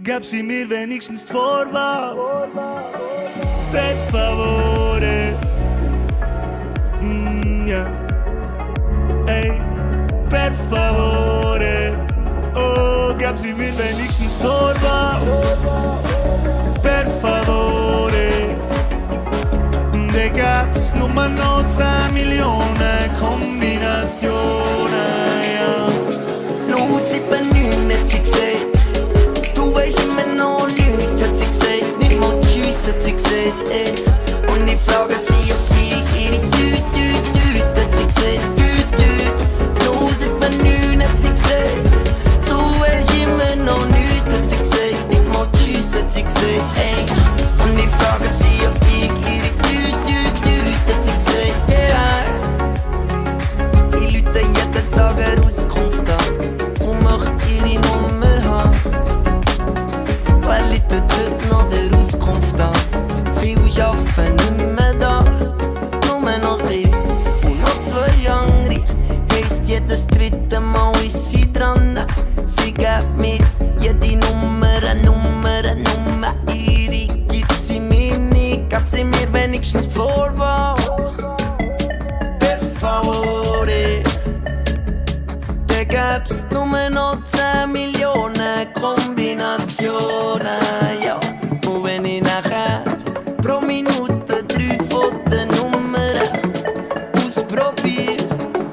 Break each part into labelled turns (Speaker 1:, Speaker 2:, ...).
Speaker 1: Gab sie mir wenigstens die Vorwahl. Per favore. Ja. Ey, per favore. Oh, gab sie mir wenigstens die Vorwahl. Per favore. Da gab's nur noch 10 Millionen Kombinationen, ja.
Speaker 2: 079 hat sie gesagt. Du weisst immer noch nichts, hat sie gesagt. Nicht mal Tschüss hat sie gesagt, ey. Und ich frage sie, ob ich ihre Tüt, hat sie gesagt. Tüt, 079 hat sie gesagt. Du weisst immer noch nichts, hat sie gesagt. Nicht mal Tschüss hat sie gesagt, ey. Und ich frage sie, ob ich ihre Tüt, hat sie gesagt, yeah. Ich lüte jeden Tag eine Auskunft an und möchte ihre Nummer haben. Wer läutet heute noch der Auskunft an? Viele arbeiten nicht mehr da, nur noch sie und noch 2 andere. Heisst jedes dritte Mal ist sie dran. Sie gibt mir jede Nummer. Ihre gibt sie mir nicht, gab sie mir wenigstens Vorwahl. Per favore. Da gab's nur noch 10 Millionen Kombinationen, ja. Und wenn ich nachher pro Minute 3 von den Nummern ausprobiere,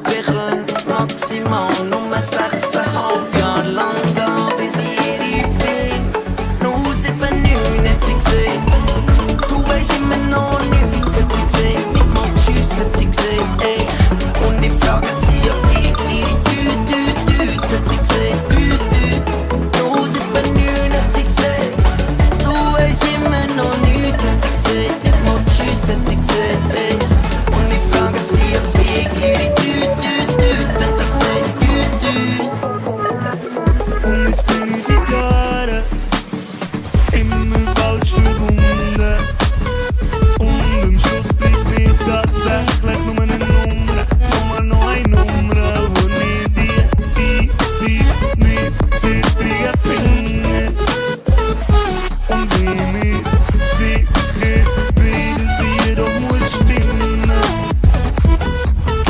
Speaker 2: wir können's maximal nur 6,5 Jahre lang gehen, bis ich ihre bin. 079 hat sie gesagt. Du weisst immer noch nichts, hat sie gesagt. Nicht mal Tschüss hat sie gesagt, ey. Und ich frage sie, ob ich ihre Tüt, hat sie gesagt. Tüt, 079 hat sie gesagt. Du weisst immer noch nichts, hat sie gesagt. Nicht mal Tschüss hat sie gesagt, ey. Und ich frage sie, ob ich ihre Tüt, hat sie gesagt. Tüt.
Speaker 1: Und jetzt bin ich seit Jahren immer falsch verbunden. Und am Schluss bleibt mir tatsächlich nur eine Nummer. Nur noch eine Nummer, wo nicht die nicht zittrigen Finger. Und bin mir sicher, wie das Lied auch muss stimmen.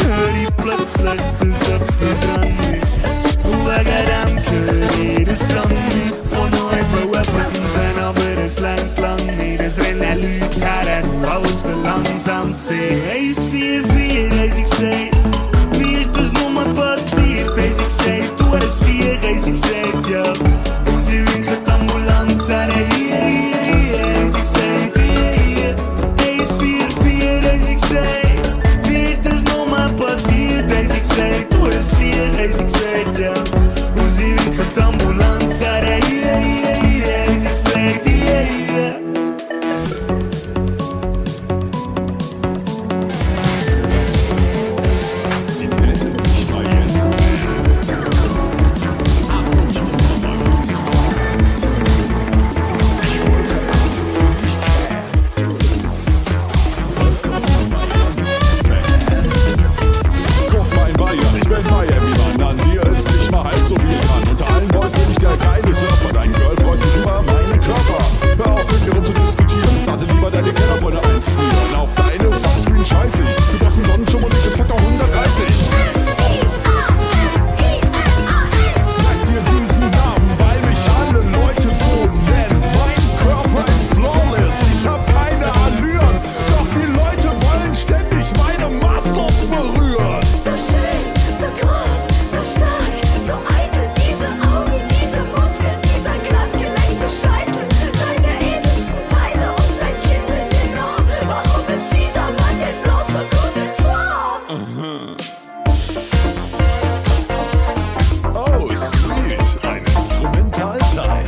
Speaker 1: Hör ich plötzlich, dass jemand dran ist. Und wegen dem hör ich, dass dran ist. Und noch etwa jemanden sein, aber es langt lang nicht. Es rennen Leute her, und alles verlangsamt sich. 144, haben sie gesagt. Wie ist das nur passiert, haben sie gesagt. Du hast hier, haben sie gesagt, ja. Und sie winken die Ambulanz an, hier, haben sie gesagt, hier. 144, haben sie gesagt. Wie ist das nur passiert, haben sie gesagt. Du hast hier, haben sie gesagt, ja. Und sie winken die Ambulanz an, hier, haben sie gesagt, hier.
Speaker 3: Guck mal in Bayern, ich bin Miami-Mann, an dir ist nicht mal halb so viel dran. Unter allen Boys bin ich der geile Surfer, dein Girl freut sich über meinen Körper. Hör auf mit mir rum zu diskutieren, starte lieber deine Kellerwolle einzufrieren. Auf deine Sunscreen scheiß ich, du brauchst einen Sonnenschirm und ich ist Faktor 130. Merk dir diesen Namen, weil mich alle Leute so nennen. Mein Körper ist flawless, ich hab keine Allüren. Doch die Leute wollen ständig meine Muscles berühren.
Speaker 4: So schön, so groß, so stark, so eitel, diese Augen, diese Muskeln, dieser glattgelenkte Scheitel, seine edelsten Teile und sein Kinn sind enorm. Warum ist dieser Mann denn bloß so gut in Form?
Speaker 3: Oh, sweet, ein Instrumentalteil.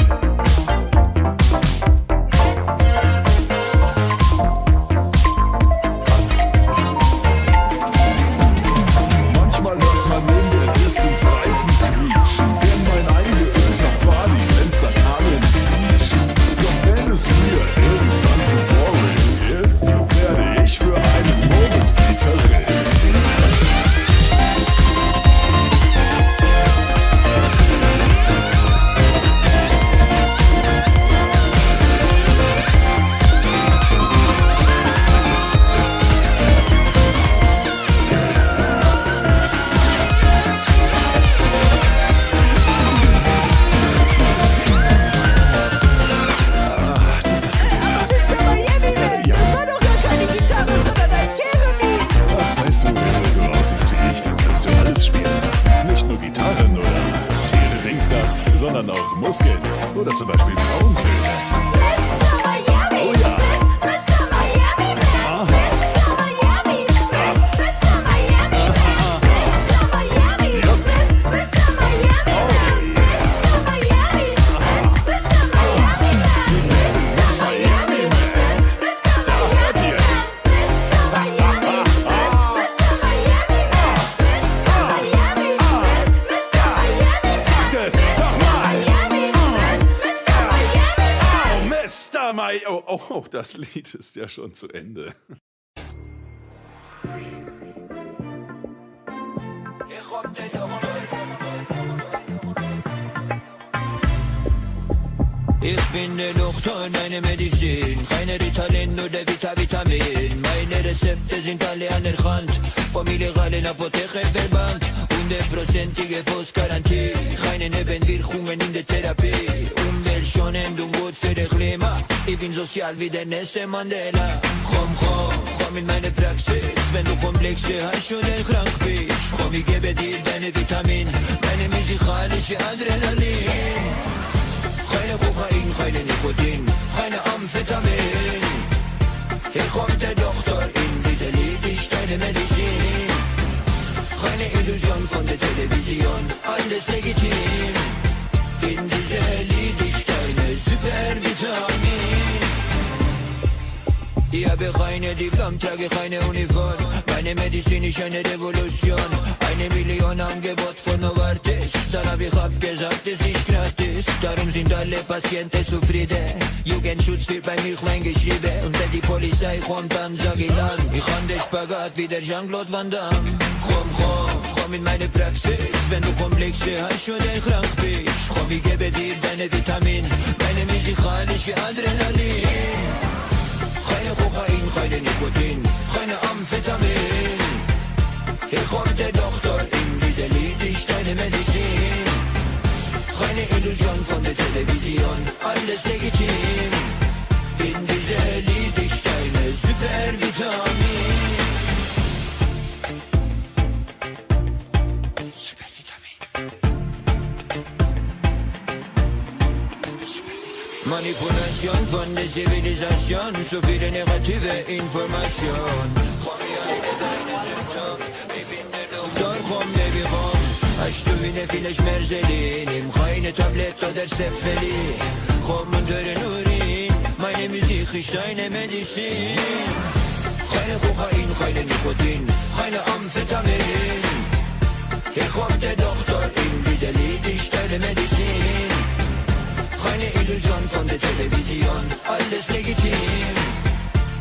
Speaker 3: Weißt du, wenn du so aussiehst wie ich, dann kannst du alles spielen lassen. Nicht nur Gitarren oder Tiere, Dings das, sondern auch Muskeln. Oder zum Beispiel Frauenklöte.
Speaker 4: Mr. Miami,
Speaker 3: Oh ja.
Speaker 4: Mr. Miami Man,
Speaker 3: Aha.
Speaker 4: Mr. Miami, Mr. Miami Man, Mr. Miami,
Speaker 3: Jupp.
Speaker 4: Mr. Miami
Speaker 3: Oh,
Speaker 4: Man, Mr. Miami, Mr. Miami Man, Mr. Miami Man, Mr.
Speaker 3: da hört
Speaker 4: Miami
Speaker 3: ihr's.
Speaker 4: Mr. Miami, Mr. Miami Man, Mr. Miami, Mr. Miami
Speaker 3: Sagt es nochmal.
Speaker 4: Miami Man, Mr. Miami Man.
Speaker 3: Mr. Mai. Oh, das Lied ist ja schon zu Ende.
Speaker 5: Ich bin der Doktor, meine Medizin. Keine Ritalin, nur der Vitamin. Meine Rezepte sind alle anerkannt. Vom illegalen Apothekenverband. 100%ige Fußgarantie. Keine Nebenwirkungen in der Therapie. Umweltschonend und gut für das Klima. Ich bin sozial wie der nächste Mandela. Komm in meine Praxis. Wenn du Komplexe hast oder krank bist. Komm, ich gebe dir deine Vitamin. Meine musikalische Adrenalin. Keine Kokain, keine Nikotin, keine Amphetamin. Hier kommt der Doktor in diese Lied, ist deine Medizin. Keine Illusion von der Television, alles legitim. In diese Lied ist deine Supervitamin. Ich habe keine Diplom, trage keine Uniform. Meine Medizin ist eine Revolution. 1 Million Angebot von Novartis. Dann hab ich abgesagt, es ist gratis. Darum sind alle Patienten zufrieden. Jugendschutz wird bei mir klein geschrieben. Und wenn die Polizei kommt, dann sag ich lang. Ich kann den Spagat wie der Jean-Claude Van Damme. Komm in meine Praxis. Wenn du Komplexe hast oder krank bist. Komm, ich gebe dir deine Vitamin. Meine musikalische Adrenalin. Keine Kokain, keine Nikotin, keine Amphetamin. Hier kommt der Doktor in diese Lied, ist deine Medizin. Keine Illusion von der Television, alles legitim. In diese Lied ist deine Supervitamin. Manipulation von der Zivilisation, so viele negative Information. Komm hier eine deine Symptom, ich bin der Doktor, komm Baby komm. Hast du wie ne viele Schmerzeli, nimm keine Tablette oder Cephali. Komm und höre Urin, meine Musik ist deine Medizin. Keine Kokain, keine Nikotin, keine Amphetamin. Hier kommt der Doktor in diese Lied, ist deine Medizin. Keine Illusion von der Television, alles legitim.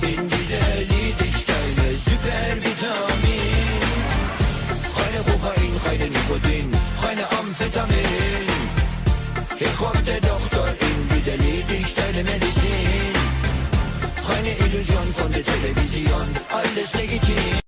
Speaker 5: In dieser Lied ist deine Supervitamin. Keine Kokain, keine Nikotin, keine Amphetamin. Hier kommt der Doktor in dieser Lied ist deine Medizin. Keine Illusion von der Television, alles legitim.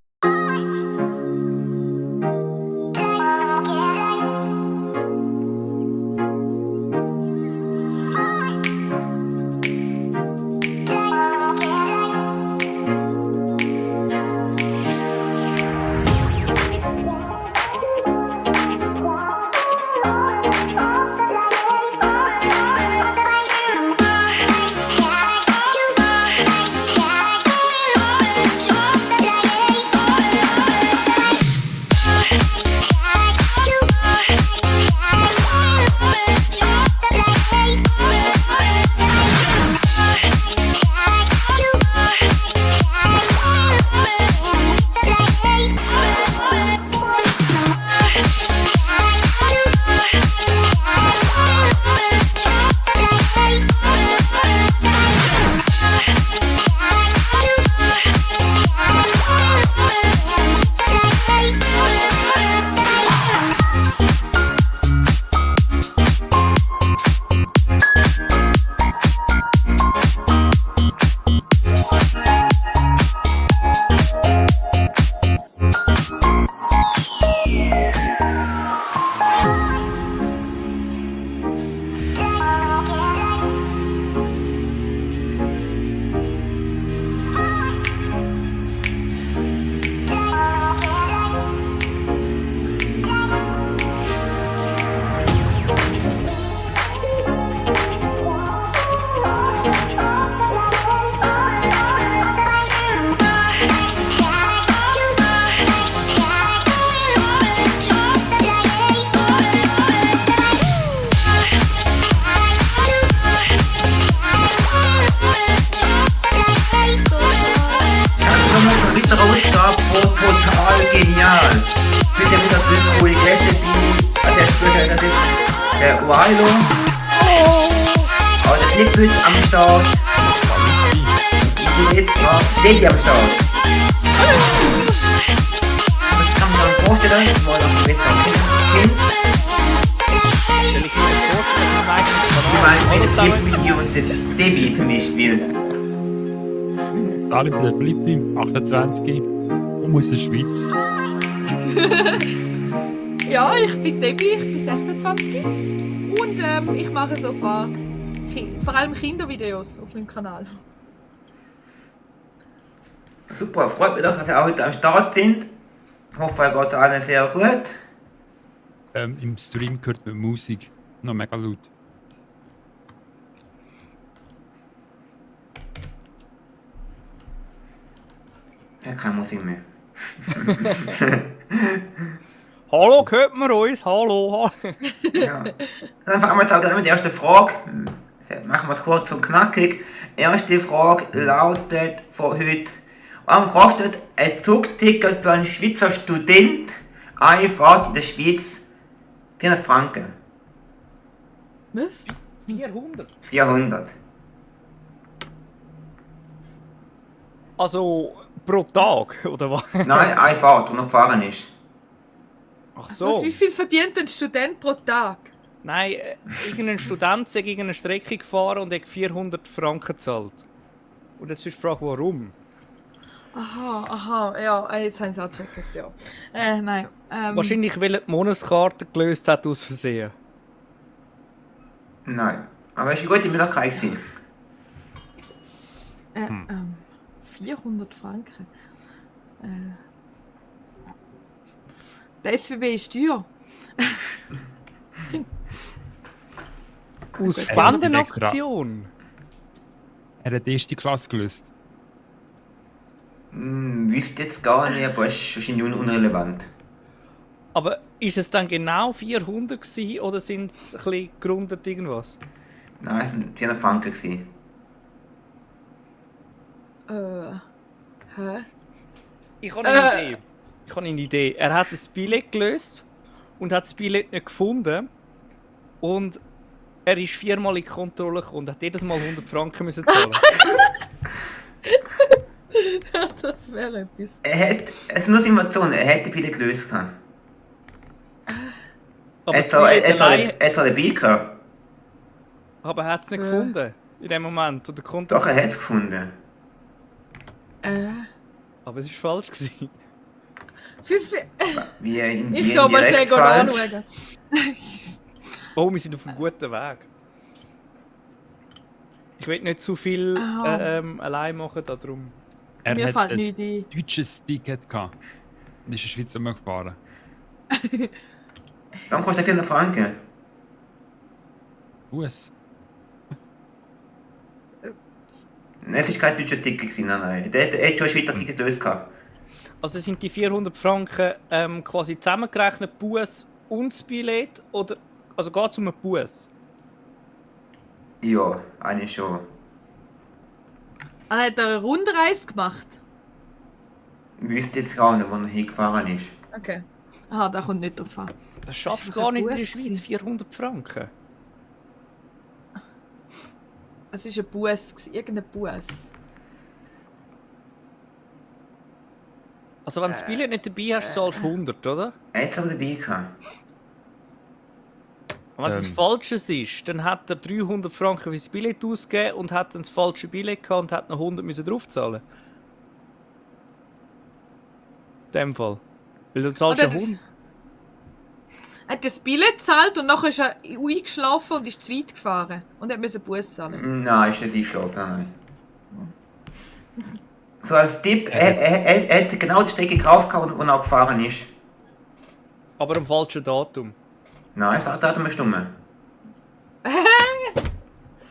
Speaker 6: Wilo. Oh, der Flipwitz am Start. Ich bin jetzt noch Lady am Start. Das kann man sich vorstellen, das war noch ein Kind.
Speaker 7: Stell ich mir das vorstellen,
Speaker 6: Ich meine, mit der Flipwitz und der Debbie zum Beispiel.
Speaker 8: Alle bei der Blippi, 28 und aus der Schweiz.
Speaker 9: Ja, ich bin Debbie, ich bin 26 und ich mache so ein paar, vor allem Kindervideos auf meinem Kanal.
Speaker 6: Super, freut mich doch, dass ihr auch heute am Start sind. Ich hoffe, es geht allen sehr gut.
Speaker 8: Im Stream hört man Musik noch mega laut.
Speaker 6: Ja, keine Musik mehr.
Speaker 7: Hallo, hört man uns? Hallo.
Speaker 6: Ja. Dann fangen wir jetzt halt an mit der ersten Frage. Machen wir es kurz und knackig. Erste Frage lautet von heute: Warum kostet ein Zugticket für einen Schweizer Student eine Fahrt in der Schweiz 400 Franken?
Speaker 9: Was?
Speaker 7: 400?
Speaker 6: 400.
Speaker 7: Also pro Tag, oder was?
Speaker 6: Nein, eine Fahrt, die noch gefahren ist.
Speaker 7: Ach
Speaker 9: So.
Speaker 7: so.
Speaker 9: Wie viel verdient ein Student pro Tag?
Speaker 7: Nein, irgendein Student ist gegen eine Strecke gefahren und hat 400 Franken gezahlt. Und jetzt ist die Frage, warum?
Speaker 9: Aha, ja, jetzt haben sie auch gecheckt, ja. Nein.
Speaker 7: Wahrscheinlich, weil er die Monatskarte gelöst hat aus Versehen.
Speaker 6: Nein. Aber es war eine gute Möglichkeit.
Speaker 9: 400 Franken. Der SWB ist teuer.
Speaker 7: Aus
Speaker 8: extra.
Speaker 7: Spendenaktion?
Speaker 8: Er hat die erste Klasse gelöst.
Speaker 6: Wüsste jetzt gar nicht, aber es ist wahrscheinlich unrelevant.
Speaker 7: Aber ist es dann genau 400 gewesen, oder sind es ein bisschen gerundet irgendwas?
Speaker 6: Nein, es waren 400 Franken. Gewesen.
Speaker 9: Hä?
Speaker 7: Ich habe eine Idee. Er hat das Billett gelöst und hat das Billett nicht gefunden. Und er ist 4-mal in die Kontrolle gekommen und hat jedes Mal 100 Franken müssen zahlen.
Speaker 9: Das wäre etwas.
Speaker 6: Es muss immer so, er hätte viele gelöst.
Speaker 7: Aber
Speaker 6: Er
Speaker 7: das Billett allein,
Speaker 6: hat dabei gehabt.
Speaker 7: aber er hat es nicht gefunden in dem Moment. Und der
Speaker 6: Doch,
Speaker 7: Kontrolle.
Speaker 6: er hat es gefunden.
Speaker 7: Aber es war falsch gewesen.
Speaker 6: Wie in
Speaker 9: Ich kann mal schnell
Speaker 6: falsch.
Speaker 9: anschauen.
Speaker 7: Oh, wir sind auf einem guten Weg. Ich will nicht zu viel allein machen, darum.
Speaker 8: Er
Speaker 9: Mir
Speaker 8: hat
Speaker 9: fällt
Speaker 8: ein
Speaker 9: nichts ein.
Speaker 8: deutsches Ticket gehabt. Und ist in der Schweiz immer gefahren.
Speaker 6: Warum kostet er 400 Franken?
Speaker 8: US.
Speaker 6: Es war kein deutsches Ticket, gewesen, nein. Der hat schon ein Schweizer Ticket gelöst. Gehabt.
Speaker 7: Also sind die 400 Franken quasi zusammengerechnet, Bus und das Billett? Oder, also geht es um einen Bus?
Speaker 6: Ja, eigentlich schon.
Speaker 9: Er hat eine Rundreise gemacht.
Speaker 6: Ich wüsste jetzt gar nicht, wo er hingefahren ist.
Speaker 9: Okay. Aha, da kommt nicht drauf an.
Speaker 7: Das schaffst du
Speaker 9: doch
Speaker 7: gar
Speaker 9: ein
Speaker 7: nicht in der
Speaker 9: Bus
Speaker 7: Schweiz,
Speaker 9: gewesen.
Speaker 7: 400 Franken.
Speaker 9: Es war ein Bus, irgendein Bus.
Speaker 7: Also wenn du das Billett nicht dabei hast, zahlst du 100, oder?
Speaker 6: Er hat es aber dabei gehabt.
Speaker 7: Und wenn es das Falsches ist, dann hat er 300 Franken für das Billett ausgegeben und hat dann das falsche Billett gehabt und hat noch 100 müssen draufzahlen. In dem Fall. Weil du zahlst ja
Speaker 9: Oder das-
Speaker 7: 100.
Speaker 9: Er hat das Billett gezahlt und nachher ist er eingeschlafen und ist zu weit gefahren. Und hat müssen Bus zahlen.
Speaker 6: Nein, ist nicht eingeschlafen, nein. So als Tipp, er hat genau die Strecke gekauft, wo er gefahren ist.
Speaker 7: Aber am falschen Datum.
Speaker 6: Nein, das Datum ist dumm.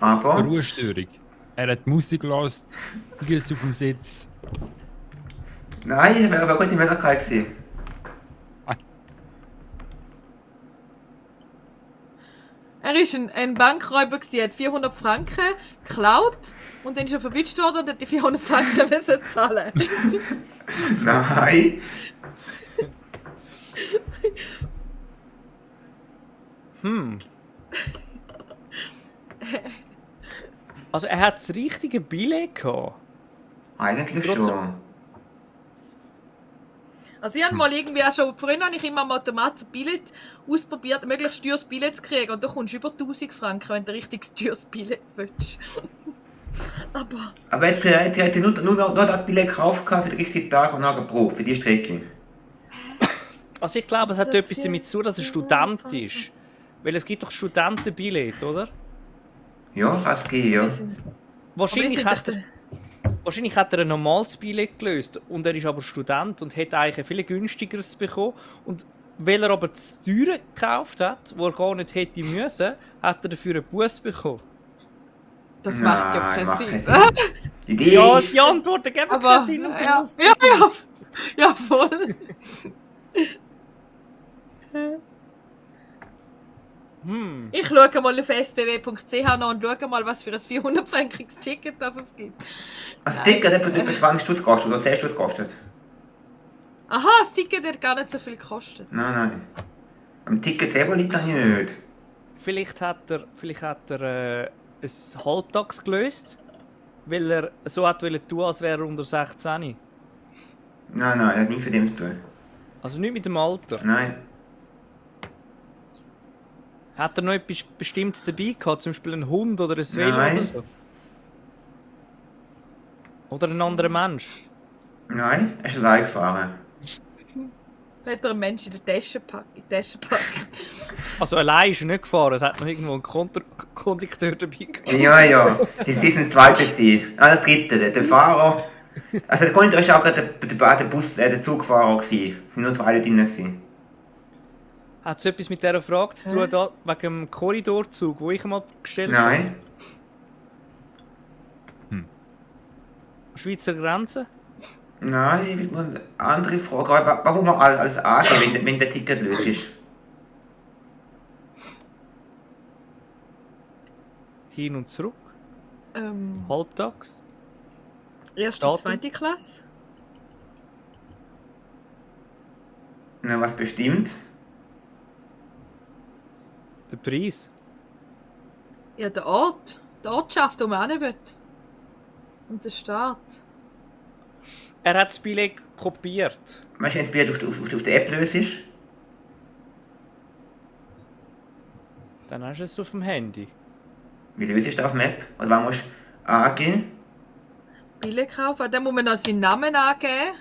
Speaker 6: Aber,
Speaker 8: Ruhestörung. Er hat Musik gehört, Füße auf dem Sitz.
Speaker 6: nein, das wäre aber eine gute Möglichkeit gewesen.
Speaker 9: Er war ein Bankräuber, hat 400 Franken geklaut und dann ist er verwitscht worden und hat die 400 Franken müssen zahlen.
Speaker 6: Nein.
Speaker 7: Also er hat das richtige Billett gehabt.
Speaker 6: Eigentlich
Speaker 7: Trotzdem.
Speaker 6: schon.
Speaker 9: Also ich habe mal irgendwie auch schon, früher habe ich immer am Automat so Billett ausprobiert, möglichst teures Billett zu kriegen. Und da kommst du über 1000 Franken, wenn du ein richtiges teures Billett willst. Aber
Speaker 6: jetzt hätte nur das Billett gekauft für den richtigen Tag und nachher Pro, für die Strecke.
Speaker 7: Also ich glaube, es hat etwas damit zu tun, dass er Student ist. Weil es gibt doch Studentenbillett, oder?
Speaker 6: Ja, kann es gehen, ja.
Speaker 7: Wahrscheinlich hat er ein normales Billett gelöst und er ist aber Student und hätte eigentlich ein viel günstigeres bekommen. Und weil er aber das teure gekauft hat, wo er gar nicht hätte müssen, hat er dafür einen Buß bekommen.
Speaker 9: Das macht ja
Speaker 6: Nein, macht
Speaker 9: keinen
Speaker 6: keinen
Speaker 9: Sinn.
Speaker 6: Sinn. Die Idee
Speaker 7: Ja,
Speaker 6: ist,
Speaker 7: die Antworten geben
Speaker 9: Aber
Speaker 7: keinen Sinn.
Speaker 9: ja, voll. Ich schaue mal auf sbw.ch nach und schaue mal, was für ein 400-frankiges Ticket das es gibt.
Speaker 6: also das Ticket hat etwa 20 Stutz gekostet oder 10 Stutz gekostet.
Speaker 9: Aha, das Ticket hat gar nicht so viel gekostet.
Speaker 6: Nein. Am Ticket selber liegt das nicht.
Speaker 7: Vielleicht hat er ein Halbtags gelöst, weil er so hat tun, als wäre er unter 16.
Speaker 6: Nein, er hat nichts für dem zu tun.
Speaker 7: Also nicht mit dem Alter.
Speaker 6: Nein.
Speaker 7: Hat er noch etwas Bestimmtes dabei gehabt, zum Beispiel einen Hund oder ein Velo
Speaker 6: Nein.
Speaker 7: oder so? Oder ein anderer Mensch?
Speaker 6: Nein, er ist allein gefahren.
Speaker 9: Hat er einen Menschen in der Tasche gepackt.
Speaker 7: Also allein ist er nicht gefahren, es hat noch irgendwo einen Kondukteur dabei gehabt.
Speaker 6: Ja. Das sind das zweite gewesen. Das dritte, der Fahrer. Also der Kondukteur war auch gerade der Zugfahrer gewesen. Es sind nur 2 Leute drin gewesen.
Speaker 7: Hat es etwas mit dieser Frage zu tun, da, wegen dem Korridorzug, den ich einmal gestellt
Speaker 6: Nein.
Speaker 7: habe? Schweizer Grenze?
Speaker 6: Nein, ich will mal eine andere Frage. Warum man alles angeben, wenn der Ticket löst ist?
Speaker 7: Hin und zurück? Halbtags?
Speaker 9: Erste,
Speaker 7: Datum?
Speaker 9: zweite Klasse.
Speaker 6: Na, was bestimmt?
Speaker 7: Der Preis?
Speaker 9: Ja, der Ort. Die Ortschaft, wo man hin will. Und der Staat.
Speaker 7: Er hat das Billett kopiert.
Speaker 6: Weißt du, wenn das Bild auf der App löst ist?
Speaker 7: Dann hast du es auf dem Handy.
Speaker 6: Wie löst du das auf der App? Oder was musst du angeben?
Speaker 9: Billett kaufen. Dann muss man noch seinen Namen angeben.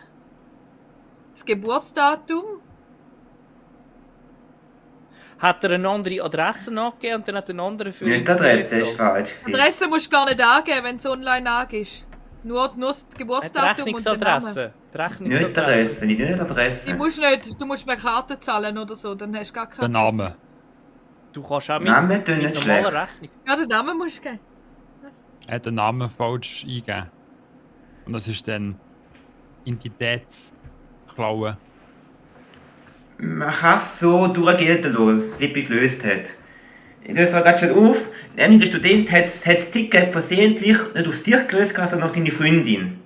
Speaker 9: Das Geburtsdatum.
Speaker 7: Hat er eine andere Adresse angegeben und dann hat ein anderer für
Speaker 6: Nicht die Adresse, das ist falsch.
Speaker 9: Die Adresse musst du gar nicht angeben, wenn du online angibst. Nur das
Speaker 7: Die
Speaker 9: Geburtsdatum und den Namen.
Speaker 7: Rechnungsadresse. Die
Speaker 6: Nicht die
Speaker 7: Rechnungsadresse.
Speaker 6: Adresse, nicht die Adresse.
Speaker 9: Du musst mehr Karten zahlen oder so, dann hast du gar
Speaker 8: Der
Speaker 9: keine
Speaker 8: Name.
Speaker 7: Du kannst auch
Speaker 6: Namen tun
Speaker 7: mit
Speaker 6: nicht
Speaker 7: normaler
Speaker 6: schlecht.
Speaker 7: Rechnung.
Speaker 9: Ja, den Namen musst du geben.
Speaker 8: Er hat den Namen falsch eingegeben. Und das ist dann Identitätsklaue.
Speaker 6: Man kann es so durchgelten lassen, dass Lippi gelöst hat. Ich löse es gerade schon auf. Nämlich der Student hat das Ticket versehentlich nicht auf sich gelöst, sondern auf seine Freundin.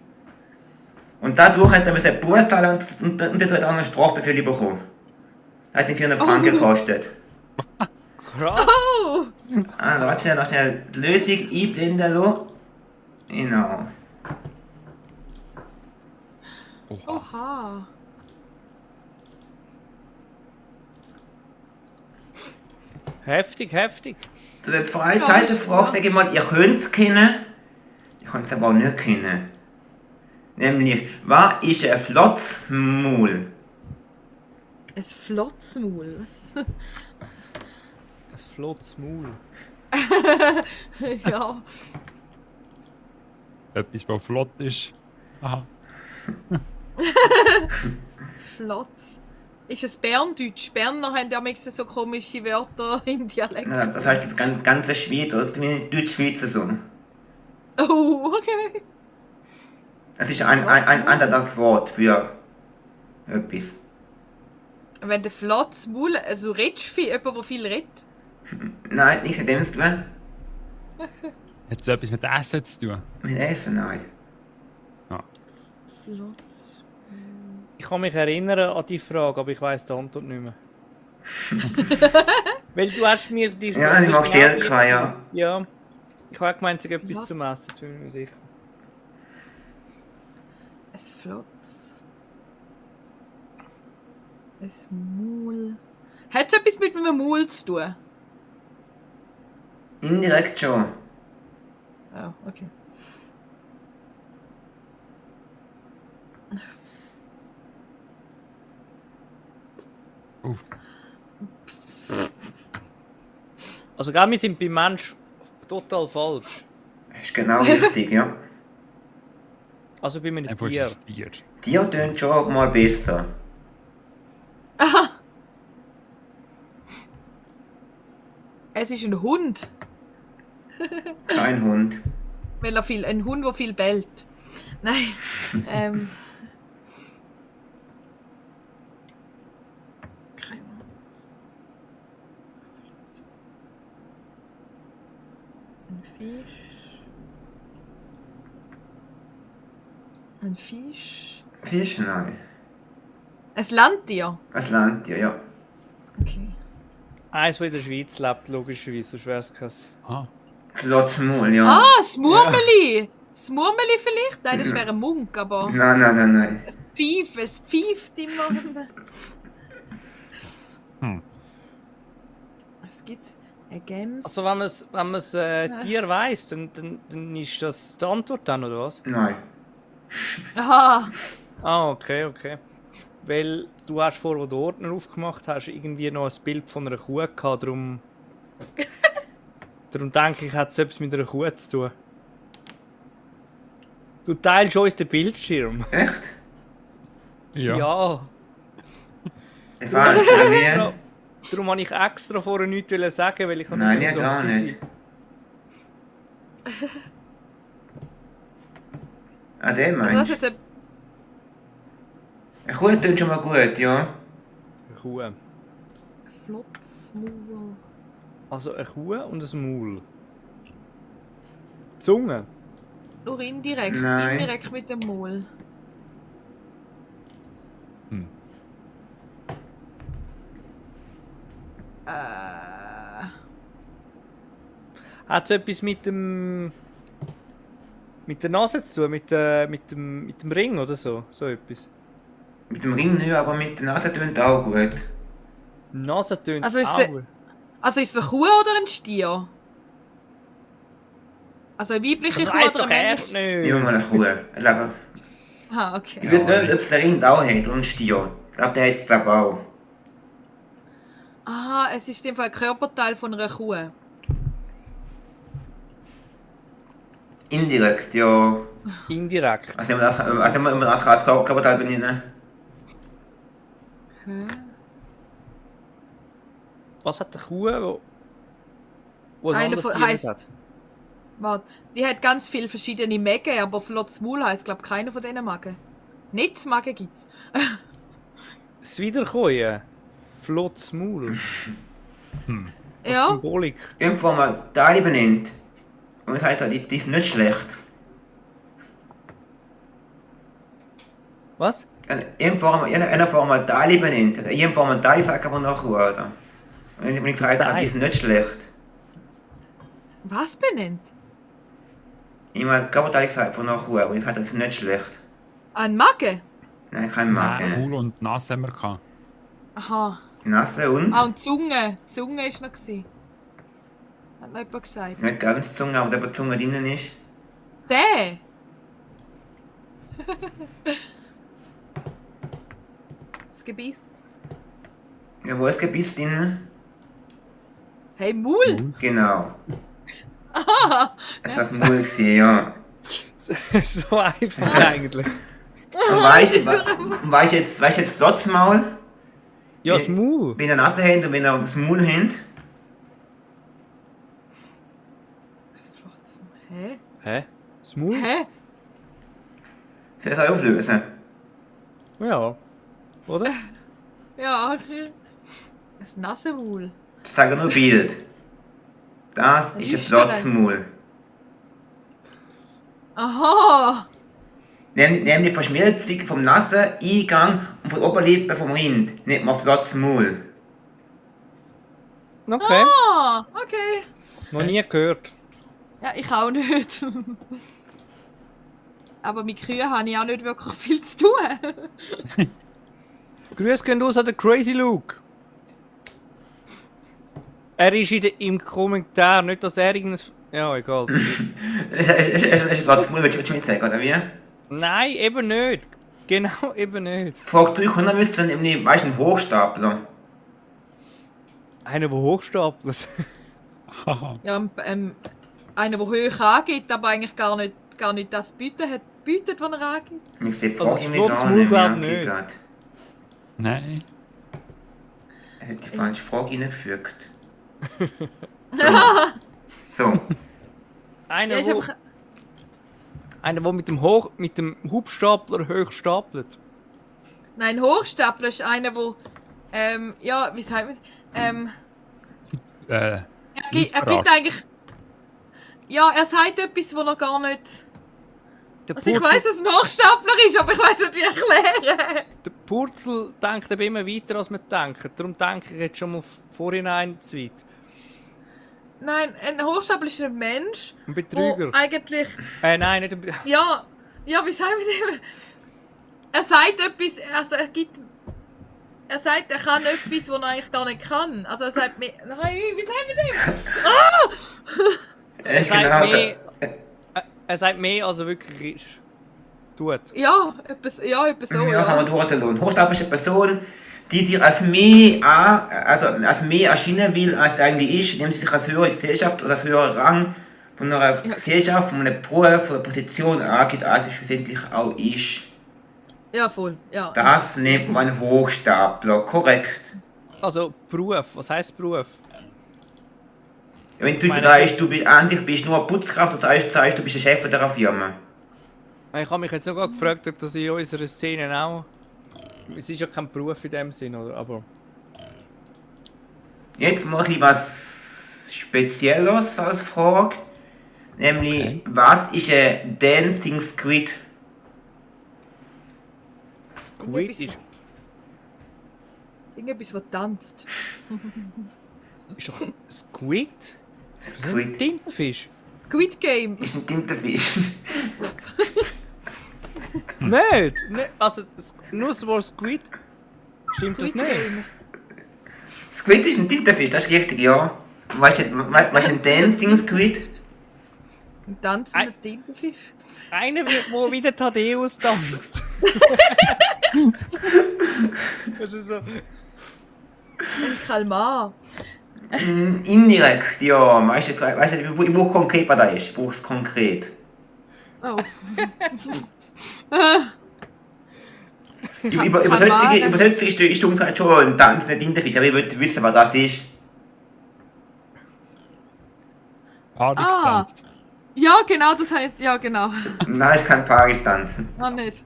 Speaker 6: Und dadurch hat er einen Buß zahlen und jetzt hat er einen Strafbefehl bekommen. Hat nicht 400 Franken gekostet.
Speaker 7: Krass.
Speaker 9: Oh!
Speaker 6: Also, warte noch schnell die Lösung einblenden lassen. Genau.
Speaker 8: Oha.
Speaker 9: Oha.
Speaker 7: Heftig.
Speaker 6: Zu der zweiten Frage sage ich mal, ihr könnt es kennen. Ihr könnt es aber auch nicht kennen. Nämlich, was ist ein Flotzmaul?
Speaker 9: Ein Flotzmaul.
Speaker 7: Ein flottes Maul.
Speaker 9: Ja.
Speaker 8: Etwas, was flott ist. Aha.
Speaker 9: Flotz. Ist es Berndeutsch? Berner haben ja manchmal so komische Wörter im Dialekt.
Speaker 6: Ja, das heißt die ganze Schweiz, oder? Die Deutsch-Schweizer so.
Speaker 9: Oh, okay.
Speaker 6: Es ist ein anderes Wort für etwas.
Speaker 9: Wenn der Flotzmaul, also redest du viel, jemand, der viel redet?
Speaker 6: Nein, nichts mit dem zu tun.
Speaker 8: Hat es etwas mit Essen zu tun?
Speaker 6: Mit Essen, nein.
Speaker 9: Flotz.
Speaker 7: Ich kann mich erinnern an die Frage, aber ich weiss die Antwort nicht mehr. Weil du hast mir die
Speaker 6: Ja, die mag gestellt, ja.
Speaker 7: Ja. Ich habe gemeint, es sei etwas
Speaker 9: Flotz.
Speaker 7: zum Essen, jetzt bin ich mir nicht sicher.
Speaker 9: Ein Flotz. Ein Maul. Hat es etwas mit einem Maul zu tun?
Speaker 6: Indirekt schon.
Speaker 9: Ja, okay.
Speaker 7: Also, gell, wir sind beim Mensch total falsch.
Speaker 6: Das ist genau richtig, ja.
Speaker 7: Also bei einem
Speaker 8: Einfach
Speaker 7: Tier.
Speaker 8: ein Tier.
Speaker 6: Tier tönt schon mal besser.
Speaker 9: Aha! Es ist ein Hund.
Speaker 6: Kein Hund.
Speaker 9: Weil er viel, ein Hund, der viel bellt. Nein. Ein Fisch. Ein Fisch.
Speaker 6: Fisch, nein.
Speaker 9: Ein Landtier.
Speaker 6: Ein Landtier, ja.
Speaker 9: Okay.
Speaker 7: Eins, das in der Schweiz lebt, logischerweise, sonst wäre es kein...
Speaker 8: Ah,
Speaker 6: Klotzmaul, ja.
Speaker 9: Ah, das Murmeli! Das Murmeli vielleicht? Nein, das wäre ein Munk, aber...
Speaker 6: Nein.
Speaker 9: Es pfeift immer. Was gibt's? Eine Gams?
Speaker 7: Also wenn man es Tier weiss, dann ist das die Antwort dann, oder was?
Speaker 6: Nein.
Speaker 9: Aha!
Speaker 7: Ah, okay. Weil du hast vorher, wo du den Ordner aufgemacht hast, irgendwie noch ein Bild von einer Kuh gehabt, darum denke ich, hat es etwas mit einer Kuh zu tun. Du teilst uns den Bildschirm.
Speaker 6: Echt?
Speaker 8: ja.
Speaker 6: Ich weiß nicht wie.
Speaker 7: Darum wollte ich extra vorher nichts sagen, weil ich habe
Speaker 6: Nein,
Speaker 7: nur
Speaker 6: ja, gar nicht. Ah, den
Speaker 9: Also das
Speaker 6: meinst
Speaker 9: ist
Speaker 6: du?
Speaker 9: jetzt
Speaker 6: Eine Kuh tönt schon mal gut, ja.
Speaker 7: Eine Kuh.
Speaker 9: ein Flotzmaul.
Speaker 7: Also eine Kuh und ein Maul. Zunge.
Speaker 9: Nur indirekt.
Speaker 6: Nein.
Speaker 9: Indirekt mit dem Maul.
Speaker 7: Hat es etwas mit dem... mit der Nase zu tun? Mit dem Ring oder so? So etwas?
Speaker 6: Mit dem Ring nicht, aber mit der Nase tönt auch gut.
Speaker 7: Nase tönt
Speaker 9: Also ist
Speaker 7: auch.
Speaker 9: sie- Also ist es eine Kuh oder ein Stier? Also eine weibliche
Speaker 7: Das
Speaker 9: Kuh
Speaker 7: heisst
Speaker 9: oder
Speaker 7: doch
Speaker 9: eine
Speaker 7: er
Speaker 9: männliche?
Speaker 7: nicht.
Speaker 6: Immer mal eine Kuh. Ich glaube,
Speaker 9: Ah,
Speaker 6: ich
Speaker 9: okay.
Speaker 6: weiß nicht, ob es der Rind auch hat und ein Stier. Ich glaube, der hat es glaube auch.
Speaker 9: Aha, es ist in dem Fall ein Körperteil von einer Kuh.
Speaker 6: Indirekt, ja.
Speaker 7: Indirekt.
Speaker 6: Also wenn man das als Körperteil benennen.
Speaker 7: Was hat eine Kuh, wo ein
Speaker 9: Eine
Speaker 7: anderes
Speaker 9: von-
Speaker 7: Tier
Speaker 9: heisst-
Speaker 7: hat?
Speaker 9: Warte, die hat ganz viele verschiedene Mägen, aber Flotzmaul heisst, glaube ich, keiner von diesen Magen. Netzmagen gibt's.
Speaker 7: Das Wiederkäuen. Flottes Maul.
Speaker 9: Ja,
Speaker 7: Symbolik.
Speaker 6: Irgendwo mal Teile benennt. Und das heißt, die ist nicht schlecht.
Speaker 7: Was?
Speaker 6: Irgendwo mal Teile benennt. Irgendwo mal Teile sagen von einer Kuh, oder? Und wenn ich gesagt habe, die ist nicht schlecht.
Speaker 9: was benennt?
Speaker 6: Ich habe Körperteil gesagt von einer Kuh, und ich sagte, das ist nicht schlecht.
Speaker 9: Ein Magen?
Speaker 6: Nein, kein Magen.
Speaker 8: Maul und Nase haben wir gehabt.
Speaker 9: Aha.
Speaker 6: Nase und?
Speaker 9: Ah, und Zunge. Zunge war noch. Hat noch jemand gesagt.
Speaker 6: Nicht ganz Zunge, aber da wo die Zunge drinnen ist.
Speaker 9: Zäh! Das Gebiss.
Speaker 6: Ja, wo ist das Gebiss drinnen?
Speaker 9: Hey, Maul!
Speaker 6: Genau. Es war das Maul gewesen, ja.
Speaker 7: So einfach eigentlich.
Speaker 6: Und weißt jetzt Flotzmaul?
Speaker 7: Ja, das Maul.
Speaker 6: Wenn ihr Nase habt und wenn ihr das Maul habt?
Speaker 9: Hä?
Speaker 7: Hä? Das Maul?
Speaker 9: Hä?
Speaker 6: Soll ich das auflösen?
Speaker 7: Ja. Oder?
Speaker 9: Ja, okay. Ein Nasenmaul.
Speaker 6: Ich zeige nur Bild. Das
Speaker 9: Ein
Speaker 6: ist das
Speaker 9: Lüsterei.
Speaker 6: Flotzmaul.
Speaker 9: Aha!
Speaker 6: Nehmen die Verschmelzung vom Naseneingang und von der Oberlippe vom Rind. Nennt man Flotzmaul.
Speaker 7: Okay.
Speaker 9: Ah, okay.
Speaker 7: Noch nie gehört.
Speaker 9: Ja, ich auch nicht. Aber mit Kühen habe ich auch nicht wirklich viel zu tun.
Speaker 7: Grüß gehen raus an den Crazy Luke. Er ist im Kommentar, nicht dass er irgendein... Ja, egal.
Speaker 6: Es ist gerade das Maul, willst du mir zeigen, oder wie?
Speaker 7: Nein, eben nicht. Genau, eben nicht.
Speaker 6: Frag du, ich kann müsste dann eben, weißt du, einen Hochstapler.
Speaker 7: Einer, der hochstapelt.
Speaker 9: Ja, einer, der hoch angibt, aber eigentlich gar nicht das bietet, was er angibt.
Speaker 6: Ich sehe die
Speaker 7: Also,
Speaker 6: Frage
Speaker 7: das
Speaker 6: nicht
Speaker 7: Lotz
Speaker 6: an,
Speaker 7: Maul
Speaker 6: ja,
Speaker 7: glaub
Speaker 6: geht
Speaker 7: nicht.
Speaker 6: grad.
Speaker 8: Nein.
Speaker 6: Er hat die falsche Frage reingefügt. So.
Speaker 7: Einer,
Speaker 9: Ja, ist
Speaker 7: der
Speaker 9: einfach,
Speaker 7: mit dem Hubstapler hoch stapelt.
Speaker 9: nein, Hochstapler ist einer, der, ja, wie sagt man, er gibt
Speaker 8: überrascht.
Speaker 9: eigentlich, ja, er sagt etwas, was er gar nicht,
Speaker 7: Der
Speaker 9: also ich weiss, dass es ein Hochstapler ist, aber ich weiss nicht, wie erklären.
Speaker 7: Der Purzel denkt eben immer weiter, als wir denken. Darum denke ich jetzt schon mal vorhinein zu weit.
Speaker 9: Nein, ein Hochstapler ist ein Mensch,
Speaker 7: Ein Betrüger.
Speaker 9: der eigentlich,
Speaker 7: Nein, nicht ein
Speaker 9: ja, wie sagen wir das? Er sagt etwas, also er sagt, er kann etwas, was er eigentlich gar nicht kann. Also er sagt mir, nein, wie sagen wir das?
Speaker 6: Er ist
Speaker 7: sagt
Speaker 6: genau
Speaker 7: mehr-
Speaker 6: der.
Speaker 7: Er sagt mehr, als er wirklich ist. Tut.
Speaker 9: Ja, etwas so,
Speaker 6: Ja, kann
Speaker 9: ja.
Speaker 6: man durchschauen. Hochstapler ist eine Person, die sich als als mehr erscheinen will, als sie eigentlich ist, indem sie sich als höhere Gesellschaft oder als höherer Rang von einer Gesellschaft, von einem Beruf, von einer Position angeht, als sie schlussendlich auch ist.
Speaker 9: Ja, voll, ja.
Speaker 6: Das nennt man Hochstapler, korrekt.
Speaker 7: Also Beruf, was heisst Beruf?
Speaker 6: Wenn du
Speaker 7: Meine-
Speaker 6: sagst, du bist eigentlich bist nur Putzkraft oder sagst, du bist der Chef dieser Firma.
Speaker 7: Ich habe mich jetzt sogar gefragt, ob das in unserer Szene auch... Es ist ja kein Beruf in dem Sinn, oder? Aber...
Speaker 6: Jetzt mal ein bisschen was Spezielles als Frage. Nämlich,
Speaker 8: Okay.
Speaker 6: was ist ein Dancing Squid?
Speaker 7: Squid ist...
Speaker 9: Irgendetwas, was tanzt.
Speaker 7: Ist doch... Squid? Das ist ein
Speaker 6: Squid
Speaker 7: Tintenfisch.
Speaker 9: Squid Game.
Speaker 6: ist ein Tintenfisch.
Speaker 7: Nicht! Also, nur das Wort Squid... Stimmt
Speaker 9: Squid
Speaker 7: das nicht?
Speaker 9: Game.
Speaker 6: Squid ist ein Tintenfisch, das ist richtig, ja. Weißt du, ein Dancing Squid?
Speaker 9: Ein tanzender Tintenfisch.
Speaker 7: Einer, der wie der Thaddeus tanzt. Das ist so...
Speaker 9: Ein Kalmar.
Speaker 6: Indirekt, ja. Weißt du, ich brauche konkret, was das ist. Ich brauche es konkret.
Speaker 9: Oh.
Speaker 6: Übersetzung ist umgekehrt schon ein tanzender Tintenfisch, aber ich wollte wissen, was das ist.
Speaker 8: Paarungstanz.
Speaker 9: Ja, genau, das heißt, ja, genau.
Speaker 6: Nein, es kann Paris-Tanzen.
Speaker 9: Ah, nicht.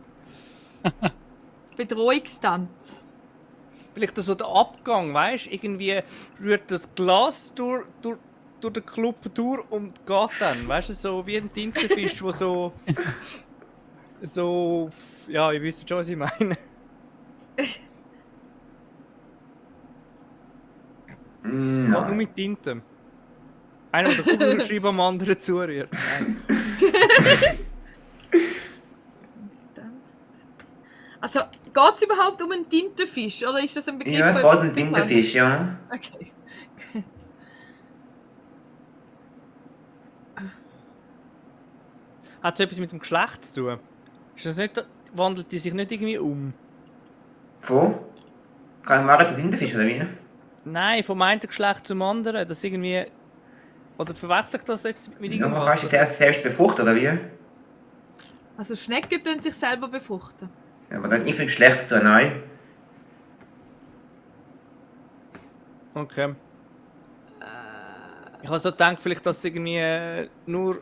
Speaker 9: Bedrohungstanz.
Speaker 7: Vielleicht so der Abgang, weißt du? Irgendwie rührt das Glas durch den Club durch und geht dann. Weißt du, so wie ein Tintenfisch, der so. So. Ja, ihr wisst schon, was ich meine. Es geht nur
Speaker 6: Nein.
Speaker 7: mit Tinte. Einer, der den Kugelschreiber am anderen zurührt. Nein.
Speaker 9: Also, geht es überhaupt um einen Tintenfisch? Oder ist das ein Begriff?
Speaker 6: Ja, es
Speaker 9: für
Speaker 6: geht um
Speaker 9: etwas
Speaker 6: Tintenfisch, ja.
Speaker 9: anderes? Okay.
Speaker 7: Hat es etwas mit dem Geschlecht zu tun? Ist das nicht, wandelt die sich nicht irgendwie um?
Speaker 6: Wo? Kann man den Tintenfisch, oder wie?
Speaker 7: Nein, vom einen Geschlecht zum anderen. Das irgendwie. Oder verwechsel ich das jetzt mit
Speaker 6: Ja,
Speaker 7: irgendwas?
Speaker 6: man kann sich selbst befruchten, oder wie?
Speaker 9: Also, Schnecken tun sich selber befruchten.
Speaker 6: Ja, aber das hat nichts mit Geschlecht zu tun, nein.
Speaker 7: Okay. Ich habe so gedacht, vielleicht, dass irgendwie nur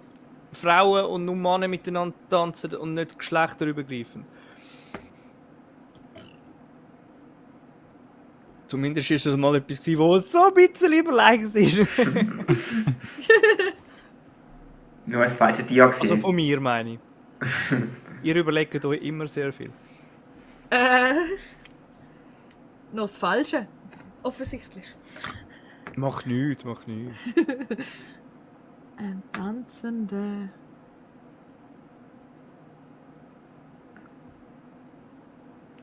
Speaker 7: Frauen und nur Männer miteinander tanzen und nicht geschlechterübergreifend. Zumindest ist das mal etwas, was so ein bisschen überlegen ist.
Speaker 6: Nur als falsche Tier
Speaker 7: Also
Speaker 6: gesehen.
Speaker 7: von mir, meine ich. Ihr überlegt euch immer sehr viel.
Speaker 9: Noch das Falsche. Offensichtlich.
Speaker 7: Mach nichts, mach nichts.
Speaker 9: Tanz. Tanzende.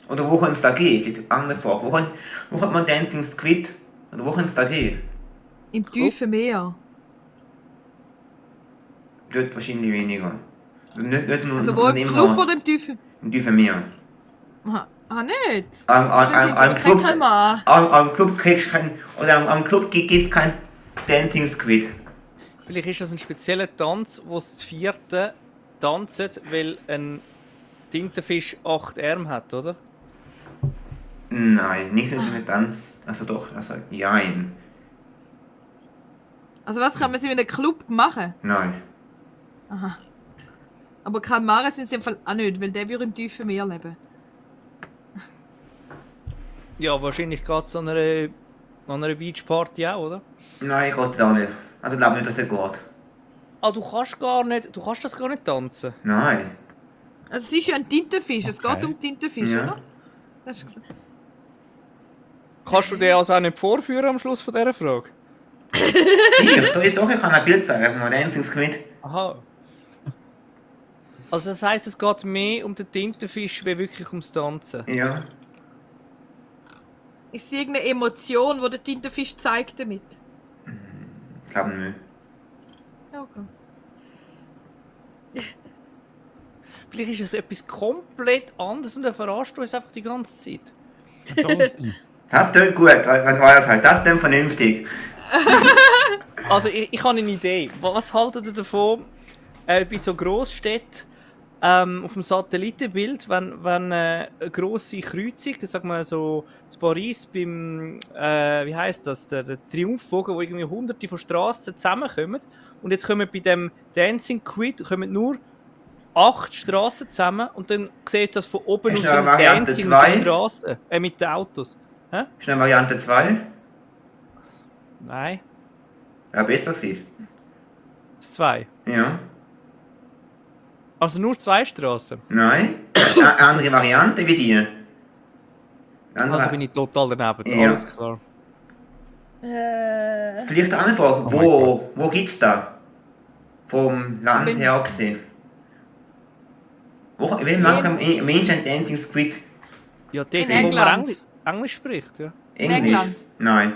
Speaker 6: Oder wo kann es da gehen? Das ist eine andere Frage. Wo kann man Dancing Squid? Oder wo kann es da gehen?
Speaker 9: Im tiefen Meer.
Speaker 6: Dort wahrscheinlich weniger. Nicht nur
Speaker 9: Also wo im Club oder im tiefen?
Speaker 6: im tiefen Meer.
Speaker 9: Nicht.
Speaker 6: Am Club,
Speaker 9: kein Mann.
Speaker 6: am Club kriegst du kein, oder am Club gibt es kein Dancing Squid.
Speaker 7: Vielleicht ist das ein spezieller Tanz, wo das vierte tanzt, weil ein Tintenfisch 8 Arme hat, oder?
Speaker 6: Nein, nicht mit Tanz. Also doch, also jein.
Speaker 9: Also was kann man in einem Club machen?
Speaker 6: Nein.
Speaker 9: Aha. Aber Kalmare sind sie im Fall auch nicht, weil der würde im tiefen Meer leben.
Speaker 7: Ja, wahrscheinlich geht es an einer Beachparty auch, oder?
Speaker 6: Nein, geht auch nicht. Also ich glaube nicht, dass es geht.
Speaker 7: Ah, du kannst das gar nicht tanzen?
Speaker 6: Nein.
Speaker 9: Also es ist ja ein Tintenfisch, es
Speaker 8: Okay.
Speaker 9: geht um Tintenfisch,
Speaker 6: Ja.
Speaker 9: oder? Das hast du gesagt.
Speaker 7: Kannst du den also auch nicht vorführen am Schluss von dieser Frage?
Speaker 6: Doch, ich kann ein Bild zeigen, von Dancing Squid.
Speaker 7: Aha. Also das heisst, es geht mehr um den Tintenfisch, wie wirklich ums Tanzen.
Speaker 6: Ja.
Speaker 9: Ist es irgendeine Emotion, die der Tintenfisch zeigt damit?
Speaker 6: Ich glaube nicht.
Speaker 9: Ja, okay.
Speaker 7: Vielleicht ist es etwas komplett anderes und er verarscht uns einfach die ganze Zeit.
Speaker 8: Kann sein.
Speaker 6: Das klingt gut, was war das halt? Das klingt vernünftig.
Speaker 7: Also ich habe eine Idee. Was haltet ihr davon, bei so Grossstädten auf dem Satellitenbild, wenn eine grosse Kreuzung, sag mal so zu Paris beim, wie heisst das, der Triumphbogen, wo irgendwie hunderte von Strassen zusammenkommen und jetzt kommen bei dem Dancing Squid nur 8 Strassen zusammen und dann sieht das von oben
Speaker 6: Ist
Speaker 7: aus
Speaker 6: noch eine
Speaker 7: wie
Speaker 6: Variante
Speaker 7: Dancing
Speaker 6: 2?
Speaker 7: mit den Strassen, mit den Autos. Hä?
Speaker 6: Ist eine Variante 2?
Speaker 7: Nein,
Speaker 6: Ja, besser gewesen.
Speaker 7: das 2.
Speaker 6: Ja.
Speaker 7: Also nur 2 Strassen.
Speaker 6: Nein. Eine andere Variante wie die.
Speaker 7: Also bin ich total daneben,
Speaker 6: Ja.
Speaker 7: alles klar.
Speaker 6: Vielleicht eine andere Frage.
Speaker 8: Oh
Speaker 6: Wo gibt's da? Vom Land
Speaker 9: bin-
Speaker 6: her gesehen. In welchem Land kann man Menschen ein Dancing Squid
Speaker 7: Ja, dort,
Speaker 9: In
Speaker 7: wo man
Speaker 9: England.
Speaker 7: Englisch spricht, ja.
Speaker 9: In
Speaker 6: Englisch?
Speaker 9: England.
Speaker 6: Nein.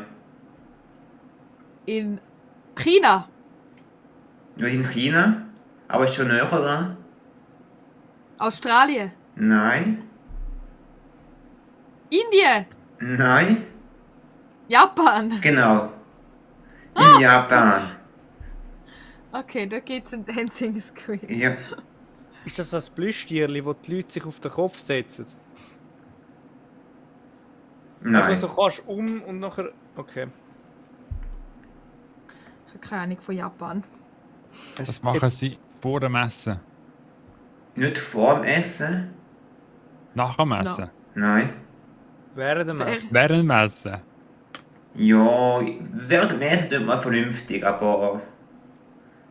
Speaker 9: In China.
Speaker 6: Nur in China. Aber ist schon näher dran.
Speaker 9: Australien.
Speaker 6: Nein.
Speaker 9: Indien.
Speaker 6: Nein.
Speaker 9: Japan.
Speaker 6: Genau. In Japan.
Speaker 9: Okay, da geht's um Dancing Squid.
Speaker 6: Ja.
Speaker 7: Ist das das Plüschtierli, wo die Leute sich auf den Kopf setzen?
Speaker 6: Nein.
Speaker 7: Also so kannst du und nachher... Okay.
Speaker 9: Ich habe keine Ahnung von Japan.
Speaker 8: Das machen sie vor dem Essen.
Speaker 6: Nicht vor dem Essen.
Speaker 8: Nach dem Essen.
Speaker 6: Nein.
Speaker 7: Während dem Essen.
Speaker 8: Während dem Essen.
Speaker 6: Ja, während dem Essen tut man vernünftig, aber...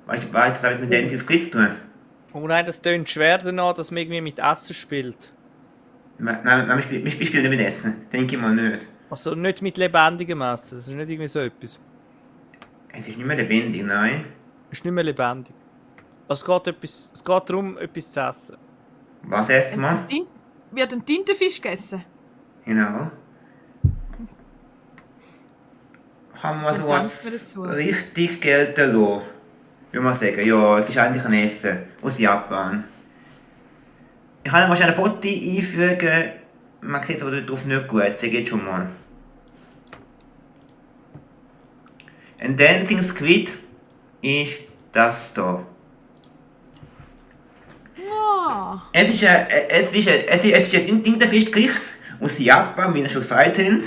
Speaker 6: Weißt du, das hat mit Dancing Squid zu tun.
Speaker 7: Oh nein, das tönt schwer danach, dass man irgendwie mit Essen spielt.
Speaker 6: Nein, wir spielen nicht mit Essen. Denke ich mal nicht.
Speaker 7: Also nicht mit lebendigem Essen, das ist nicht irgendwie so etwas.
Speaker 6: Es ist nicht mehr lebendig, nein.
Speaker 7: Es ist nicht mehr lebendig. Also es geht darum, etwas zu essen.
Speaker 6: Was essen wir?
Speaker 9: Wird ein Tintenfisch gegessen?
Speaker 6: Genau. Kann man
Speaker 9: Dann
Speaker 6: sowas
Speaker 9: tanzen wir dazu.
Speaker 6: richtig gelten lassen? Würde man sagen, ja, es ist eigentlich ein Essen aus Japan. Ich kann wahrscheinlich ein Foto einfügen. Man sieht aber darauf nicht gut, das geht schon mal. Ein Dancing Squid ist das hier.
Speaker 9: Ja.
Speaker 6: Es ist ein Tintenfischgericht aus Japan, wie wir schon gesagt haben.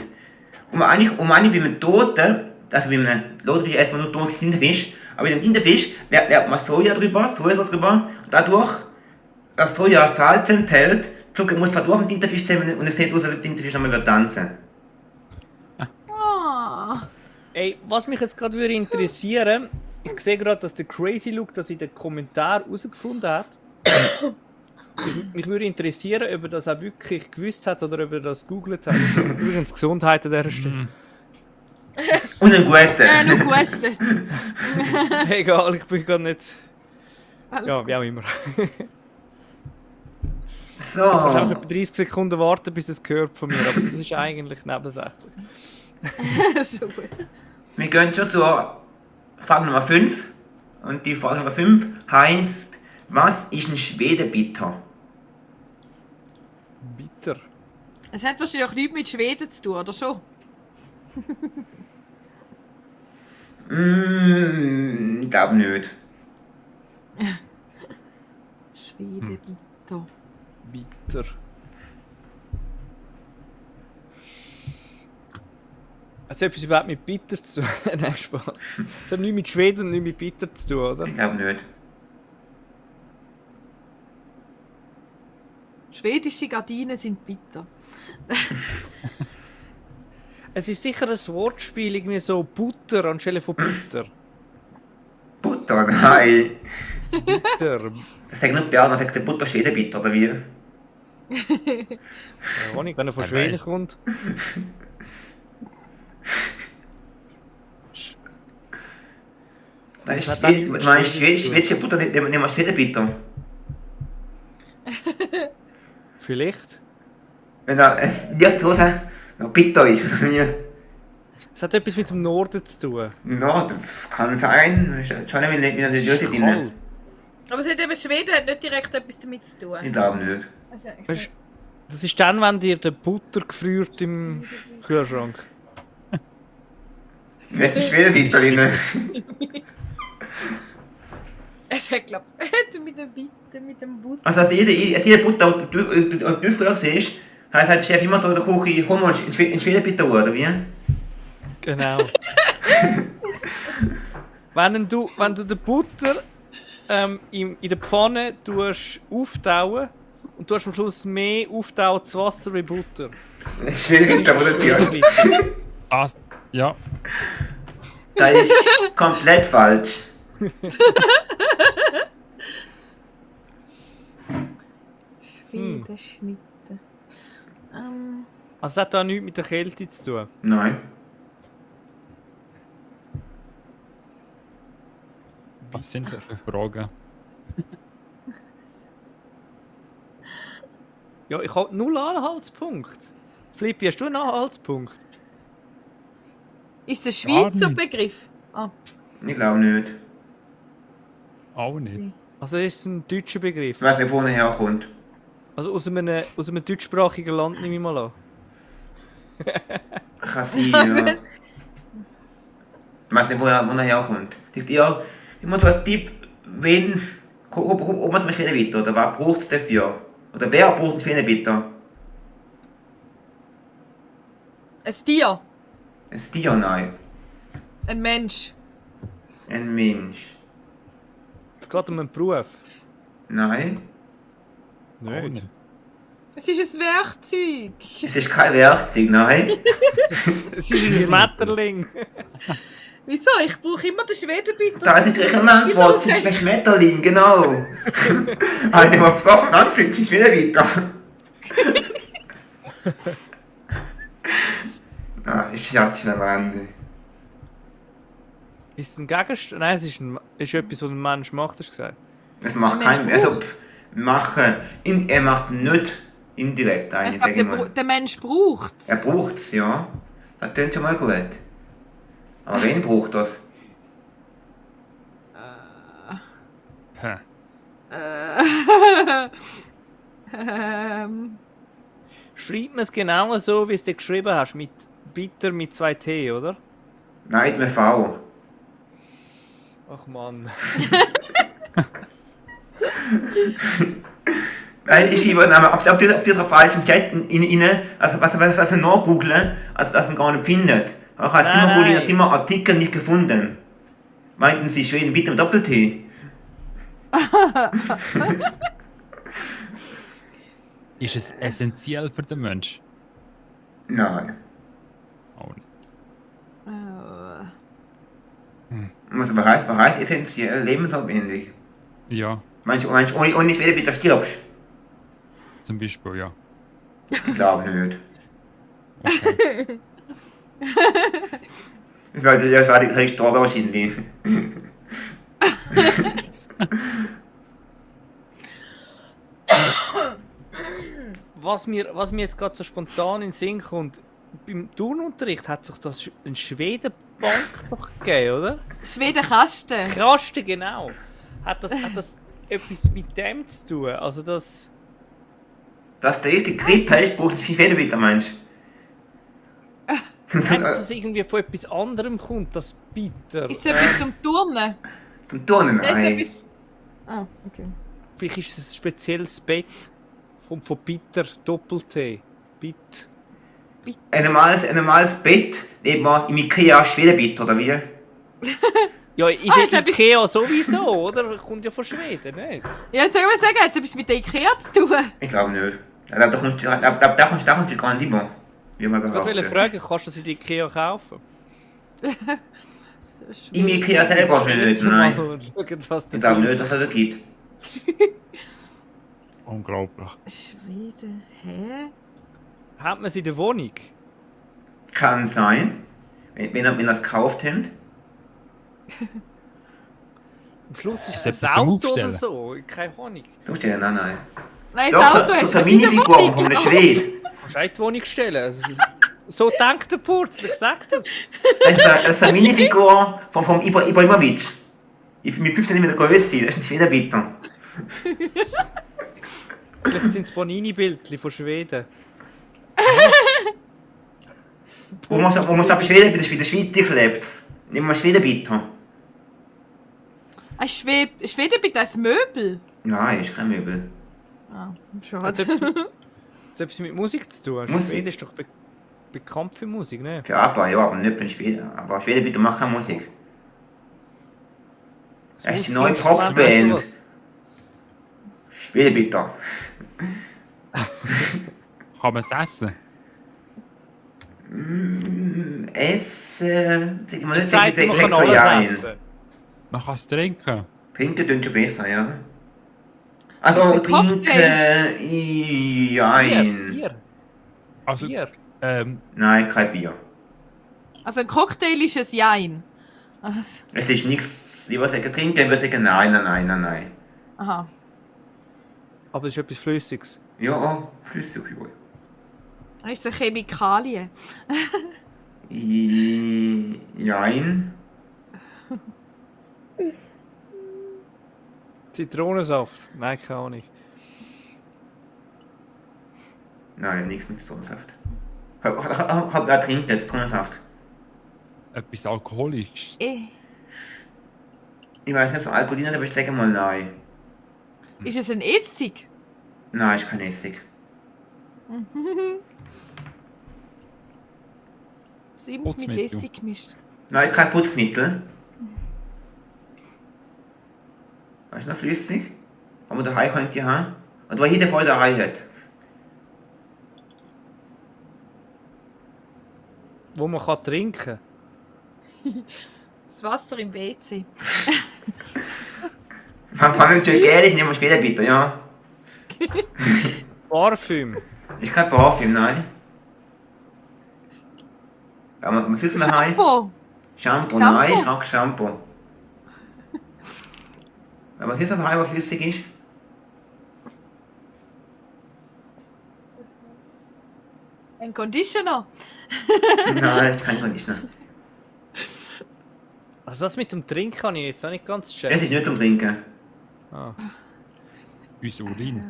Speaker 6: Und eigentlich bei einem Toten, also bei einem Toten ist erstmal nur toter Tintenfisch, aber bei dem Tintenfisch lernt man Sojasauce drüber, und dadurch, dass Soja Salz enthält, muss man durch den Tintenfisch zusammen und es sieht aus, als ob der Tintenfisch nochmal tanzen.
Speaker 9: Ah.
Speaker 7: Ey, was mich jetzt gerade würde interessieren, ich sehe gerade, dass der Crazy Look das in den Kommentaren herausgefunden hat. Mich würde interessieren, ob er das auch wirklich gewusst hat oder ob er das gegoogelt hat. Übrigens Gesundheit an dieser Stelle.
Speaker 6: Und einen guten.
Speaker 9: Nur gehustet.
Speaker 7: Egal, ich bin gar nicht...
Speaker 9: Alles
Speaker 7: Ja,
Speaker 9: gut.
Speaker 7: wie auch immer.
Speaker 6: So.
Speaker 7: Jetzt musst du auch etwa 30 Sekunden warten, bis es gehört von mir, aber das ist eigentlich nebensächlich.
Speaker 9: Schon gut.
Speaker 6: Wir gehen schon zur Frage Nummer 5. Und die Frage Nummer 5 heißt: Was ist ein Schwedenbitter?
Speaker 7: Bitter.
Speaker 9: Es hat wahrscheinlich auch nichts mit Schweden zu tun, oder schon?
Speaker 6: Ich glaube nicht.
Speaker 9: Schweden, bitter.
Speaker 7: Bitter. Hat es etwas überhaupt mit Bitter zu tun? Nein, Spaß. Es hat nichts mit Schweden und nichts mit Bitter zu tun, oder?
Speaker 6: Ich glaube nicht.
Speaker 9: Schwedische Gardinen sind bitter.
Speaker 7: Es ist sicher ein Wortspiel, irgendwie so Butter anstelle von Bitter.
Speaker 6: Butter, nein.
Speaker 7: Bitter.
Speaker 6: Das sagt nicht Bern, das sagt der Butter Schwedenbitter, oder wie?
Speaker 7: Ja, wenn er von
Speaker 8: Wer
Speaker 7: Schweden
Speaker 8: weiß.
Speaker 7: kommt.
Speaker 6: Nein,
Speaker 7: Das hat auch nichts mit
Speaker 6: du meinst
Speaker 7: Schweden zu tun.
Speaker 6: schwedische Butter, nehmen wir Schwedenbitter.
Speaker 7: Vielleicht.
Speaker 6: Wenn er es nicht so noch bitter ist, oder wie?
Speaker 7: Es hat etwas mit dem Norden zu tun.
Speaker 6: Ja, das kann sein. Schon nicht mit der Dürre drin.
Speaker 7: Kalt.
Speaker 9: Aber es hat eben Schweden hat nicht direkt etwas damit zu tun.
Speaker 6: Ich glaube nicht.
Speaker 9: Also, ich
Speaker 7: Weißt, das ist dann, wenn dir der Butter gefriert im Kühlschrank.
Speaker 6: Es ist Schwedenbitter drin.
Speaker 9: es hat, glaube ich, mit dem Bitter, mit dem Butter.
Speaker 6: Also jede Butter, die du früher siehst, heißt der Chef immer so in der Küche, hol mal in Schwedenbitter, oder wie?
Speaker 7: Genau. wenn du den Butter in der Pfanne tust auftauen und du hast am Schluss mehr auftauendes Wasser wie Butter.
Speaker 6: Schwedenbitter, oder sie?
Speaker 8: Ah, ja.
Speaker 6: Das ist komplett falsch.
Speaker 9: Schweden, Schnitte.
Speaker 7: Also es hat da nichts mit der Kälte zu tun.
Speaker 6: Nein.
Speaker 8: Was sind das für Fragen?
Speaker 7: Ja, ich habe 0 Anhaltspunkt. Flippi, hast du einen Anhaltspunkt?
Speaker 9: Ist es ein Schweizer
Speaker 8: nicht.
Speaker 9: Begriff? Ah,
Speaker 6: Ich glaube nicht.
Speaker 8: Auch nicht.
Speaker 7: Also ist es ein deutscher Begriff.
Speaker 6: Ich weiß nicht, wo er herkommt.
Speaker 7: Also aus einem deutschsprachigen Land nehme ich mal an.
Speaker 6: Kann sein, ja. Ich weiß nicht, wo er herkommt. Ich muss so als Tipp, ob man es mit Schwedenbitter oder was braucht es dafür? Oder wer braucht einen Schwedenbitter?
Speaker 9: ein Tier.
Speaker 6: Ein Tier, nein.
Speaker 9: Ein Mensch.
Speaker 6: Ein Mensch.
Speaker 7: Es geht um einen Beruf.
Speaker 6: Nein.
Speaker 8: Auch
Speaker 7: Nicht.
Speaker 8: nicht.
Speaker 9: Es ist ein Werkzeug.
Speaker 6: Es ist kein Werkzeug, nein.
Speaker 7: Es ist ein Schmetterling.
Speaker 9: Wieso? Ich brauche immer den Schwedenbitter.
Speaker 6: Das ist eine Antwort, es ist ein Schmetterling, genau. Einer, der besoffen anfängt, ist Schwedenbitter. Ich Scherz am Rande.
Speaker 7: Ist es ein Gegenstand? Nein, es ist etwas, was ein Mensch macht, hast du gesagt.
Speaker 6: Das macht
Speaker 9: Der Mensch
Speaker 6: kein... Also, machen... Er macht nicht indirekt
Speaker 9: Ich
Speaker 6: eigentlich,
Speaker 9: glaube,
Speaker 6: sag ich mal.
Speaker 9: der Mensch braucht es.
Speaker 6: Er braucht es, ja. Das klingt schon mal gut. Aber wen braucht das?
Speaker 8: Hä.
Speaker 7: Schreibt man es genau so, wie es dir geschrieben hast, mit Bitter mit 2 T, oder?
Speaker 6: Nein, mit V.
Speaker 7: Ach Mann.
Speaker 6: Ich schreibe ab dieser falschen Chat rein, also nachgoogeln, also dass man gar nicht findet. Auch heißt immer
Speaker 7: Nein.
Speaker 6: gut, immer Artikel nicht gefunden. Meinten Sie Schweden bitte mit Doppel-T?
Speaker 8: Ist es essentiell für den Mensch?
Speaker 6: Nein.
Speaker 8: Auch nicht.
Speaker 6: Was heißt essentiell lebensnotwendig?
Speaker 8: Ja,
Speaker 6: Meinst du, ohne Schweden bitte stirbst?
Speaker 8: zum Beispiel, ja.
Speaker 6: Ich glaube nicht.
Speaker 8: Okay.
Speaker 6: Das war die Strafe wahrscheinlich.
Speaker 7: was mir jetzt gerade so spontan in den Sinn kommt, beim Turnunterricht hat sich das eine Schwedenbank doch gegeben, oder?
Speaker 9: Schwedenkasten.
Speaker 7: Kasten, genau. Hat das etwas mit dem zu tun? Also das...
Speaker 6: Dass der erste Grip hast, braucht nicht viel Federbitter, meinst du?
Speaker 7: Meinst du, dass es irgendwie von etwas anderem kommt, das Bitter?
Speaker 9: Ist es etwas zum Turnen?
Speaker 6: Zum Turnen,
Speaker 9: Ist es
Speaker 6: nein.
Speaker 9: etwas... Ah, okay.
Speaker 7: Vielleicht ist es ein spezielles Bett. Kommt von Bitter, Doppel-T. Bit.
Speaker 6: Ein normales Bett, neben mir im Ikea Schwedenbitter, oder wie?
Speaker 7: Ja, in
Speaker 9: jetzt
Speaker 7: der
Speaker 9: hab ich's-
Speaker 7: Ikea sowieso, oder? Kommt ja von Schweden, nicht?
Speaker 9: Ja, jetzt soll ich mal sagen, hat es etwas mit der Ikea zu tun?
Speaker 6: Ich glaube nicht. Ich glaube, da kommst du gar nicht über. Wie man
Speaker 7: Ich wollte
Speaker 6: behauptet.
Speaker 7: fragen, kannst du das in der Ikea kaufen?
Speaker 6: Im Ikea selber nicht, nein.
Speaker 7: Schauen, was
Speaker 6: Ich
Speaker 7: der
Speaker 6: glaube nicht, dass es das gibt.
Speaker 8: Unglaublich.
Speaker 9: Schweden, hä?
Speaker 7: Hat man sie in der Wohnung?
Speaker 6: Kann sein. Wenn ihr es gekauft habt.
Speaker 7: Am Schluss ist
Speaker 8: Ist
Speaker 7: es
Speaker 8: etwas
Speaker 7: ein
Speaker 8: zum
Speaker 7: Auto oder
Speaker 8: Aufstellen?
Speaker 7: so. Keine Ahnung.
Speaker 6: Du stehst nein.
Speaker 9: Nein,
Speaker 6: Doch,
Speaker 9: das Auto
Speaker 6: so
Speaker 9: hast
Speaker 6: eine
Speaker 9: du in der
Speaker 6: Minifigur
Speaker 9: Wohnung.
Speaker 6: von der Schwede.
Speaker 7: Kannst du auch in die Wohnung stellen. So denkt der Purz, ich sag das.
Speaker 6: Das ist eine Minifigur vom Ibrahimovic. Mit 15 cm Größe, das ist ein Schwedenbitter.
Speaker 7: Vielleicht sind es Bonini-Bildchen von Schweden.
Speaker 6: Wo man da bei Schwedenbitter lebt. Nehmen wir Schwedenbitter.
Speaker 9: Ein Schweden bitte ein Möbel.
Speaker 6: Nein, ist kein Möbel.
Speaker 9: Ah,
Speaker 7: Hat
Speaker 9: schade.
Speaker 7: es etwas mit Musik zu tun?
Speaker 6: Musik?
Speaker 7: Schweden ist doch bekannt für Musik, ne?
Speaker 6: Für ABBA, ja, aber nicht für Schweden. Aber Schwedenbitter macht keine Musik. Das ist die neue Popband. Schwedenbitter.
Speaker 8: Kann man es essen?
Speaker 6: Essen. Sag mal nicht,
Speaker 7: Zeit, man kann
Speaker 6: sag so
Speaker 7: alles
Speaker 6: Jein.
Speaker 7: essen.
Speaker 8: Man kann es trinken.
Speaker 6: Trinken tun schon besser, ja.
Speaker 9: Ist
Speaker 6: Also
Speaker 9: ein
Speaker 6: trinken.
Speaker 7: Bier,
Speaker 6: Jein.
Speaker 7: Bier,
Speaker 8: Also,
Speaker 7: Bier.
Speaker 6: Nein, kein Bier.
Speaker 9: Also ein Cocktail ist ein Jein. Also,
Speaker 6: Es ist nichts. Lieber sagen trinken, wir sagen nein.
Speaker 9: aha.
Speaker 7: Aber es ist etwas Flüssiges.
Speaker 6: Ja, flüssig, ja.
Speaker 9: Das ist eine Chemikalie.
Speaker 6: Jein.
Speaker 7: Zitronensaft? Nein, keine Ahnung.
Speaker 6: Nein, nichts mit Zitronensaft. Wer trinkt jetzt Zitronensaft?
Speaker 8: etwas Alkoholisches.
Speaker 6: Ich weiß nicht, ob es Alkohol drin hat, aber ich sage mal nein.
Speaker 9: Ist es ein Essig?
Speaker 6: Nein, ist kein Essig.
Speaker 9: Zimt mit
Speaker 8: Putzmittel.
Speaker 9: Essig gemischt.
Speaker 6: Nein, kein Putzmittel. Das ist noch flüssig. Aber daheim könnt ihr haben. Und was jeder voll daheim hat.
Speaker 7: Wo man kann trinken
Speaker 9: Das Wasser im WC.
Speaker 6: Man kann nicht schön gärig, nehmen wir später bitte, ja.
Speaker 7: Parfüm.
Speaker 6: Ist kein Parfüm, nein. Aber was ist denn daheim?
Speaker 9: Shampoo.
Speaker 6: Shampoo,
Speaker 9: Shampoo.
Speaker 6: nein, ist auch Shampoo. Aber was ist denn daheim, was flüssig ist?
Speaker 9: Ein Conditioner.
Speaker 6: Nein, ist kein Conditioner.
Speaker 7: Also das mit dem Trinken kann ich jetzt auch nicht ganz
Speaker 6: Es
Speaker 7: checken.
Speaker 6: ist nicht zum Trinken.
Speaker 7: Ah.
Speaker 8: Unser Urin.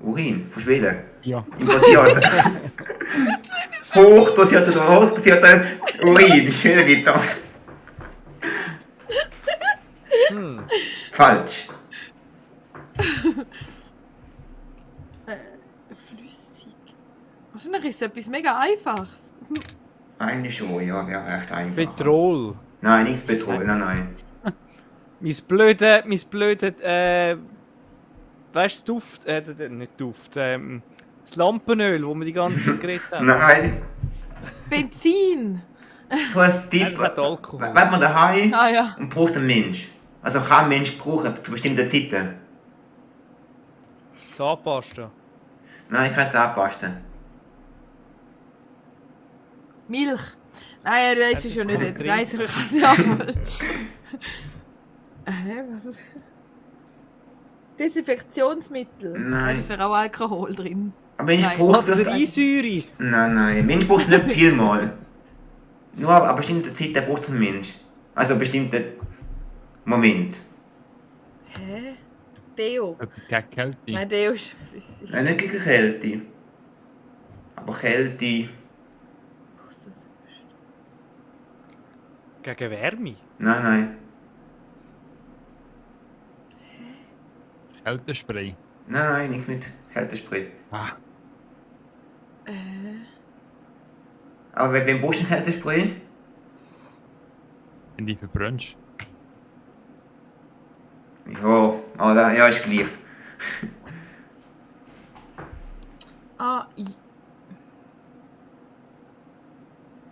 Speaker 6: Urin, von Schweden.
Speaker 8: Ja.
Speaker 6: Importiert. Hochdosierter Urin, schön weiter. Falsch.
Speaker 9: Flüssig. Wahrscheinlich ist es etwas mega Einfaches.
Speaker 6: Eigentlich schon, ja, wäre recht einfach.
Speaker 7: Petrol.
Speaker 6: Nein, nichts Petrol, nein.
Speaker 7: Mein blöde, weißt du, Duft, nicht Duft, das Lampenöl, wo wir die ganze Zeit geredet haben.
Speaker 6: Nein,
Speaker 9: Benzin.
Speaker 6: so ein
Speaker 7: Ja,
Speaker 6: Tipp.
Speaker 7: das hat Alkohol.
Speaker 6: Wenn man daheim
Speaker 9: Ah ja.
Speaker 6: und braucht ein Mensch. Also kann ein Mensch brauchen zu bestimmten Zeiten.
Speaker 7: Zahnpasta.
Speaker 6: Nein, keine Zahnpasta.
Speaker 9: Milch. Nein, das ist ja
Speaker 7: das
Speaker 9: nicht.
Speaker 7: kann
Speaker 9: Nein,
Speaker 7: man
Speaker 9: ich kann es ja voll. Was? Desinfektionsmittel.
Speaker 6: Nein.
Speaker 9: Da ist ja auch Alkohol drin.
Speaker 6: Aber Mensch
Speaker 9: Nein.
Speaker 6: braucht vielleicht...
Speaker 7: Batteriesäure.
Speaker 6: Nein. Mensch braucht nicht viel mal. Nur ab einer bestimmten Zeit der braucht ein Mensch. Also einen bestimmten Moment.
Speaker 9: Hä? Deo.
Speaker 8: Etwas gegen Kälte.
Speaker 9: Nein, Deo ist flüssig.
Speaker 6: Nein, nicht gegen Kälte. Aber Kälte...
Speaker 7: Gegen Wärme.
Speaker 6: Nein.
Speaker 8: Kältespray.
Speaker 6: Nein, nichts mit Kältespray.
Speaker 8: Ah,
Speaker 6: Aber wenn brauchst du ein Kältespray?
Speaker 8: wenn du dich verbrennst.
Speaker 6: Ja, ist gleich.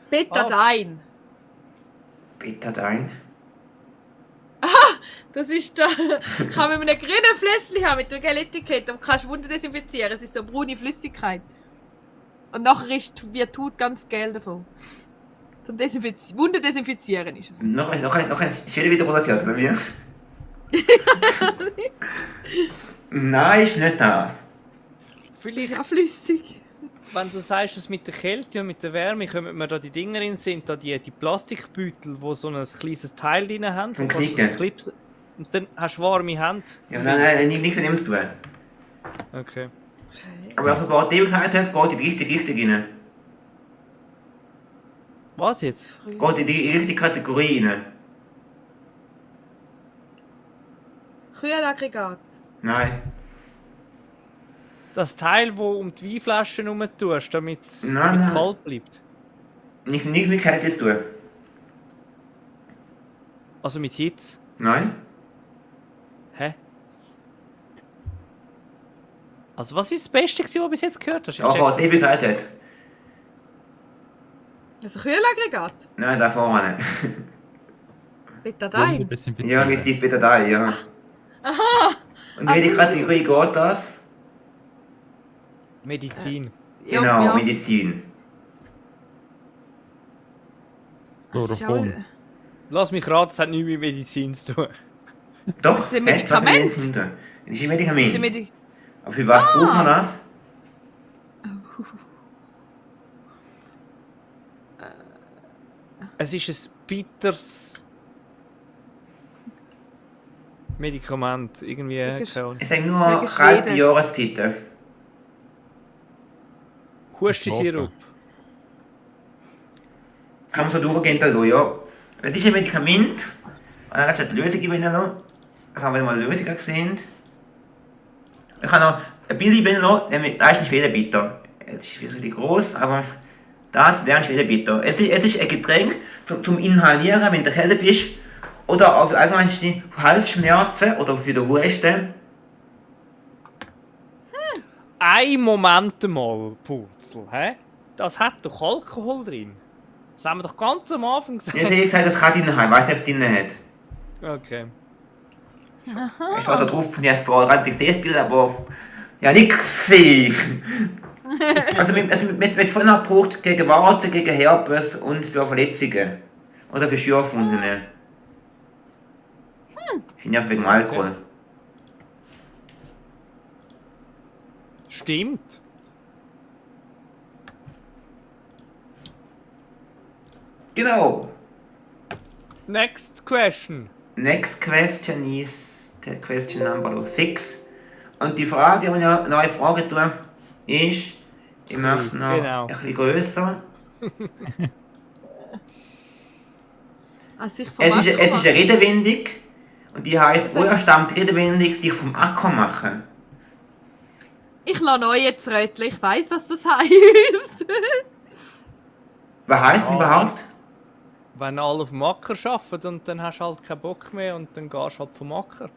Speaker 9: Betadine.
Speaker 6: Betadine?
Speaker 9: Das ist da. Kann man mit einem grünen Fläschchen haben, mit einem gelben Etikett, und kannst Wunden desinfizieren. Es ist so eine braune Flüssigkeit. Und nachher wird die Haut ganz gelb davon. Zum Wunden desinfizieren ist es.
Speaker 6: Noch ein Schädel wieder rotiert, oder wie? Nein, ist nicht das.
Speaker 7: Vielleicht,
Speaker 9: Ja, flüssig.
Speaker 7: wenn du sagst, dass mit der Kälte und mit der Wärme kommen wir da die Dinger in sind, da die Plastikbeutel, wo so ein kleines Teil drin haben.
Speaker 6: Zum
Speaker 7: wo kannst du
Speaker 6: Knicken.
Speaker 7: so klipsen. Und dann hast du warme Hände.
Speaker 6: Ja, nein, nichts mit dem zu tun.
Speaker 7: Okay.
Speaker 6: Aber was Frau Theo gesagt hat, geht in die richtige Richtung rein.
Speaker 7: Was jetzt?
Speaker 6: Geht in die richtige Kategorie rein.
Speaker 9: Kühlaggregat.
Speaker 6: Nein.
Speaker 7: Das Teil, wo um die Weinflaschen herum tust, damit es
Speaker 6: Nein.
Speaker 7: kalt bleibt.
Speaker 6: Nichts mit Kälte zu tun.
Speaker 7: Also mit Hitze.
Speaker 6: Nein.
Speaker 7: Hä? Also was ist das Beste, was du bis jetzt gehört hast? Ich
Speaker 6: Ja, Frau
Speaker 7: check's
Speaker 6: Theo gesagt hat.
Speaker 9: Also Kühlaggregat.
Speaker 6: Nein, da vorne.
Speaker 9: Betadine.
Speaker 6: Ja,
Speaker 8: Desinfizieren.
Speaker 6: mit Steve Betadine, ja.
Speaker 9: Aha!
Speaker 6: Und welche Kategorie geht das?
Speaker 7: Medizin.
Speaker 9: Ja,
Speaker 6: Genau,
Speaker 9: ja.
Speaker 6: Medizin.
Speaker 9: Das ist auch-
Speaker 8: Chloroform.
Speaker 7: Lass mich raten, das hat nichts mit Medizin zu tun.
Speaker 6: Doch,
Speaker 9: Das ist ein
Speaker 6: hat was mit
Speaker 9: Medikament.
Speaker 6: Medizin zu tun. Das ist ein
Speaker 9: Das
Speaker 6: Medikament.
Speaker 9: sind Medi-
Speaker 6: Aber für was braucht man das?
Speaker 7: Es ist ein bitteres Medikament. Irgendwie,
Speaker 9: Wegen-
Speaker 7: keine Ahnung.
Speaker 6: Es sind nur
Speaker 9: Wegen
Speaker 6: kalte
Speaker 9: Schweden.
Speaker 6: Jahreszeiten.
Speaker 7: Hustensirup.
Speaker 6: Kann man so durchgehen da ja. Es ist ein Medikament. Und dann hat es die Lösung gewinnen lassen. Das haben wir mal Lösungen gesehen. Ich kann noch ein Bild gewinnen lassen, nämlich das ist ein Schwedenbitter. Es ist richtig groß, aber das wäre ein Schwedenbitter. Es ist ein Getränk zum Inhalieren, wenn du kälter bist. Oder auch für allgemein Halsschmerzen oder für den Husten.
Speaker 7: Ein Moment mal, Purzel, hä? Das hat doch Alkohol drin. Das haben wir doch ganz am Anfang gesagt.
Speaker 6: Jetzt hätte ich gesagt, das kann drin haben. Ich weiß nicht, ob es drin hat.
Speaker 7: Okay.
Speaker 6: Es steht da drauf, ich habe vorher gerade gesehen, das Bild, aber ja, nichts gesehen. Also, man es vorhin gebraucht gegen Warzen, gegen Herpes und für Verletzungen. Oder für Schürfwunden. Ich bin ja wegen Alkohol.
Speaker 7: Stimmt.
Speaker 6: Genau.
Speaker 7: Next question.
Speaker 6: Next question is the question number 6. Und die Frage, die ich noch eine Frage tue, ist, ich mache es noch
Speaker 7: Genau.
Speaker 6: ein bisschen grösser.
Speaker 9: Also ich vom
Speaker 6: Es ist
Speaker 9: Akku
Speaker 6: eine Redewendung und die heisst,
Speaker 9: Das-
Speaker 6: woher stammt die Redewendung, sich vom Acker machen?
Speaker 9: Ich lasse euch jetzt röteln, ich weiss, was das heisst.
Speaker 6: Was heisst es überhaupt?
Speaker 7: Wenn alle auf dem Acker arbeiten und dann hast du halt keinen Bock mehr und dann gehst du halt vom Acker.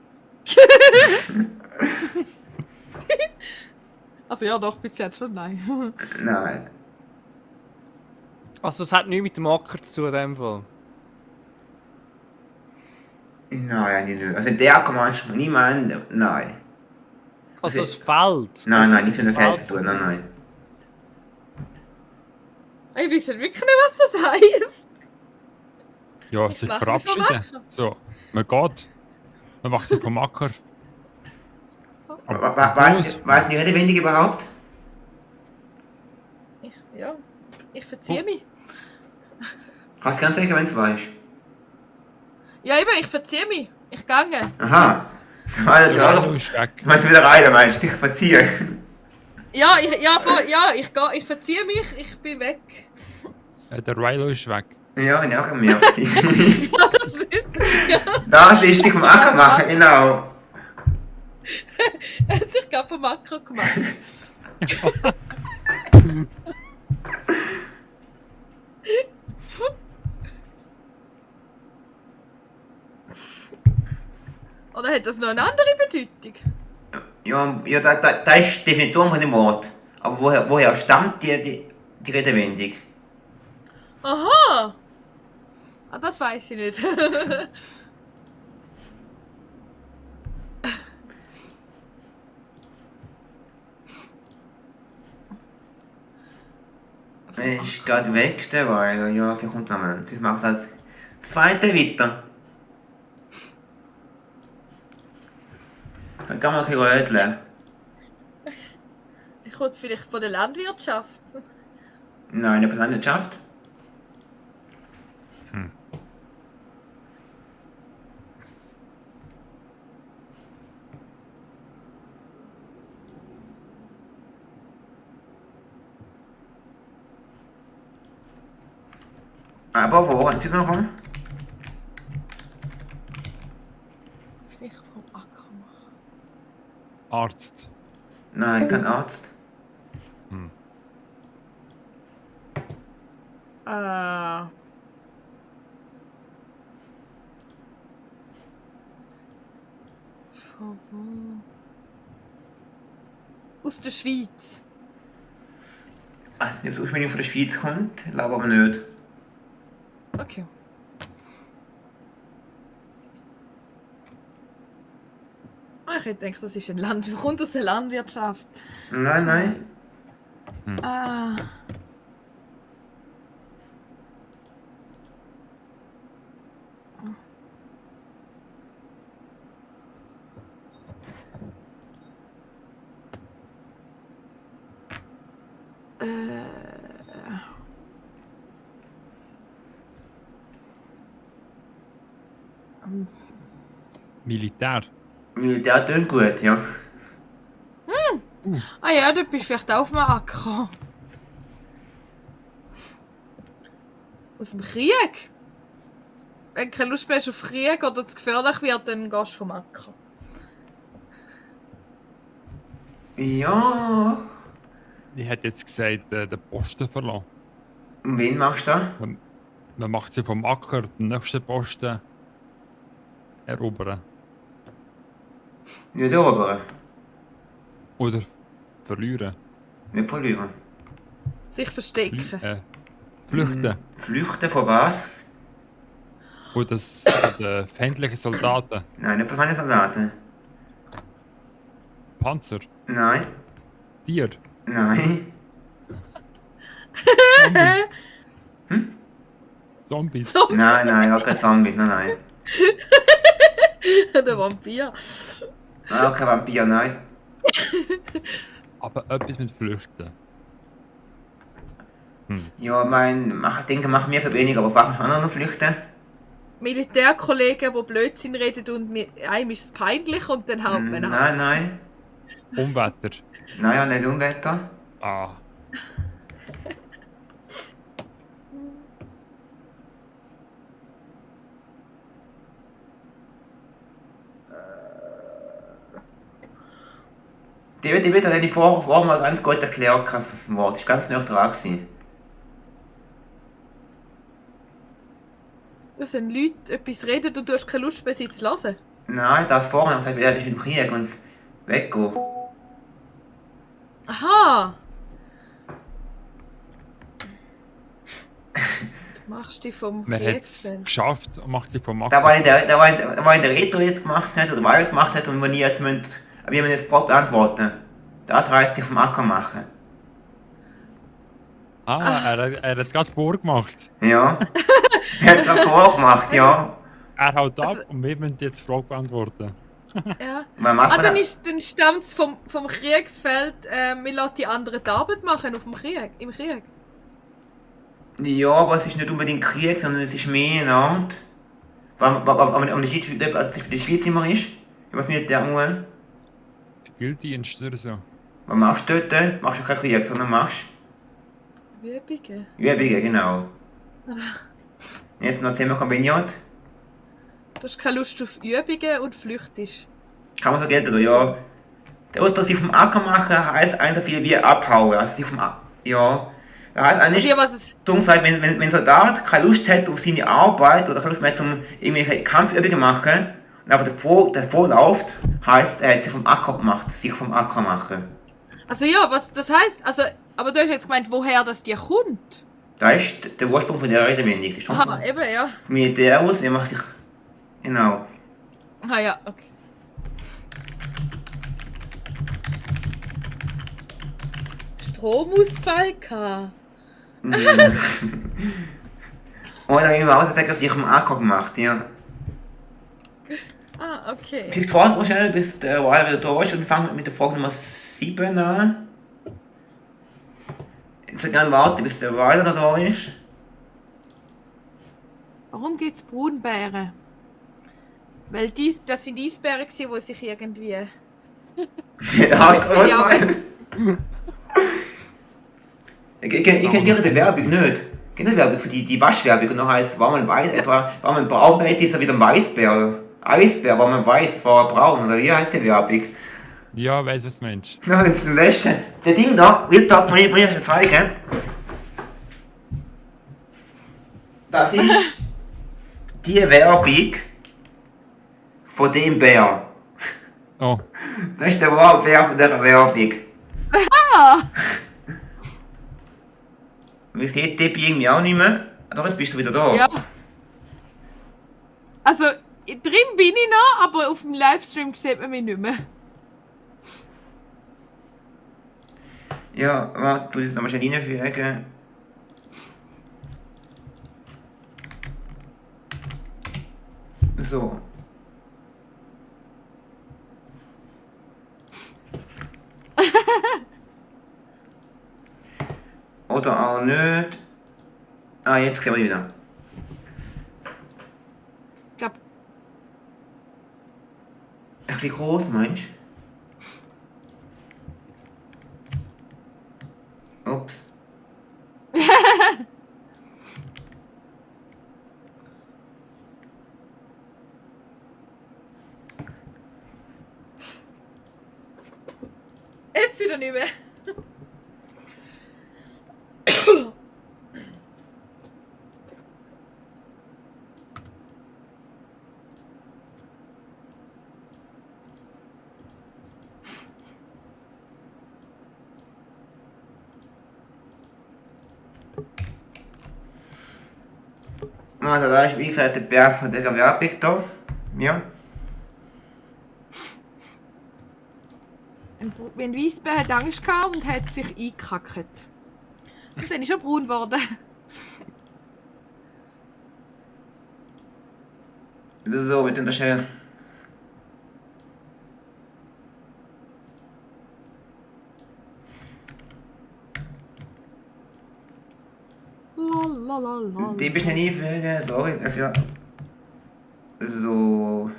Speaker 9: Also ja, doch, bis jetzt schon, nein.
Speaker 6: Nein.
Speaker 7: Also es hat nichts mit dem Acker zu tun in dem Fall.
Speaker 6: Nein, nicht. Also der Acker meinst du niemand? Nein.
Speaker 7: Also das Feld.
Speaker 6: Nein, nicht mit dem Feld zu tun, nein.
Speaker 9: Ich weiß wirklich nicht, was das heisst.
Speaker 8: Ja, sich
Speaker 9: Machen wir
Speaker 8: verabschieden.
Speaker 9: vom Acker.
Speaker 8: So, man geht. Man macht sich vom Acker.
Speaker 6: Weißt du die Redewendung überhaupt?
Speaker 9: Ich verziehe mich.
Speaker 6: Kannst du ganz sicher, wenn du es weißt.
Speaker 9: Ja, eben, ich verziehe mich. Ich gange.
Speaker 6: Aha.
Speaker 8: Der Rhino
Speaker 6: Also,
Speaker 8: ist weg.
Speaker 6: du meinst wieder rein, meinst du? Ich verziehe.
Speaker 9: Ja, ich verziehe mich. Ich bin weg.
Speaker 8: Der Rhino ist weg.
Speaker 6: Ja, ich auch gemerkt. Das ist dich vom Acker machen, genau.
Speaker 9: Er hat sich gerade vom Acker gemacht. Oder hat das noch eine andere Bedeutung?
Speaker 6: Ja, da ist die Definition von dem Wort. Aber woher stammt die Redewendung?
Speaker 9: Aha! Ah, das weiß ich nicht.
Speaker 6: Er ist gerade weg, der Weiler. Ja, der kommt nochmal. Das macht als zweite weiter. Dann kann man ein bisschen röteln.
Speaker 9: Ich komme vielleicht von der Landwirtschaft.
Speaker 6: Nein, nicht von der Landwirtschaft. Aber wo hat sie noch kommen?
Speaker 9: Sicher vom Acker machen.
Speaker 8: Arzt.
Speaker 6: Nein, kein Arzt.
Speaker 9: Von wo? Aus der Schweiz.
Speaker 6: Also nicht, ob es ursprünglich von der Schweiz kommt, ich glaube aber nicht.
Speaker 9: Okay. Ich hätte gedacht, das ist ein Land. Kommt aus der Landwirtschaft.
Speaker 6: Nein, nein.
Speaker 9: Ah.
Speaker 8: Militär.
Speaker 6: Militär tönt gut, ja.
Speaker 9: Ah ja, du bist vielleicht auch auf dem Acker. Aus dem Krieg? Wenn du keine Lust mehr hast auf Krieg oder es gefährlich wird, dann gehst du vom Acker.
Speaker 6: Ja.
Speaker 8: Ich hätte jetzt gesagt, den Posten verlassen.
Speaker 6: Und wen machst du da?
Speaker 8: Man macht sie vom Acker den nächsten Posten erobern.
Speaker 6: Nicht erobern.
Speaker 8: Oder verlieren.
Speaker 6: Nicht verlieren.
Speaker 9: Sich verstecken.
Speaker 8: Flüchten.
Speaker 6: Flüchten von was?
Speaker 8: Von den feindlichen Soldaten.
Speaker 6: Nein, nicht von meinen Soldaten.
Speaker 8: Panzer.
Speaker 6: Nein.
Speaker 8: Tier.
Speaker 6: Nein.
Speaker 8: Zombies. Zombies.
Speaker 6: Nein, auch kein Zombie, nein.
Speaker 9: Der Vampir.
Speaker 6: Auch kein Vampir, nein.
Speaker 8: Aber etwas mit Flüchten.
Speaker 6: Ja, ich denke, machen wir für weniger, aber warum kann er noch flüchten?
Speaker 9: Militärkollegen, die Blödsinn reden und einem ist es peinlich und dann haut man ab.
Speaker 6: Nein.
Speaker 8: Unwetter.
Speaker 6: Nein, ja, nicht Unwetter.
Speaker 8: Ah.
Speaker 6: Die wird dann vorher mal ganz gut erklärt, das Wort. Das war ganz nah dran gewesen.
Speaker 9: Dass wenn Leute etwas reden und du hast keine Lust mehr, sie zu hören.
Speaker 6: Nein, das vorne, das heißt, er ist im Krieg und weggehen.
Speaker 9: Aha! Du machst dich vom
Speaker 8: Man hat es
Speaker 9: Kriegsfeld.
Speaker 8: geschafft und macht sie vom
Speaker 6: Da
Speaker 8: Acker.
Speaker 6: war in der Retro jetzt gemacht hat, oder weil es gemacht hat und wir nie jetzt müssen, wie man jetzt Frage beantworten. Das heisst, sich vom Acker machen.
Speaker 8: Er hat es gerade vorgemacht.
Speaker 6: Ja. Er hat es auch vorgemacht, ja.
Speaker 8: Er haut ab
Speaker 9: Also-
Speaker 8: und wir müssen jetzt die Frage beantworten.
Speaker 9: Ja.
Speaker 6: Was macht man
Speaker 9: Dann
Speaker 6: da?
Speaker 9: stammt es vom Kriegsfeld, wir lassen die anderen die Arbeit machen im Krieg.
Speaker 6: Ja, aber es ist nicht unbedingt Krieg, sondern es ist mehr eine Art. Aber die Schweiz immer ist. Was nicht der muss.
Speaker 8: Zivildienst oder so.
Speaker 6: Was machst du dort? Machst du keinen Krieg, sondern machst
Speaker 9: Übungen.
Speaker 6: Übungen, genau. Jetzt noch zusammen kombiniert.
Speaker 9: Du hast keine Lust auf Übungen und flüchtest.
Speaker 6: Kann man so gelten, oder? Ja. Der Ausdruck, sich vom Acker machen, heisst einfach so viel wie abhauen. Also sich vom Acker. Ja. Das heisst eigentlich,
Speaker 9: Also, ja, was es.
Speaker 6: dumm gesagt, wenn ein Soldat keine Lust hat auf seine Arbeit oder keine Lust mehr hat, um irgendwelche Kampfübungen zu machen und einfach davor läuft, heisst, er hat sich vom Acker gemacht. Sich vom Acker machen.
Speaker 9: Also ja, was das heisst, also, aber du hast jetzt gemeint, woher das dir kommt.
Speaker 6: Das ist der Ursprung von der Redewendung. Das ist schon
Speaker 9: Aha, eben, ja.
Speaker 6: vom Militär aus, der macht sich. Genau.
Speaker 9: Ah ja, okay. Stromausfall gehabt.
Speaker 6: Oder wie man auch sagt, sich vom Acker gemacht, ja.
Speaker 9: Ah, okay.
Speaker 6: Vielleicht warten wir schnell, bis der Wahl wieder da ist und fangen mit der Frage Nummer 7 an. Ich würde gerne warten, bis der Wahl wieder da ist.
Speaker 9: Warum gibt's Braunbären? Weil das sind Eisbären gewesen, die sich irgendwie...
Speaker 6: Ja, ich
Speaker 9: Ja,
Speaker 6: Ich kenne die Werbung nicht. Ich kenne die Werbung für die Waschwerbung und dann heisst, war man braun, ist er wieder ein Weißbär. Eisbär, war man weiß, es war braun, oder wie heißt die Werbung?
Speaker 8: Ja, weiss was Mensch.
Speaker 6: Ja, das ist ein Wäsche. Der Ding da, Real Talk, muss ich schon zeigen. Das ist die Werbung von dem Bär.
Speaker 8: Oh,
Speaker 6: Das ist der wahre Bär von dieser Werbung. Man sieht Tippi irgendwie auch nicht mehr. Doch, jetzt bist du wieder da.
Speaker 9: Ja. Also, drin bin ich noch, aber auf dem Livestream sieht man mich nicht mehr.
Speaker 6: Ja, warte, du das nochmal schnell reinfügen. So. Oder auch nicht. Ah, jetzt gehen wir wieder.
Speaker 9: Ich glaube,
Speaker 6: Ein bisschen groß, meinst du? Ups.
Speaker 9: jetzt wieder nicht mehr.
Speaker 6: Also da ist wie gesagt der Bär von dieser Werbung da. Ja.
Speaker 9: Ein Weissbär hat Angst gehabt und hat sich eingekackt. Und dann ist er braun geworden.
Speaker 6: So, wir tun das schnell.
Speaker 9: Lalalala.
Speaker 6: Die bist nicht einfügen, sorry dafür. So.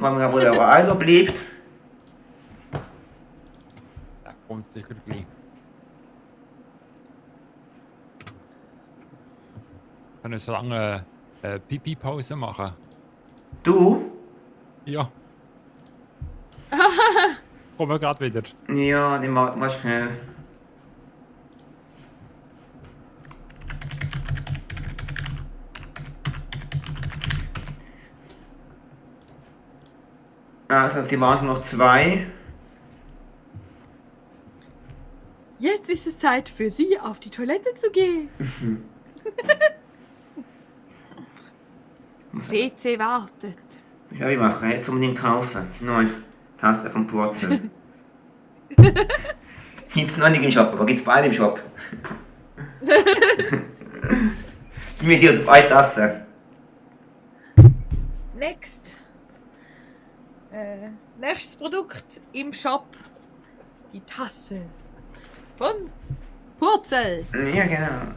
Speaker 6: Wenn man wo der Weiler bleibt.
Speaker 8: der kommt sicher gleich. Können so lange Pipi-Pause machen?
Speaker 6: Du?
Speaker 8: Ja. Kommen wir gerade wieder.
Speaker 6: Ja, den macht mal schnell. Also, die waren noch 2.
Speaker 9: Jetzt ist es Zeit für Sie, auf die Toilette zu gehen. Das WC wartet.
Speaker 6: Ja, ich mache jetzt unbedingt kaufen. Die neue Tasse vom Purzel. Gibt's noch nicht im Shop, aber gibt's beide im Shop. Gib mir die auf eine Tasse.
Speaker 9: Next. Nächstes Produkt im Shop. Die Tasse. Von Purzel.
Speaker 6: Ja, genau.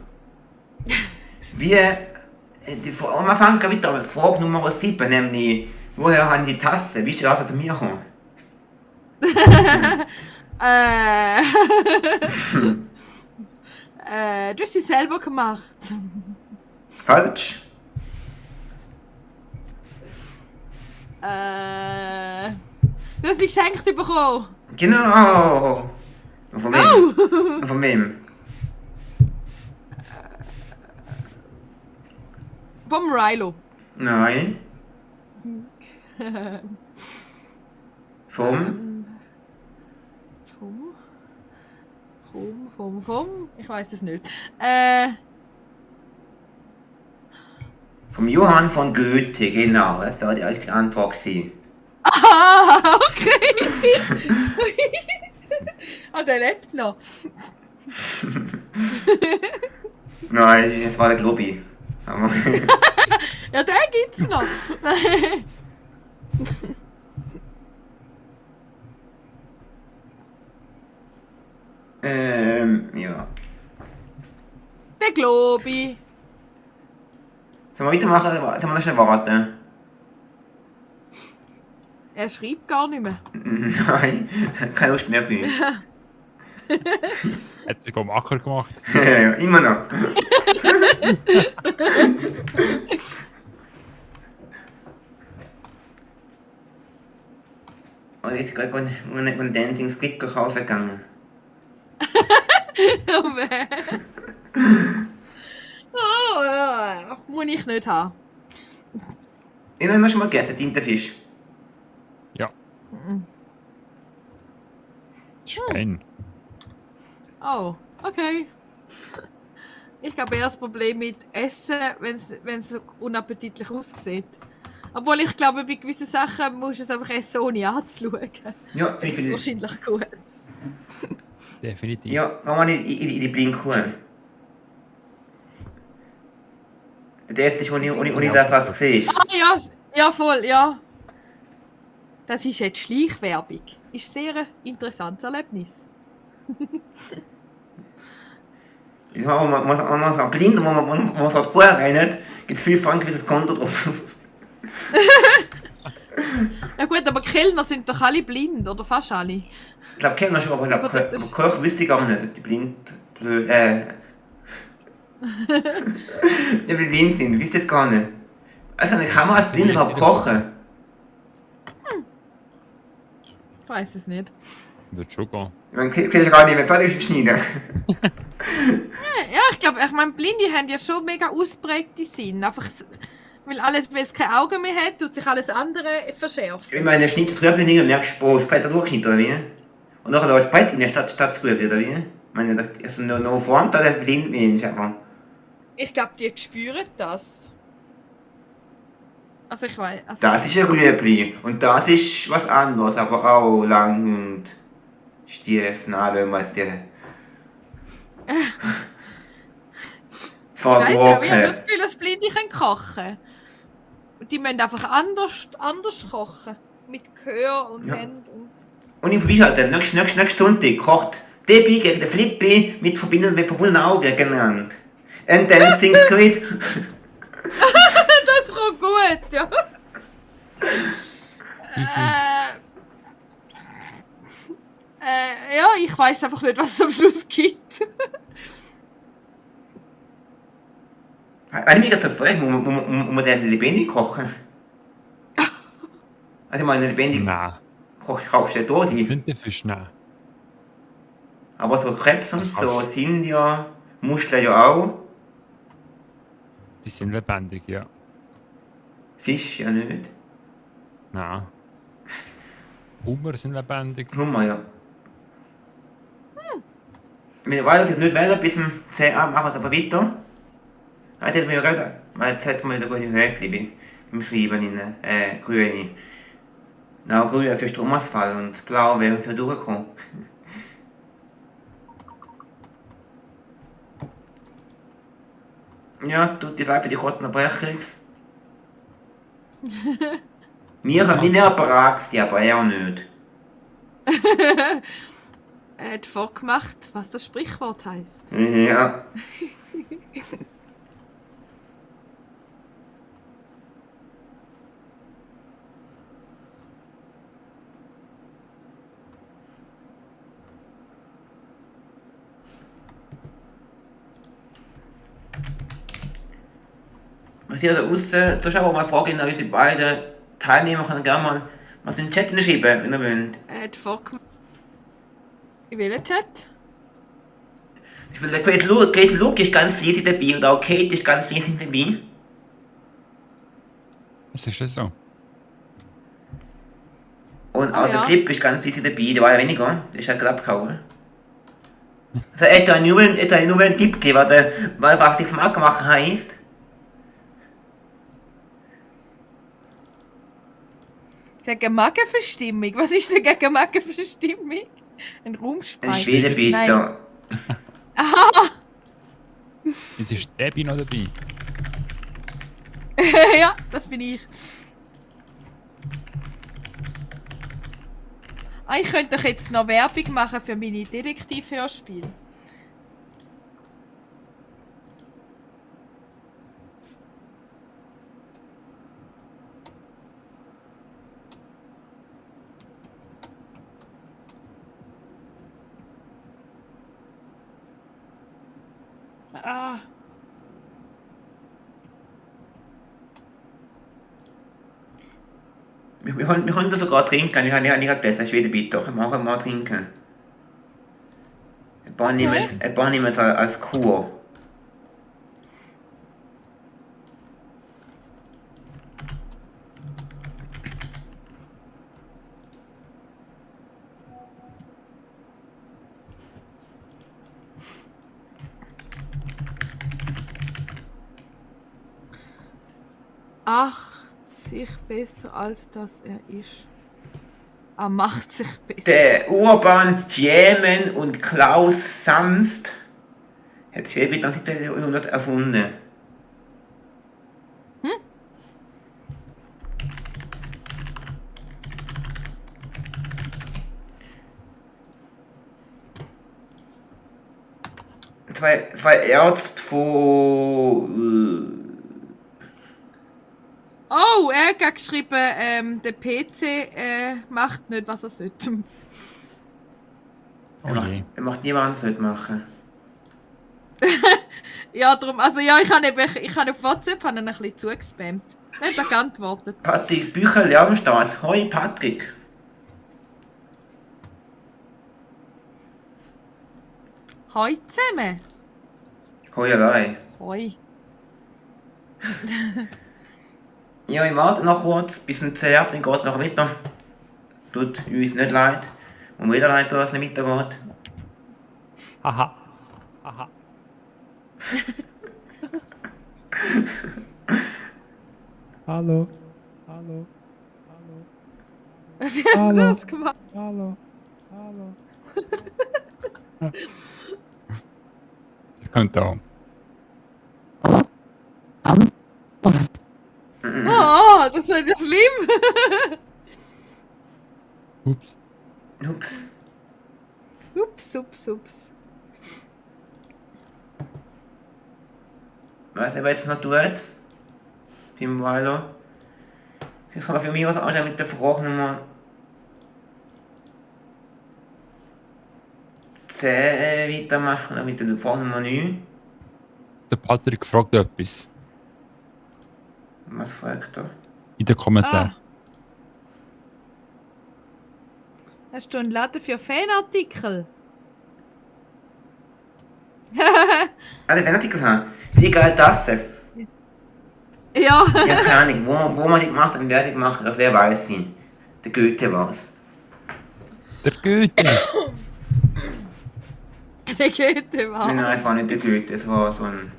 Speaker 6: Wie, am Anfang gehen wir wieder mit Frage Nummer 7, nämlich, woher haben die Tasse? Wie ist das zu mir gekommen?
Speaker 9: Du hast sie selber gemacht.
Speaker 6: Falsch.
Speaker 9: Du hast sie geschenkt bekommen.
Speaker 6: Genau. Und von wem? Und von wem?
Speaker 9: Vom Rilo.
Speaker 6: Nein. Vom?
Speaker 9: Ich weiß es nicht.
Speaker 6: Vom Johann von Goethe, genau. Das war die richtige Antwort gewesen.
Speaker 9: Ah, okay. Ah, der lebt noch.
Speaker 6: Nein, das war der Globi. Aber
Speaker 9: Ja, den gibt's noch.
Speaker 6: ja.
Speaker 9: Der Globi.
Speaker 6: Sollen wir weitermachen? Sollen wir noch schnell warten?
Speaker 9: Er schreibt gar nicht mehr.
Speaker 6: Nein, keine Lust mehr für ihn.
Speaker 8: Hat sich am Acker gemacht.
Speaker 6: Ja, immer noch. Und jetzt gerade einen Dancing Squid kaufen gegangen.
Speaker 9: Oh, muss ich nicht haben.
Speaker 6: Ich habe noch schon mal gegessen, Tintenfisch.
Speaker 8: Ja. Schwein.
Speaker 9: Oh, okay. Ich glaube, eher das Problem mit Essen, wenn es so unappetitlich aussieht. Obwohl ich glaube, bei gewissen Sachen musst du es einfach essen, ohne anzuschauen.
Speaker 6: Ja,
Speaker 9: Das
Speaker 6: finde
Speaker 9: ist
Speaker 6: ich.
Speaker 9: wahrscheinlich gut.
Speaker 8: Definitiv.
Speaker 6: Ja, geh mal in die Blindkuh. Der erste ist, wo ich das was sehe.
Speaker 9: Ah, ja, ja, voll, ja. Das ist jetzt Schleichwerbung. Ist sehr ein interessantes Erlebnis.
Speaker 6: Ja, man so blind, wo man so vorher rennt, gibt es 5 Franken für das Konto drauf.
Speaker 9: Ja gut, aber Kellner sind doch alle blind, oder fast alle.
Speaker 6: Ich glaube, Kellner schon, aber ich
Speaker 9: Aber
Speaker 6: glaube,
Speaker 9: das-
Speaker 6: Koch wüsste ich gar nicht, ob die blind, die blind sind, wisst ihr es gar nicht. Also kann man als Blind überhaupt kochen?
Speaker 9: Ich weiß es nicht.
Speaker 8: Wird schon gehen.
Speaker 6: Man sieht ja gar nicht mehr fertig schneiden.
Speaker 9: Ja, ich meine, Blinde haben ja schon mega ausprägte Sinn. Einfach, weil es keine Augen mehr hat, tut sich alles andere verschärfen.
Speaker 6: Ich meine, schneidest du Rüebli nicht und merkst, boah, das Brett hat durchgeschnitten, oder wie? Und nachher läuft das Brett in der Stadt das Rüebli, oder wie? Ich meine, das ist noch vorne da der Blindmensch, aber...
Speaker 9: Ich glaube, die spüren das. Also ich weiß. Also,
Speaker 6: Das ist ein Rüebli und das ist was anderes, aber auch lang und stief, Nadel, was der...
Speaker 9: ich weiß nicht, aber ich habe schon das
Speaker 6: Verrocken.
Speaker 9: Gefühl, dass Blinde können kochen. Die müssen einfach anders kochen. Mit Gehör und
Speaker 6: Ja.
Speaker 9: Händen. Und
Speaker 6: Und im Vorbeischalten, nächste Stunde kocht Debbie gegen den Flippy mit verbundenen Augen genannt. And Dancing Squid.
Speaker 9: das kommt gut, ja.
Speaker 8: Easy.
Speaker 9: Ja, ich weiß einfach nicht, was es am Schluss gibt.
Speaker 6: Wenn ich mich gerade frage, muss man den lebendig kochen? Also ich meine, lebendig
Speaker 8: Nein.
Speaker 6: kochst du ja tot ein.
Speaker 8: Nicht den Fisch nehmen.
Speaker 6: Aber so Krebs und
Speaker 8: Das
Speaker 6: so
Speaker 8: kannst-
Speaker 6: sind ja, Muskeln ja auch,
Speaker 8: Die sind lebendig, ja.
Speaker 6: Fisch ja nicht.
Speaker 8: Nein. Hummer sind lebendig.
Speaker 6: Hummer ja. Wir wollen nicht wählen bis zum 10 Abend, machen wir es aber weiter. Jetzt hat mir ja gerade, jetzt hat mir wieder gute Höhe, liebe. im Schreiben rein. Grüne. Na, grün für Stromausfall und blau wäre für durchgekommen. Ja, es tut dir leid für die Kottenbrechung. Wir haben nicht parat gewesen, aber er nicht.
Speaker 9: Er hat vorgemacht, was das Sprichwort heisst.
Speaker 6: Ja. Was ihr da außen Zuschauer mal fragen, unsere beiden Teilnehmer können gerne mal was in den Chat schreiben, wenn ihr wollt.
Speaker 9: Er hat vorgemacht. In welchem Chat?
Speaker 6: Ich will der Grace Luke ist ganz fließig dabei und auch Kate ist ganz fließig dabei.
Speaker 8: Das ist ja so.
Speaker 6: Und auch
Speaker 9: ja.
Speaker 6: der Flip ist ganz fließig dabei, der war ja weniger, der ist halt gerade abgehauen. Also er hat nur einen Tipp gegeben, was ich vom Acker machen heisst.
Speaker 9: Gegen Magenverstimmung? Was ist denn gegen Magenverstimmung? Ein Raumspeicher?
Speaker 6: Ein Schwedenbitter.
Speaker 9: Aha!
Speaker 8: Jetzt ist Debbie noch dabei.
Speaker 9: Ja, das bin ich. Ich könnte doch jetzt noch Werbung machen für meine Detektivhörspiele. Ah.
Speaker 6: Wir können das sogar trinken, ich habe besser, Schwedenbitter, ich mache mal trinken. Ein paar nehmen es als Kur.
Speaker 9: Sich besser als dass er ist. Er macht sich besser.
Speaker 6: Der Urban Jemen und Klaus Samst hat Schwedenbitter 1700 erfunden. Zwei Ärzte von
Speaker 9: Oh, er hat geschrieben, der PC macht nicht, was er sollte.
Speaker 8: Oh je.
Speaker 6: Er macht niemand anders machen.
Speaker 9: Ja, darum, also ja, ich habe auf WhatsApp ein bisschen zugespammt. Er hat er geantwortet.
Speaker 6: Patrick Bücherl am Start. Hoi Patrick.
Speaker 9: Hoi zusammen.
Speaker 6: Hoi allein.
Speaker 9: Hoi.
Speaker 6: Ja, ich warte noch kurz, bis ein Zerrt, dann geht es noch weiter. Tut uns nicht leid. Und wieder leid, dass es nicht weitergeht.
Speaker 8: Aha. Aha. Hallo. Hallo. Hallo.
Speaker 9: Wie hast du das gemacht?
Speaker 8: Hallo. Hallo. Ich kann da.
Speaker 9: Oh, das ist ja schlimm.
Speaker 8: Ups.
Speaker 6: Ups.
Speaker 9: Ups.
Speaker 6: Was er jetzt noch tut? Tim Weiler. Jetzt kann man für mich was anschauen mit der Frage Nummer 10 weitermachen, oder mit der Frage Nummer 9.
Speaker 8: Der Patrick fragt etwas.
Speaker 6: Was fragt er?
Speaker 8: In den Kommentaren.
Speaker 9: Hast du einen Laden für Fanartikel?
Speaker 6: Ah, den Fanartikel haben. Wie geil Tasse.
Speaker 9: Ja.
Speaker 6: Ja, keine Ahnung, wo man die gemacht hat und wer die gemacht hat, das wer weiß ihn. Der Goethe war's.
Speaker 8: Der Goethe.
Speaker 9: Der Goethe war.
Speaker 6: Nein, einfach nicht der Goethe, es war so ein...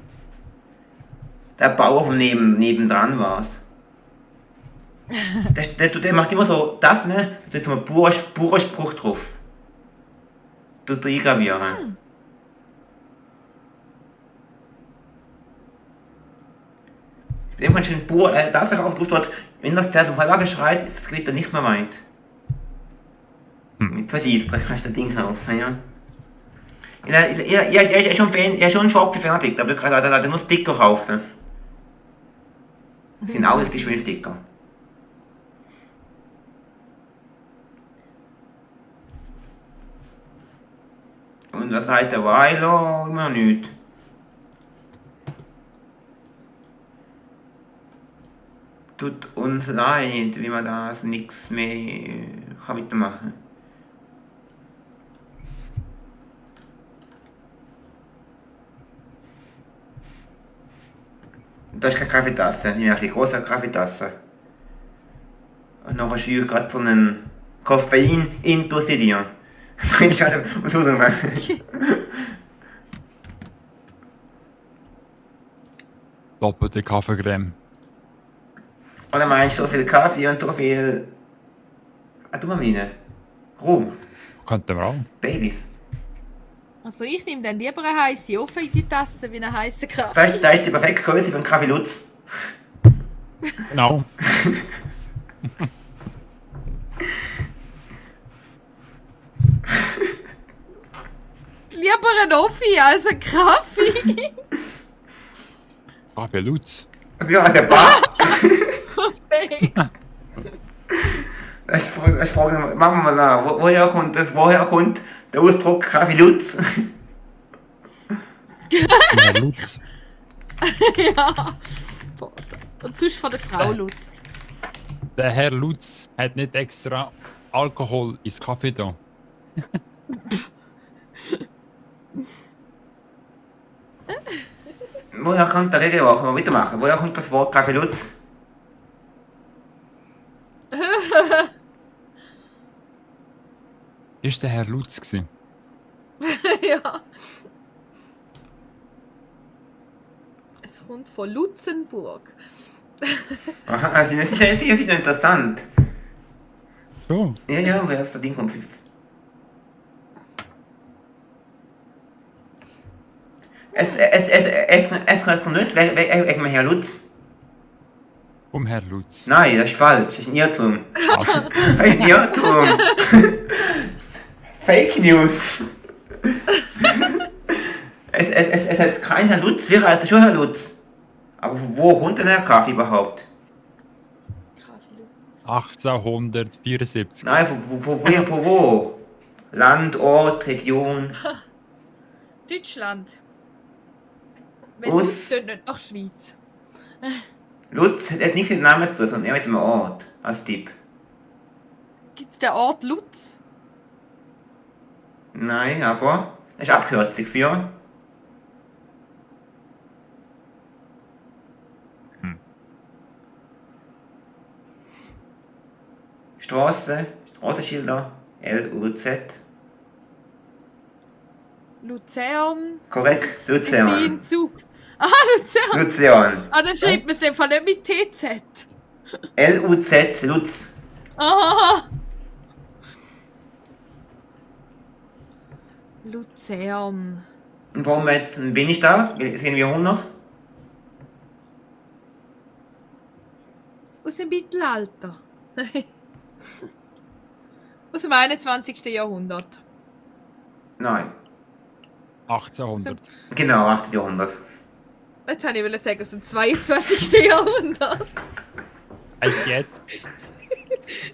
Speaker 6: Der Bauer von nebendran war's. Der macht immer so das, ne? Da tut man purer Spruch drauf. Tut er eingravieren. Dem kannst du den pur, das drauf dort, wenn das Pferd um Verlage schreit, ist das Gewitter nicht mehr weit. Mit Verschießt, da kannst du das Ding kaufen, ja. Er ist schon Fan, er ist schon ein Shopee-Fanatik, aber er hat nur Sticker kaufen. Das sind auch richtig schöne Sticker. Und was sagt der Weiler? Immer noch nicht. Tut uns leid, wie man das nichts mehr kann mitmachen. Das ist keine Kaffeetasse, ich habe eine große Kaffeetasse. Und nachher schüre ich gerade so einen Koffein-Intus in dir. Ich schaue uns machen.
Speaker 8: Doppelte Kaffeecreme.
Speaker 6: Oder meinst du so viel Kaffee und so viel. Tu mal rein. Rum.
Speaker 8: Könnte man auch.
Speaker 6: Baileys.
Speaker 9: Also ich nehme dann lieber eine heiße Ofen in die Tasse wie einen heißen Kaffee.
Speaker 6: Weißt du, das ist die perfekte Größe für einen Kaffee Lutz.
Speaker 8: Genau.
Speaker 9: Lieber ein Offi als ein Kaffee.
Speaker 8: Kaffee Lutz.
Speaker 6: Ja, der Bar.
Speaker 9: Okay.
Speaker 6: Ich frage, machen wir mal nach. Woher kommt der Ausdruck Kaffee Lutz?
Speaker 8: Ja, Lutz.
Speaker 9: Ja. Und sonst von der Frau Lutz.
Speaker 8: Der Herr Lutz hat nicht extra Alkohol ins Kaffee da.
Speaker 6: Woher kommt der Regelwoche? Mal weitermachen. Woher kommt das Wort Kaffee Lutz?
Speaker 8: Ist der Herr Lutz gewesen?
Speaker 9: Ja. Es kommt von Lutzenburg.
Speaker 6: Aha, also das ist interessant.
Speaker 8: Schon.
Speaker 6: Ja, woher ist das Ding kommt? Es kommt nicht wegen Herr Lutz.
Speaker 8: Um Herr Lutz.
Speaker 6: Nein, das ist falsch. Das ist ein Irrtum.
Speaker 8: Ach,
Speaker 6: Das ist ein Irrtum. Fake News. Es hat kein Herr Lutz, sicher heißt er schon Herr Lutz. Aber wo kommt denn der Kaffee überhaupt?
Speaker 8: 1874.
Speaker 6: Nein, wo? Land, Ort, Region.
Speaker 9: Deutschland. Wenn
Speaker 6: Aus-
Speaker 9: Lutz tönt nicht nach Schweiz.
Speaker 6: Lutz hat nicht den Namen zu tun, sondern eher mit dem Ort als Tipp.
Speaker 9: Gibt es den Ort Lutz?
Speaker 6: Nein, aber das ist Abkürzung für. Straßenschilder, L-U-Z.
Speaker 9: Luzern.
Speaker 6: Korrekt, Luzern.
Speaker 9: Tessin, Zug. Aha, Luzern.
Speaker 6: Luzern.
Speaker 9: Ah, dann schreibt man es in dem Fall nicht mit TZ.
Speaker 6: L-U-Z, Lutz.
Speaker 9: Aha. Luzern.
Speaker 6: Und warum jetzt ein wenig da? Sehen wir 100?
Speaker 9: Aus dem Mittelalter. Aus dem 21. Jahrhundert.
Speaker 6: Nein.
Speaker 8: 1800.
Speaker 6: Genau, 8. Jahrhundert.
Speaker 9: Jetzt wollte ich sagen, aus dem 22. Jahrhundert.
Speaker 8: Echt jetzt?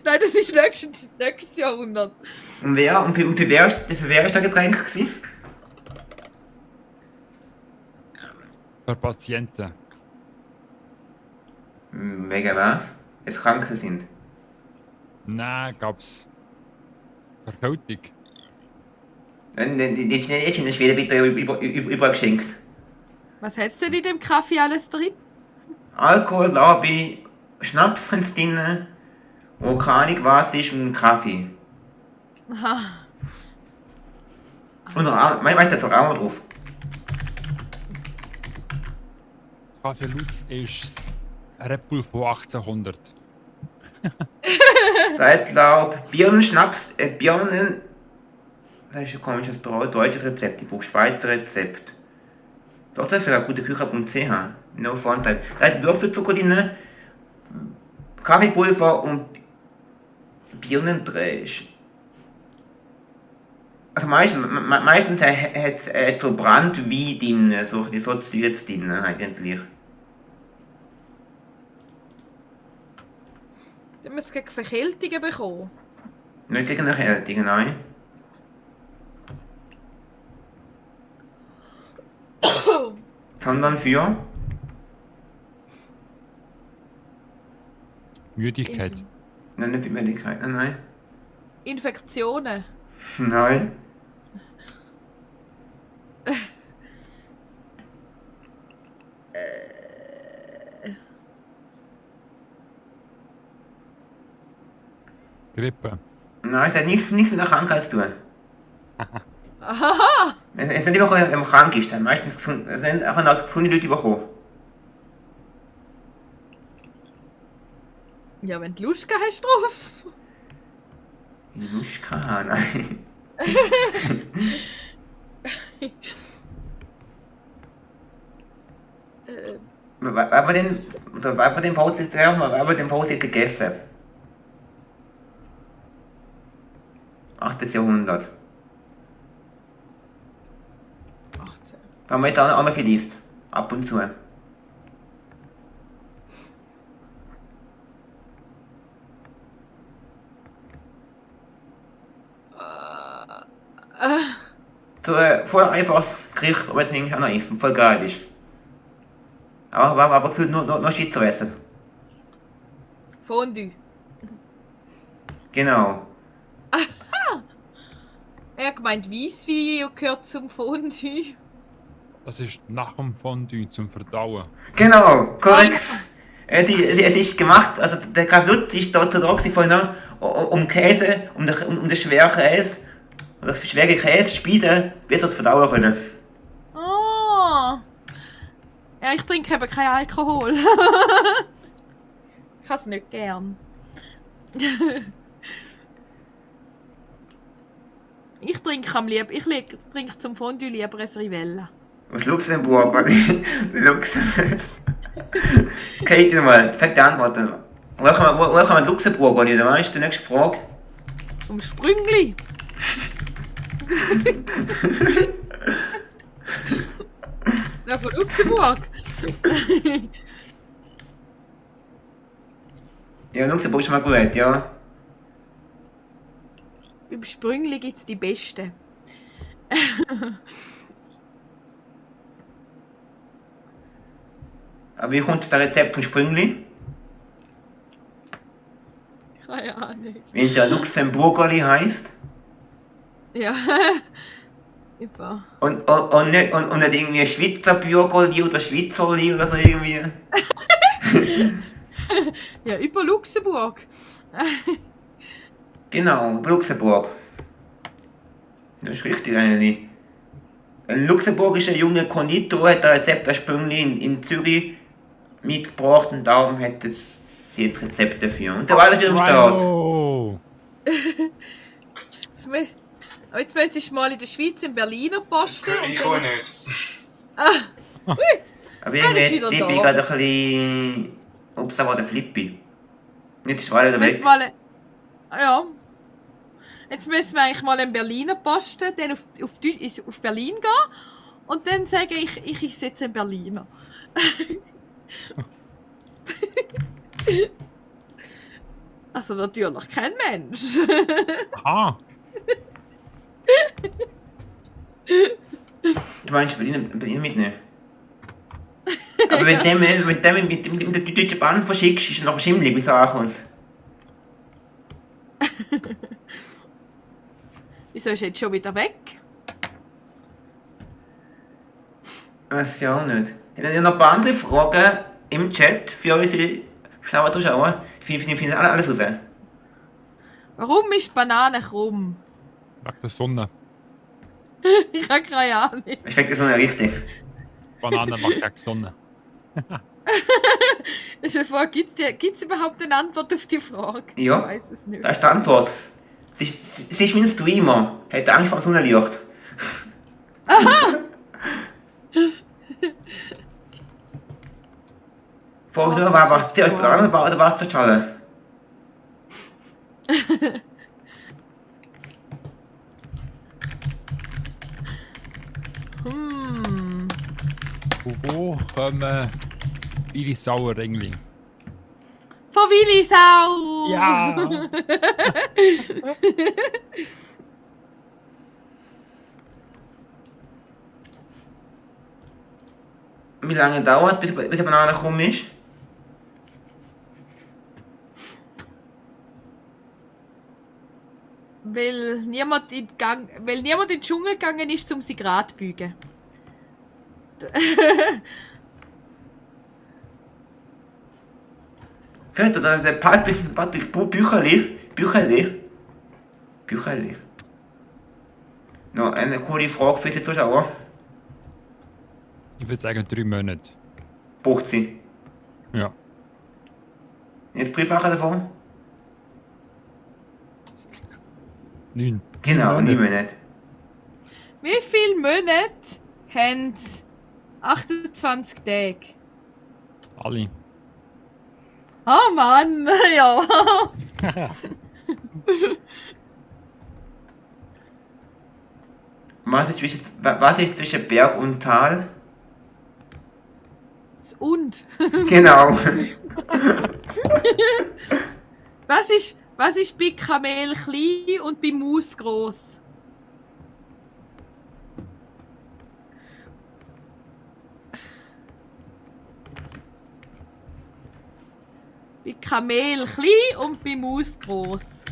Speaker 9: Nein, das ist nächstes Jahrhundert.
Speaker 6: Und wer? Und für wer ist der Getränk gewesen?
Speaker 8: Für Patienten.
Speaker 6: Wegen was? Jetzt krank sind.
Speaker 8: Nein, gab's Verkältung.
Speaker 6: Jetzt in der Schwede bitte übergeschenkt.
Speaker 9: Was hat's denn in dem Kaffee alles drin?
Speaker 6: Alkohol, Labi, Schnaps sind drin, wo keine Ahnung was ist und Kaffee.
Speaker 9: Aha.
Speaker 6: Und weißt du, da auch mal drauf.
Speaker 8: Kaffee Lutz ist Red Bull von 1800.
Speaker 6: Da hat glaub Birnenschnaps, Birnen. Das ist ein komisches deutsches Rezept. Ich brauche Schweizer Rezept. Doch, das ist ja guteküche.ch. No Frontal. Da hat Würfelzucker drin, Kaffeepulver und Birnendreh. Also meistens hat es so Brandwein drin, so Zeugs drin eigentlich.
Speaker 9: Du musst gegen Verkältungen bekommen.
Speaker 6: Nicht gegen Erkältung, nein. Sondern für
Speaker 8: Müdigkeit.
Speaker 6: nein, nicht für Müdigkeit, nein.
Speaker 9: Infektionen.
Speaker 6: Nein.
Speaker 8: Grippe.
Speaker 6: Nein, es hat nichts mit der Krankheit zu tun.
Speaker 9: Aha!
Speaker 6: Es ist nicht immer, wenn man krank ist, dann meistens gesund, es sind auch als gesunde Leute bekommen.
Speaker 9: Ja, wenn du Lust gehabt hast drauf.
Speaker 6: Ich muss keine, nein. Weil wir den Faust gegessen. 8. Jahrhundert.
Speaker 9: 18.
Speaker 6: Wenn man jetzt auch noch viel isst. Ab und zu. So voll einfaches Gericht, aber jetzt eigentlich auch noch isst und voll geil ist. Aber gefühlt nur Shit zu essen.
Speaker 9: Fondue.
Speaker 6: Genau.
Speaker 9: Er hat gemeint, Weisswein gehört zum Fondue.
Speaker 8: Das ist nach dem Fondue zum Verdauen.
Speaker 6: Genau, korrekt. Es ist gemacht, also der Graf Lutz ist dazu da vorhin um Käse, um den schweren Käse, oder schwere Käse, Speisen, besser zu verdauen können.
Speaker 9: Ah. Ja, ich trinke eben keinen Alkohol. Ich habe es nicht gern. Ich trinke am liebsten, ich trinke zum Fondue lieber ein Rivella.
Speaker 6: Aus Luxemburg, oder? Luxemburg. Kate mal, perfekte Antworten. Woher kommt Luxemburg, oder? Da ist die nächste Frage.
Speaker 9: Vom Sprüngli. Ja, von Luxemburg.
Speaker 6: Ja, Luxemburg ist mal gut, ja.
Speaker 9: Beim Sprüngli gibt es die Besten.
Speaker 6: Aber wie kommt das Rezept vom Sprüngli?
Speaker 9: Keine Ahnung.
Speaker 6: Wenn der Luxemburgerli heisst.
Speaker 9: Ja. Einfach.
Speaker 6: Und nicht irgendwie Schweizer Bürgerli oder Schweizerli oder so irgendwie.
Speaker 9: Ja, über Luxemburg.
Speaker 6: Genau, Luxemburg. Das ist richtig eigentlich. Ein luxemburgischer junger Konditor hat ein Rezept das Sprüngli in Zürich mitgebracht und darum hat sie das Rezept dafür. Und der war alles im Start.
Speaker 8: Oh.
Speaker 9: Jetzt müsstest du mal in der Schweiz in Berliner posten.
Speaker 10: Ich auch nicht.
Speaker 6: Aber
Speaker 9: Dann ist
Speaker 6: irgendwie
Speaker 9: wieder
Speaker 6: Flippi
Speaker 9: da.
Speaker 6: gerade ein bisschen. Ups, da war der Flippi. Jetzt ist alles
Speaker 9: Jetzt
Speaker 6: weg.
Speaker 9: müssen wir mal. Ja. Jetzt müssen wir eigentlich mal in Berliner posten, dann auf Berlin gehen und dann sagen, ich sitze in Berliner. Also natürlich kein Mensch.
Speaker 8: Aha.
Speaker 6: Du meinst Berlin mitnehmen? Aber wenn du mit der Deutschen Bahn verschickst, ist es noch schimmelig, bis er ankommt.
Speaker 9: Wieso ist er jetzt schon wieder weg?
Speaker 6: Weiß ich auch nicht. Ich habe noch ein paar andere Fragen im Chat für unsere schlauen Zuschauer. Ich finde alles raus.
Speaker 9: Warum ist Banane krumm?
Speaker 8: Wegen der Sonne.
Speaker 9: Ich habe keine Ahnung.
Speaker 6: Ich finde das noch nicht richtig.
Speaker 8: Banane macht ja Sonne.
Speaker 9: Das ist eine Frage, gibt's überhaupt eine Antwort auf die Frage?
Speaker 6: Ja.
Speaker 9: Ich weiß es nicht.
Speaker 6: Das ist die Antwort. Sie ist wie ein Streamer. Hat Angst vor dem Sonnenlicht. Frag nur, was zuerst brennen oder was zerschallen?
Speaker 8: Und wo kommen viele Sauerringli?
Speaker 9: Von Willisau!
Speaker 8: Ja!
Speaker 6: Wie lange dauert es, bis eine Banane gekommen ist?
Speaker 9: Weil niemand in den Dschungel gegangen ist, um sie gerade zu bügen.
Speaker 6: Vielleicht der Patrick Bücherli. Noch eine coole Frage für die Zuschauer.
Speaker 8: Ich würde sagen 3 Monate.
Speaker 6: Braucht sie.
Speaker 8: Ja.
Speaker 6: Jetzt Briefwache davon?
Speaker 8: 9.
Speaker 6: Genau, 9 Monate.
Speaker 9: Wie viele Monate haben 28 Tage?
Speaker 8: Alle.
Speaker 9: Oh Mann, ja.
Speaker 6: Was ist zwischen Berg und Tal?
Speaker 9: Das Und.
Speaker 6: Genau.
Speaker 9: Was ist bei Kamel klein und bei Maus gross? Bei Kamel klein und bei Maus gross.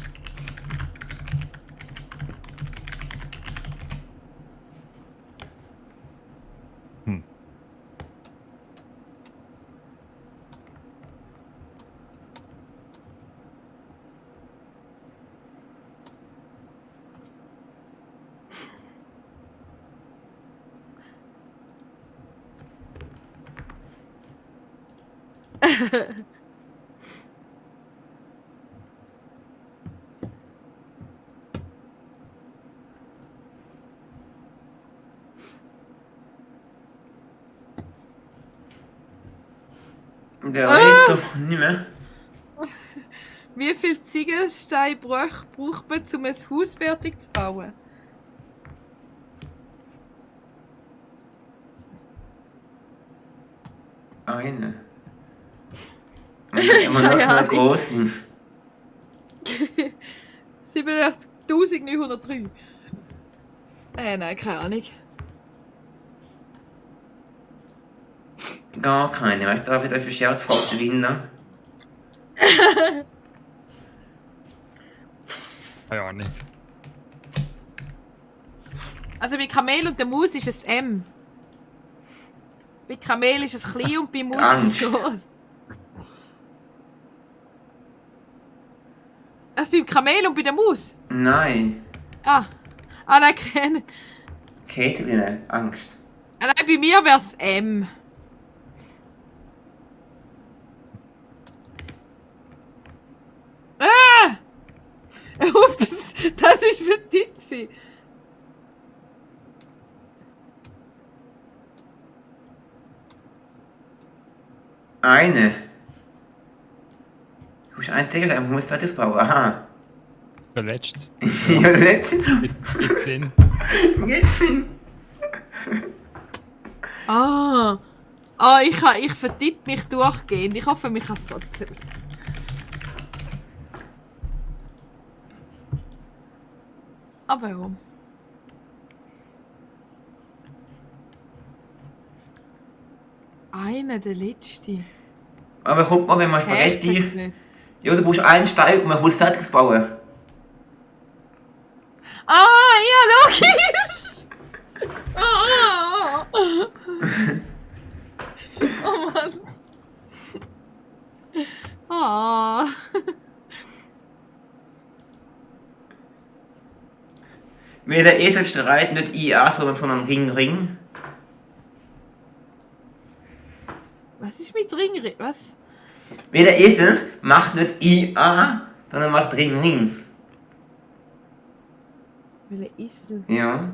Speaker 6: Der redet doch nicht mehr.
Speaker 9: Wie viel Ziegelsteine braucht man, um ein Haus fertig zu bauen?
Speaker 6: Eine. Und immer noch
Speaker 9: Keine
Speaker 6: so
Speaker 9: Ahnung.
Speaker 6: großen.
Speaker 9: 87.903. Nein, keine Ahnung.
Speaker 6: Gar keine. Weißt du, da wieder für Scherzfahrt gewinnen.
Speaker 8: Ja, nicht.
Speaker 9: Also bei Kamel und der Maus ist es M. Bei Kamel ist es klein und bei Maus ist es
Speaker 6: Angst.
Speaker 9: groß. Also beim Kamel und bei der Maus?
Speaker 6: Nein.
Speaker 9: Nein, keine.
Speaker 6: Käthe, Angst.
Speaker 9: Nein, bei mir wäre es M. Ups, das ist für Tizi.
Speaker 6: Eine. Du musst einen Tegel haben, muss fertig bauen. Aha.
Speaker 8: Verletzt.
Speaker 6: Ja, letzte.
Speaker 8: Mit Sinn.
Speaker 6: Jetzt sind.
Speaker 9: Ich vertippe mich durchgehend. Ich hoffe, mich kann es trotzdem. Aber ja. Einer, der letzte.
Speaker 6: Aber guck mal, wenn man
Speaker 9: Hä, ich check's
Speaker 6: Spaghetti.
Speaker 9: nicht.
Speaker 6: Ja, du musst einen Stein und man muss fertig bauen.
Speaker 9: Ja, logisch! Oh Mann.
Speaker 6: Wenn der Eselstreit nicht IA, sondern Ring.
Speaker 9: Was ist mit Ring? Was?
Speaker 6: Wie der Esel macht nicht IA, sondern macht Ring Ring.
Speaker 9: Welcher Esel?
Speaker 6: Ja.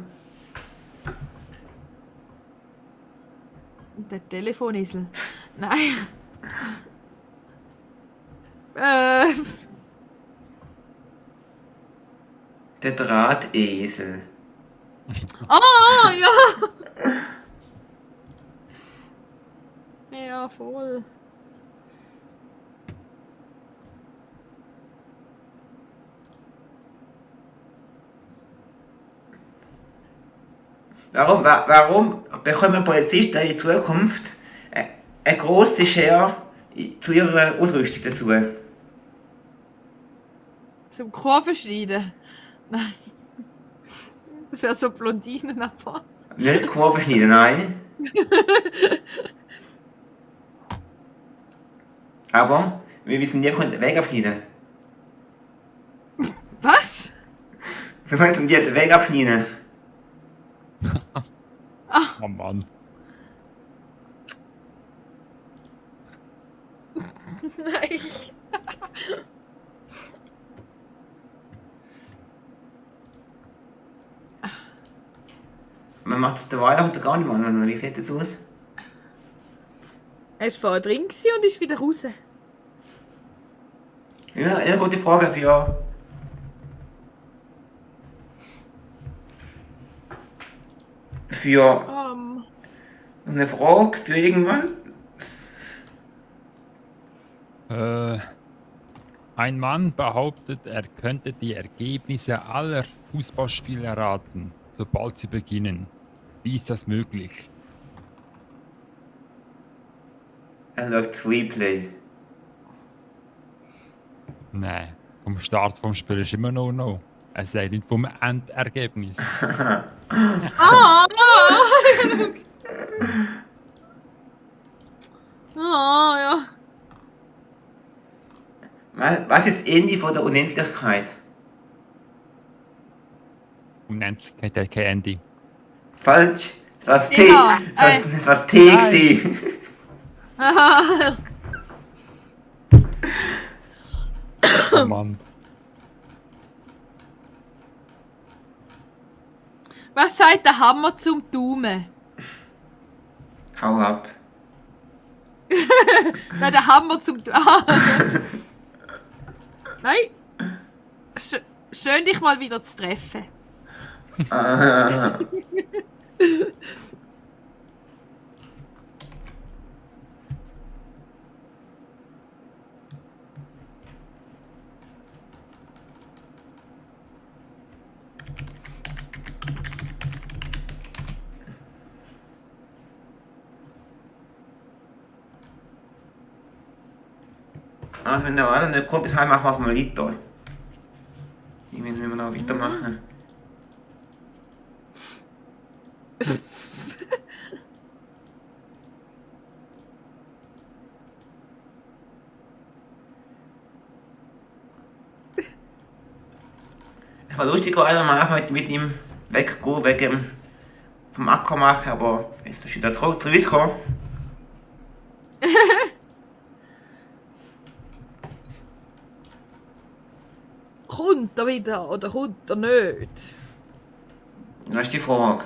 Speaker 9: Der Telefonesel. Nein.
Speaker 6: Der Drahtesel.
Speaker 9: Ah, ja! Ja, voll.
Speaker 6: Warum bekommen Polizisten in Zukunft eine grosse Schere zu ihrer Ausrüstung dazu?
Speaker 9: Zum Kurven schneiden. Nein. Das wäre so Blondinen aber.
Speaker 6: Nicht Kurven schneiden, nein. Aber wir wissen nie, den Weg abschneiden.
Speaker 9: Was?
Speaker 6: Wir können dir den Weg abschneiden.
Speaker 8: Oh Mann.
Speaker 9: Nein.
Speaker 6: Man macht es der Weihnachten gar nicht mehr, sondern wie sieht das aus?
Speaker 9: Er war vorher drin und ist wieder raus.
Speaker 6: Ja, eine gute Frage für eine Frage für irgendwann.
Speaker 8: Ein Mann behauptet, er könnte die Ergebnisse aller Fußballspiele erraten, sobald sie beginnen. Wie ist das möglich?
Speaker 6: Er schaut Replay.
Speaker 8: Nein, vom Start vom Spiel ist immer noch no. Er sagt nicht vom Endergebnis.
Speaker 9: Ah! Ah, ja.
Speaker 6: Was ist das Ende von der Unendlichkeit?
Speaker 8: Unendlichkeit hat kein Ende.
Speaker 6: Falsch. Das war T.
Speaker 9: Ja,
Speaker 6: Das war T gewesen.
Speaker 8: Oh Mann.
Speaker 9: Was sagt der Hammer zum Daumen?
Speaker 6: Hau ab.
Speaker 9: Nein, der Hammer zum Daumen. Nein. Schön, dich mal wieder zu treffen.
Speaker 6: Wenn der andere nicht kommt, bis heim machen wir mal weiter. Ich will nicht mehr noch weitermachen. Es war lustig, am Anfang mit ihm weggehen, wegen vom Acker machen, aber jetzt ist wieder zurückgekommen.
Speaker 9: Kommt er wieder oder kommt er nicht?
Speaker 6: Das ist die Frage.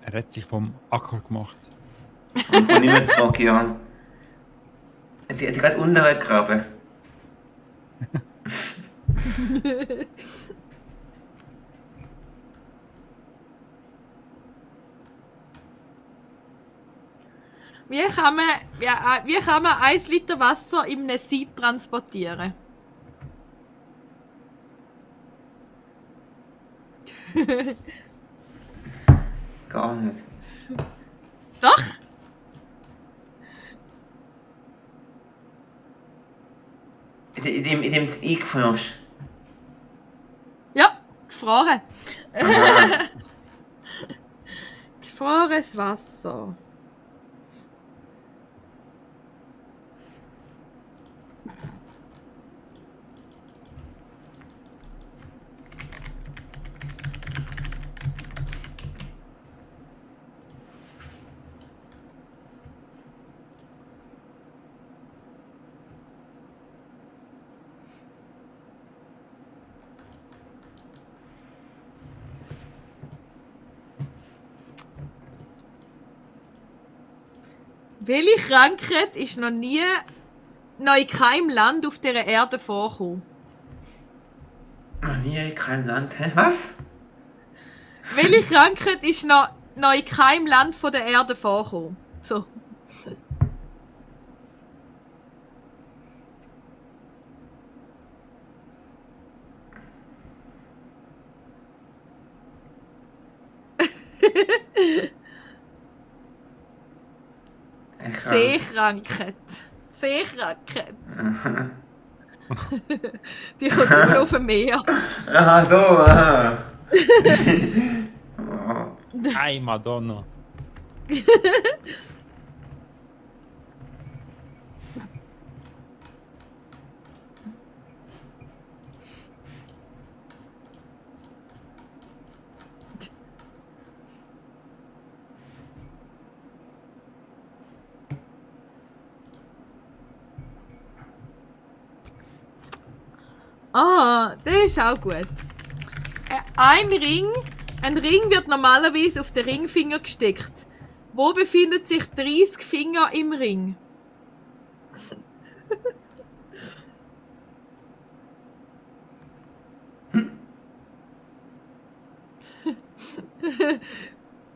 Speaker 8: Er hat sich vom Acker gemacht.
Speaker 6: Und von ihm zurück, ja. Hat sie gerade untergegraben.
Speaker 9: Wie kann man 1 Liter Wasser in einem Sieb transportieren?
Speaker 6: Gar nicht.
Speaker 9: Doch?
Speaker 6: In dem du eingefahren hast.
Speaker 9: Ja, gefroren.
Speaker 6: Aha.
Speaker 9: Gefrorenes Wasser. Welche Krankheit ist noch in keinem Land auf dieser Erde vorgekommen?
Speaker 6: Noch nie in keinem Land. Hä? Was?
Speaker 9: Welche Krankheit ist noch in keinem Land von der Erde vorgekommen? So. Seekrankheit. Seekrankheit. Die kommt immer auf dem Meer.
Speaker 6: Aha, so, aha.
Speaker 8: Ei, Madonna.
Speaker 9: Ah, das ist auch gut. Ein Ring wird normalerweise auf den Ringfinger gesteckt. Wo befinden sich 30 Finger im Ring?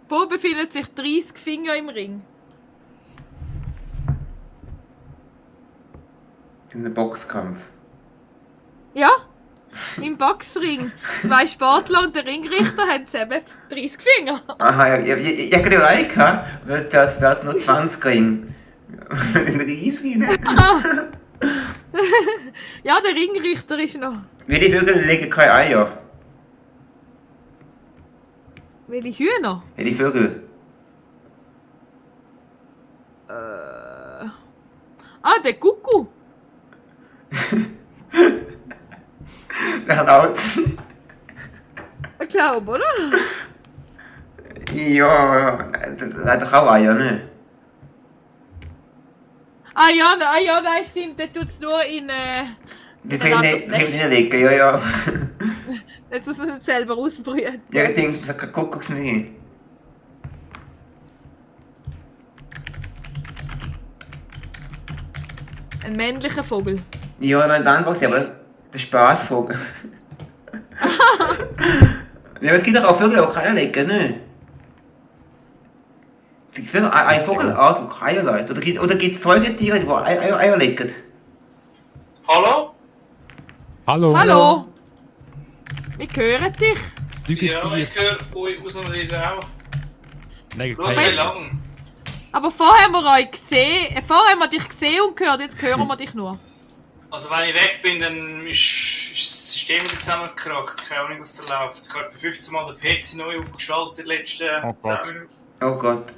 Speaker 9: Wo befinden sich 30 Finger im Ring?
Speaker 6: In einem Boxkampf.
Speaker 9: Ja, im Boxring. 2 Sportler und der Ringrichter haben zusammen 30 Finger.
Speaker 6: Aha, ich gerade überlegt, das wäre nur 20 Ring. Ein riesig, ne?
Speaker 9: Ja, der Ringrichter ist noch.
Speaker 6: Welche Vögel legen keine Eier?
Speaker 9: Welche Hühner?
Speaker 6: Welche Vögel?
Speaker 9: Der Kuckuck.
Speaker 6: Der hat auch.
Speaker 9: Ich glaube, oder?
Speaker 6: Ja, der hat doch auch Eier, ne?
Speaker 9: Nein, stimmt. Der tut es nur in
Speaker 6: Die
Speaker 9: ein anderes Nest.
Speaker 6: hinlegen, ja.
Speaker 9: Jetzt muss man es nicht selber ausbrühen.
Speaker 6: Ja, ich denke, das kann Kuckuck nicht.
Speaker 9: Ein männlicher Vogel.
Speaker 6: Ja, nein, dann war es aber der Spaßvogel. Ja, aber es gibt doch auch Vögel, die keine Eier legen, ne? Es gibt eine Vogelart, die keine Eier legt. Oder gibt es Säugetiere, die Eier legen?
Speaker 10: Hallo?
Speaker 8: Hallo.
Speaker 9: Hallo? Wir hören dich.
Speaker 10: Ja, ich höre euch aus dem Riesen auch.
Speaker 8: Nein,
Speaker 10: Schau, wie lang?
Speaker 9: Aber vorher haben wir euch gesehen. Vorher haben wir dich gesehen und gehört, jetzt hören wir dich nur.
Speaker 10: Also wenn ich weg bin, dann ist das System wieder zusammengekracht. Ich habe auch nicht, was da läuft. Ich habe etwa 15 Mal den PC neu aufgeschaltet in den letzten 10 Minuten.
Speaker 6: Oh Gott.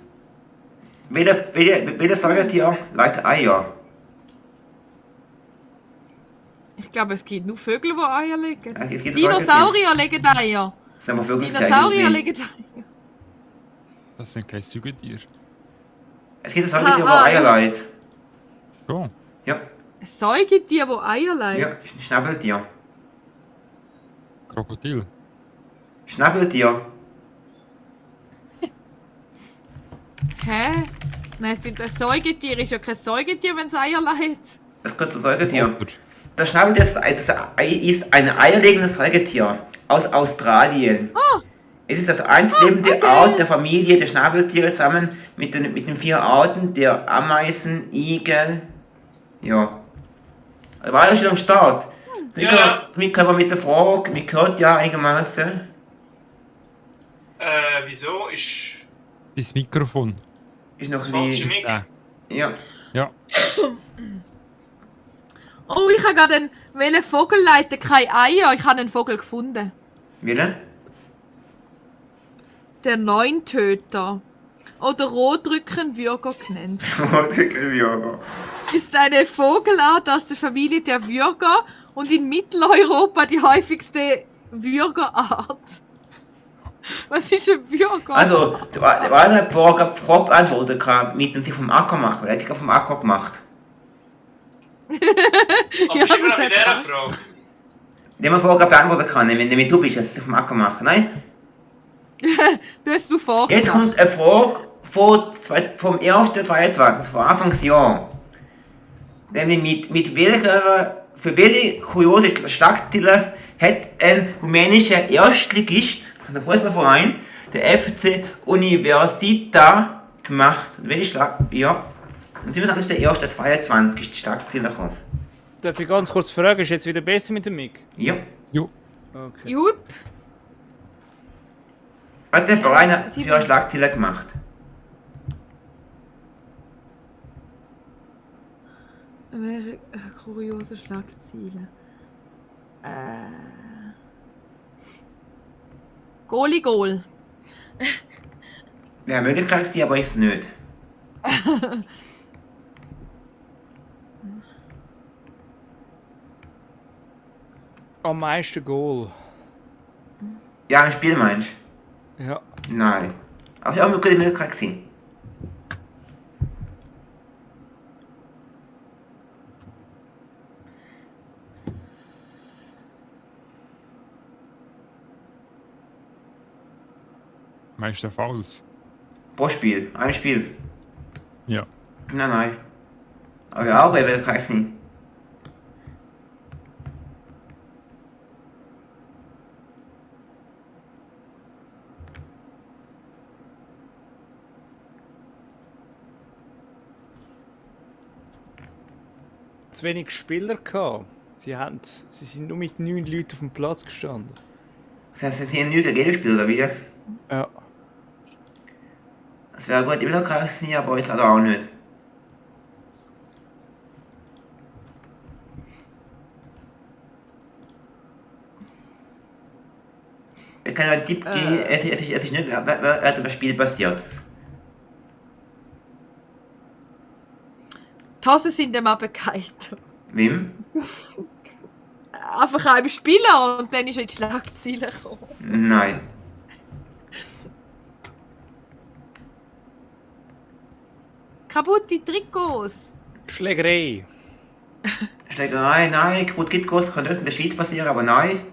Speaker 6: Welches Säugetier legt Eier?
Speaker 9: Ich glaube, es gibt nur Vögel, die Eier legen.
Speaker 6: Ja, es gibt
Speaker 9: Dinosaurier legen Eier.
Speaker 6: Sagen wir Vögel
Speaker 9: Dinosaurier legen Eier.
Speaker 8: Das sind keine Säugetiere.
Speaker 6: Es gibt ein Säugetier, das Eier legt.
Speaker 8: Schon.
Speaker 6: Ja.
Speaker 9: Ein Säugetier, das Eier legt?
Speaker 6: Ja, ein Schnabeltier.
Speaker 8: Krokodil.
Speaker 6: Schnabeltier.
Speaker 9: Hä? Nein, ein Säugetier ist ja kein Säugetier, wenn es Eier legt.
Speaker 6: Das gehört zum Säugetier. Das Schnabeltier ist ein eierlegendes Säugetier aus Australien.
Speaker 9: Oh.
Speaker 6: Es ist das einzig lebende Art der Familie der Schnabeltiere zusammen mit den 4 Arten der Ameisen, Igel. Ja. War ja schon am Start.
Speaker 10: Ja.
Speaker 6: Damit können wir mit der Frage, mir gehört ja einigermaßen.
Speaker 10: Wieso? Ist
Speaker 8: Das Mikrofon.
Speaker 6: Ist noch
Speaker 10: das falsche Mic?
Speaker 6: Ja.
Speaker 8: Ja.
Speaker 9: Oh, ich habe gerade einen Vogel leiten, keine Eier. Ich habe einen Vogel gefunden.
Speaker 6: Wille?
Speaker 9: Der Neuntöter. Oder Rotrückenwürger genannt. Ist eine Vogelart aus der Familie der Würger und in Mitteleuropa die häufigste Würgerart. Was ist ein Würger?
Speaker 6: Also, der war eine Frage beantwortet, mit dem sich vom Acker machen. Er hat sich vom Acker gemacht.
Speaker 10: Aber
Speaker 9: Ja,
Speaker 10: bist du immer noch
Speaker 9: das
Speaker 10: bei
Speaker 9: hat
Speaker 10: dieser
Speaker 9: er.
Speaker 10: Frage?
Speaker 6: Den man Frage beantworten kann, wenn du bist, dass sich vom Acker machen. Nein?
Speaker 9: Du hast du
Speaker 6: Jetzt
Speaker 9: vorgedacht.
Speaker 6: kommt eine Frage vom 1.22, vom Anfangsjahr. Nämlich mit welcher, für welche kuriose Schlagzeile hat ein rumänischer Erstligist, der Fußballverein, der FC Universita gemacht. Und welche ja, und das ist der 1.22 ist die Schlagzeile gekommen.
Speaker 7: Darf ich ganz kurz fragen, ist jetzt wieder besser mit dem Mic?
Speaker 6: Ja.
Speaker 8: Jo.
Speaker 7: Okay.
Speaker 9: Jupp.
Speaker 6: Was hat der Verein für eine Schlagzeile gemacht?
Speaker 9: Wäre eine kuriose Schlagzeile. Goal.
Speaker 6: Wäre eine Möglichkeit gewesen, aber ist es nicht.
Speaker 7: Am meisten Goal.
Speaker 6: Ja, ein Spiel meinst
Speaker 7: Ja.
Speaker 6: du? Nein. Aber es war auch eine gute Möglichkeit gewesen.
Speaker 8: Meister Fouls.
Speaker 6: Pro Spiel, ein Spiel.
Speaker 8: Ja.
Speaker 6: Nein. Aber ja, auch eine Möglichkeit gewesen.
Speaker 7: Zu wenig Spieler gehabt. Sie sind nur mit 9 Leuten auf dem Platz gestanden.
Speaker 6: Das heißt, es sind nicht Gegenspieler, oder wie?
Speaker 7: Ja.
Speaker 6: Das wäre eine gute Möglichkeit gewesen, aber ist leider auch nicht. Ich kann einen Tipp geben, es ist nicht, während dem Spiel passiert.
Speaker 9: Die Hosen sind dem abgekalt.
Speaker 6: Wem?
Speaker 9: Einfach einem Spieler und dann ist er in die Schlagzeile gekommen.
Speaker 6: Nein.
Speaker 9: Kaputte Trikots.
Speaker 7: Schlägerei.
Speaker 6: Schlägerei, nein, kaputt geht groß, kann nicht in der Schweiz passieren, aber nein.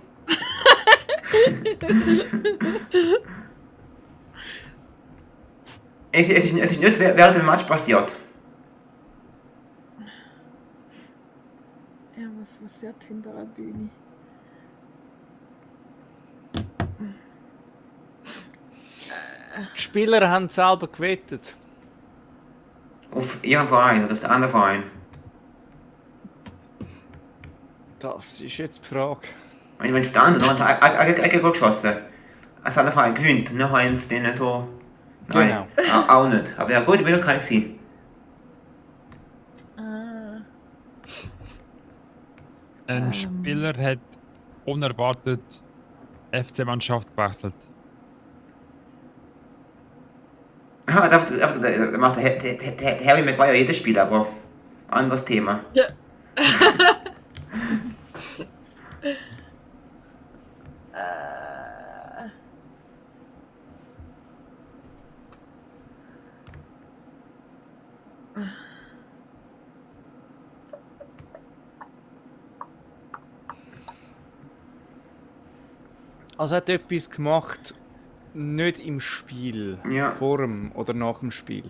Speaker 6: es ist nicht während dem Match passiert.
Speaker 9: Ja, was passiert hinter der Bühne?
Speaker 7: Die Spieler haben selber gewettet.
Speaker 6: Auf ihren Verein oder auf den anderen Verein.
Speaker 7: Das ist jetzt die Frage.
Speaker 6: Wenn es der andere hat ein Goal geschossen. Als der Verein gewinnt, dann haben sie denen so. Nein, auch nicht. Aber ja, gut, will kein sein.
Speaker 8: Ein Spieler hat unerwartet FC-Mannschaft gewechselt.
Speaker 6: Ja, da macht der Harry Maguire jedes Spiel, aber anderes Thema.
Speaker 9: Ja.
Speaker 7: Also hat etwas gemacht, nicht im Spiel.
Speaker 6: Ja.
Speaker 7: Vor dem oder nach dem Spiel.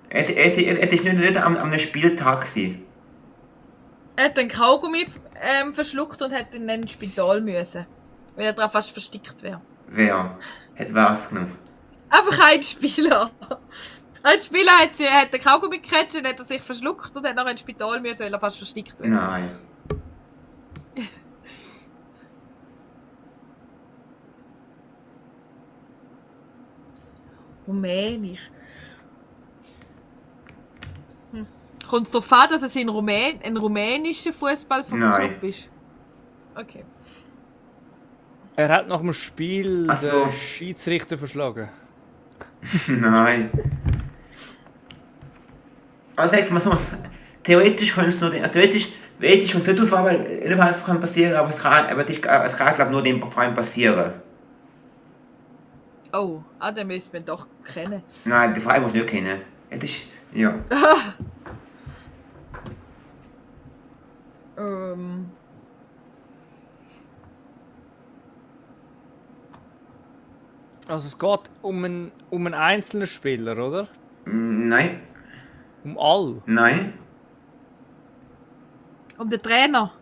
Speaker 6: Es ist nicht am Spieltag gewesen.
Speaker 9: Er hat den Kaugummi verschluckt und hätte ihn dann ins Spital müssen. Weil er drauf fast verstickt wäre.
Speaker 6: Wer? Hat was genommen?
Speaker 9: Einfach ein Spieler. Ein Spieler hat den Kaugummi gecatcht, hat er sich verschluckt und hat nachher ins Spital müssen, weil er fast verstickt wäre.
Speaker 6: Nein.
Speaker 9: Rumänisch. Kommt es darauf an, dass es ein rumänischer Fußballclub ist? Okay.
Speaker 7: Er hat nach dem Spiel
Speaker 6: Ach so.
Speaker 7: den Schiedsrichter verschlagen.
Speaker 6: Nein. Also sag's mal so, theoretisch könnte es nur theoretisch und nicht auf Arbeit ebenfalls kann passieren, aber es kann glaube nur dem Verein passieren.
Speaker 9: Oh, den müssen wir doch kennen.
Speaker 6: Nein, den Verein muss nicht kennen. Es ist, ja.
Speaker 7: Also es geht um einen einzelnen Spieler, oder?
Speaker 6: Nein.
Speaker 7: Um all.
Speaker 6: Nein.
Speaker 9: Um den Trainer.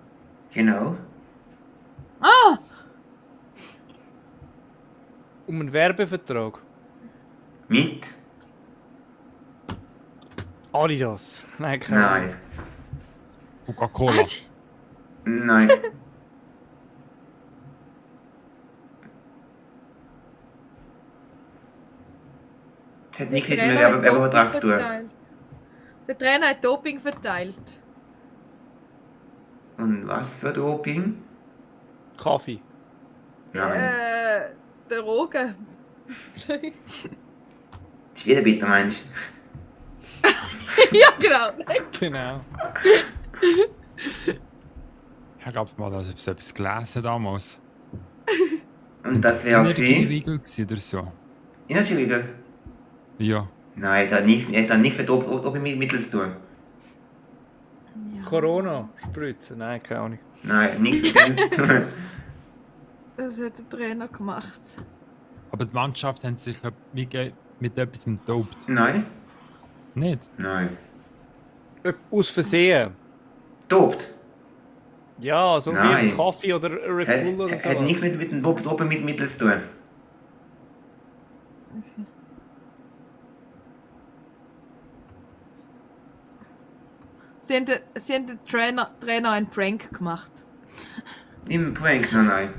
Speaker 6: Genau.
Speaker 9: Ah!
Speaker 7: Um einen Werbevertrag.
Speaker 6: Mit?
Speaker 7: Adidas. Nein, keine Ahnung.
Speaker 6: Nein.
Speaker 8: Coca-Cola.
Speaker 6: Nein. Hat nichts mit dem Werbevertrag zu tun.
Speaker 9: verteilt. Der Trainer hat Doping verteilt.
Speaker 6: Und was für Doping?
Speaker 7: Kaffee.
Speaker 6: Nein.
Speaker 9: Der Rogen.
Speaker 6: Das ist wieder bitter, meinst
Speaker 9: Ja, genau.
Speaker 7: Genau.
Speaker 8: Ich glaube mal, dass ich so etwas gelesen damals.
Speaker 6: du? Und das wäre gewesen?
Speaker 8: Energieriegel gewesen oder so.
Speaker 6: Energieriegel?
Speaker 8: Ja.
Speaker 6: Nein, das hat nichts mit Dopingmitteln zu tun.
Speaker 7: Corona. Spritzen. Nein, keine Ahnung.
Speaker 6: Nein, nichts mit dem zu tun.
Speaker 9: Das hat der Trainer gemacht.
Speaker 8: Aber die Mannschaft haben sich mit etwas entdopt.
Speaker 6: Nein.
Speaker 8: Nicht?
Speaker 6: Nein.
Speaker 7: Aus Versehen.
Speaker 6: Dopt?
Speaker 7: Ja, so wie
Speaker 6: Nein.
Speaker 7: ein Kaffee oder ein Red Bull oder so.
Speaker 6: Hat nichts mit dem Dopingmitteln zu tun.
Speaker 9: Sie haben den Trainer einen Prank gemacht.
Speaker 6: Im Prank, nein.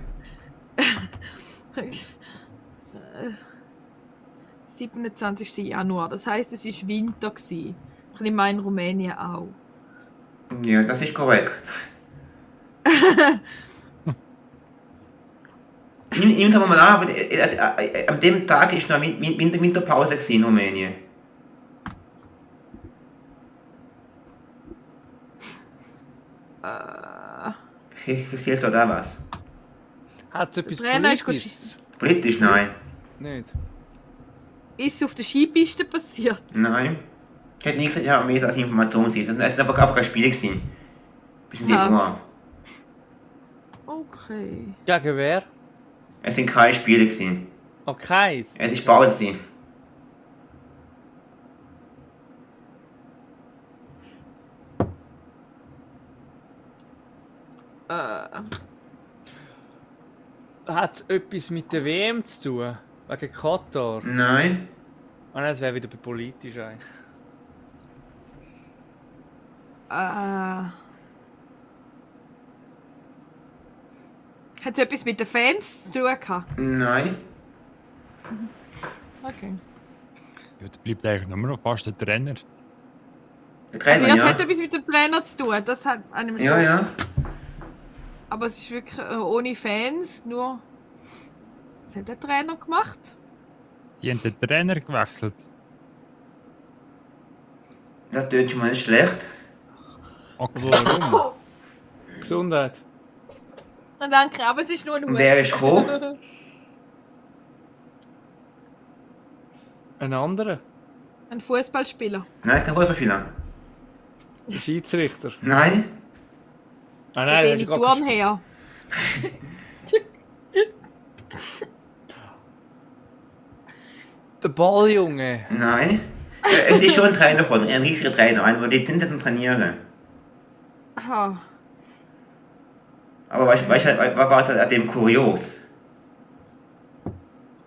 Speaker 9: 27. Januar, das heisst, es war Winter. Ich nehme an, in Rumänien auch.
Speaker 6: Ja, das ist korrekt. Nimm es aber mal an, aber an dem Tag war noch Winterpause in Rumänien. Hilft da was?
Speaker 7: Hat es etwas
Speaker 9: Der Trainer ist
Speaker 7: Politisches?
Speaker 6: Politisch, nein.
Speaker 7: Nicht.
Speaker 9: Ist es auf der Skipiste passiert?
Speaker 6: Nein. Ich hätte nicht gesagt, ja, mehr als Information sein. Es war einfach kein Spiel gewesen. Bis in die
Speaker 9: Ja.
Speaker 6: Uhr.
Speaker 9: Okay.
Speaker 7: Gegen wer?
Speaker 6: Es sind keine Spiele gewesen.
Speaker 7: Oh, keins.
Speaker 6: Es ist Pause.
Speaker 7: Hat es etwas mit der WM zu tun? Wegen Katar?
Speaker 6: Nein.
Speaker 7: Ah nein, das wäre wieder politisch eigentlich.
Speaker 9: Hat es etwas mit den Fans zu tun gehabt?
Speaker 6: Nein.
Speaker 9: Okay.
Speaker 8: Ja, da bleibt eigentlich nur noch fast der Trainer.
Speaker 6: Der
Speaker 9: Also,
Speaker 6: Trainer,
Speaker 9: das
Speaker 6: ja.
Speaker 9: hat etwas mit dem Trainer zu tun. Das hat einem schon.
Speaker 6: Ja, ja.
Speaker 9: Aber es ist wirklich ohne Fans, nur. Was hat der Trainer gemacht?
Speaker 8: Die haben den Trainer gewechselt.
Speaker 6: Das tut schon mal nicht schlecht.
Speaker 8: Okay.
Speaker 7: Warum? Gesundheit.
Speaker 9: Danke, aber es ist nur ein
Speaker 6: Und wer ist gekommen?
Speaker 7: Ein anderer?
Speaker 9: Ein Fußballspieler.
Speaker 6: Nein, kein Fußballspieler.
Speaker 7: Ein Schiedsrichter?
Speaker 6: Nein.
Speaker 7: Ah
Speaker 9: Der
Speaker 7: nein,
Speaker 9: Beni
Speaker 7: das ist gar kein
Speaker 9: Turnherr.
Speaker 7: Der Balljunge.
Speaker 6: Nein. Es ist schon ein Trainer gekommen, ein richtiger Trainer, einer, der die Tinte zum Trainieren.
Speaker 9: Aha.
Speaker 6: Aber weißt du, was war an dem kurios?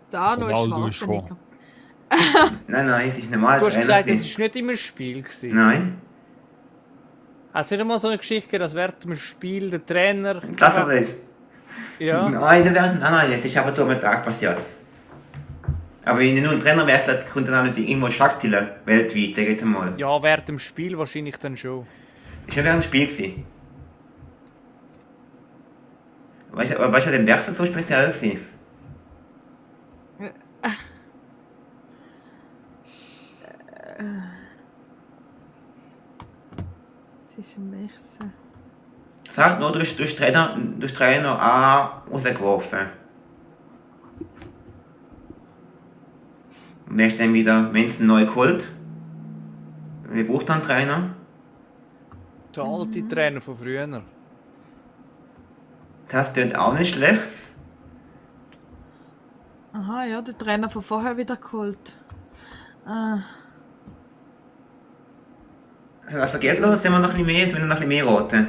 Speaker 9: Da noch ein
Speaker 8: Ronaldo ist
Speaker 9: Schwarzenegger.
Speaker 6: Nein, es ist normal.
Speaker 7: Du hast
Speaker 6: Trainer
Speaker 7: gesagt,
Speaker 6: gewesen.
Speaker 7: es war nicht immer ein Spiel. Gewesen.
Speaker 6: Nein.
Speaker 7: Hat es nicht einmal so eine Geschichte gegeben, dass während dem Spiel der Trainer...
Speaker 6: Das war das.
Speaker 7: Ja.
Speaker 6: Nein, es ist aber so am Tag passiert. Aber wenn nur ein Trainer wechselt, kommt dann auch nicht immer Schachteln weltweit, sag ich jetzt mal.
Speaker 7: Ja, während dem Spiel wahrscheinlich dann schon.
Speaker 6: Ist ja während dem Spiel gewesen. Weißt du, der Wechsel so speziell gewesen?
Speaker 9: Es ist ein Wechsel.
Speaker 6: Sag nur, du hast Trainer A rausgeworfen. Und wer ist dann wieder, wenn es einen neu geholt? Wer braucht dann einen Trainer?
Speaker 7: Der alte Trainer von früher.
Speaker 6: Das klingt auch nicht schlecht.
Speaker 9: Aha. Ah ja, der Trainer von vorher wieder geholt.
Speaker 6: Also geht los, sind wir noch ein bisschen mehr raten.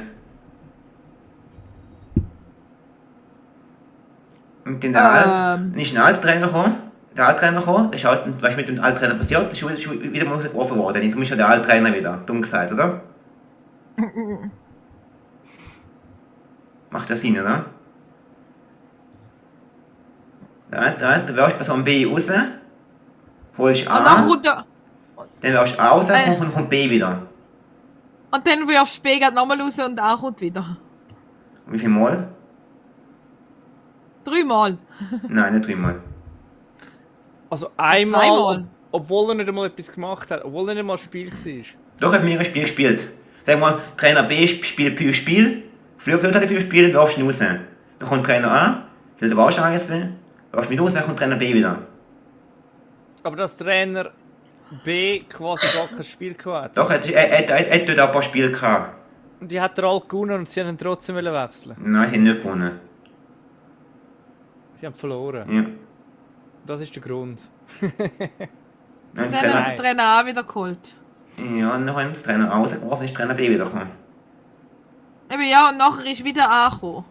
Speaker 6: Und dann ist ein Alttrainer gekommen. Der Alttrainer gekommen, das ist halt, was ist mit dem Alttrainer passiert? Der ist wieder mal rausgeworfen worden. Du bist ja der Alttrainer wieder, dumm gesagt, oder? Macht das Sinn, oder? Das heißt, du wirst bei so einem B raus, holst A,
Speaker 9: dann kommt er.
Speaker 6: dann wirst du A raus und dann kommt B wieder.
Speaker 9: Und dann wirfst du B gerade nochmal raus und A kommt wieder.
Speaker 6: Wie viel Mal?
Speaker 9: 3 Mal.
Speaker 6: Nein, nicht 3 Mal.
Speaker 7: Also einmal,
Speaker 9: Zweimal.
Speaker 7: obwohl er nicht einmal etwas gemacht hat, obwohl er nicht einmal ein Spiel war.
Speaker 6: Doch hat mir ein Spiel gespielt. Sag mal, Trainer B spielt 5 Spiele, führt er 5 Spiele, wirfst ihn raus. Dann kommt Trainer A, will der Arsch scheiße, wirfst ihn raus, dann kommt Trainer B wieder.
Speaker 7: Aber dass Trainer B quasi gar kein Spiel gehabt.
Speaker 6: Doch, er hat dort ein paar Spiele gehabt.
Speaker 7: Und die hat er alle gewonnen und sie haben ihn trotzdem wechseln.
Speaker 6: Nein, sie haben nicht gewonnen.
Speaker 7: Sie haben verloren.
Speaker 6: Ja.
Speaker 7: Das ist der Grund.
Speaker 6: Dann
Speaker 9: Dann haben sie den Trainer A wieder geholt.
Speaker 6: Ja, und dann haben sie Trainer A rausgeworfen, ist Trainer B wieder gekommen.
Speaker 9: Eben ja, und nachher ist wieder A gekommen.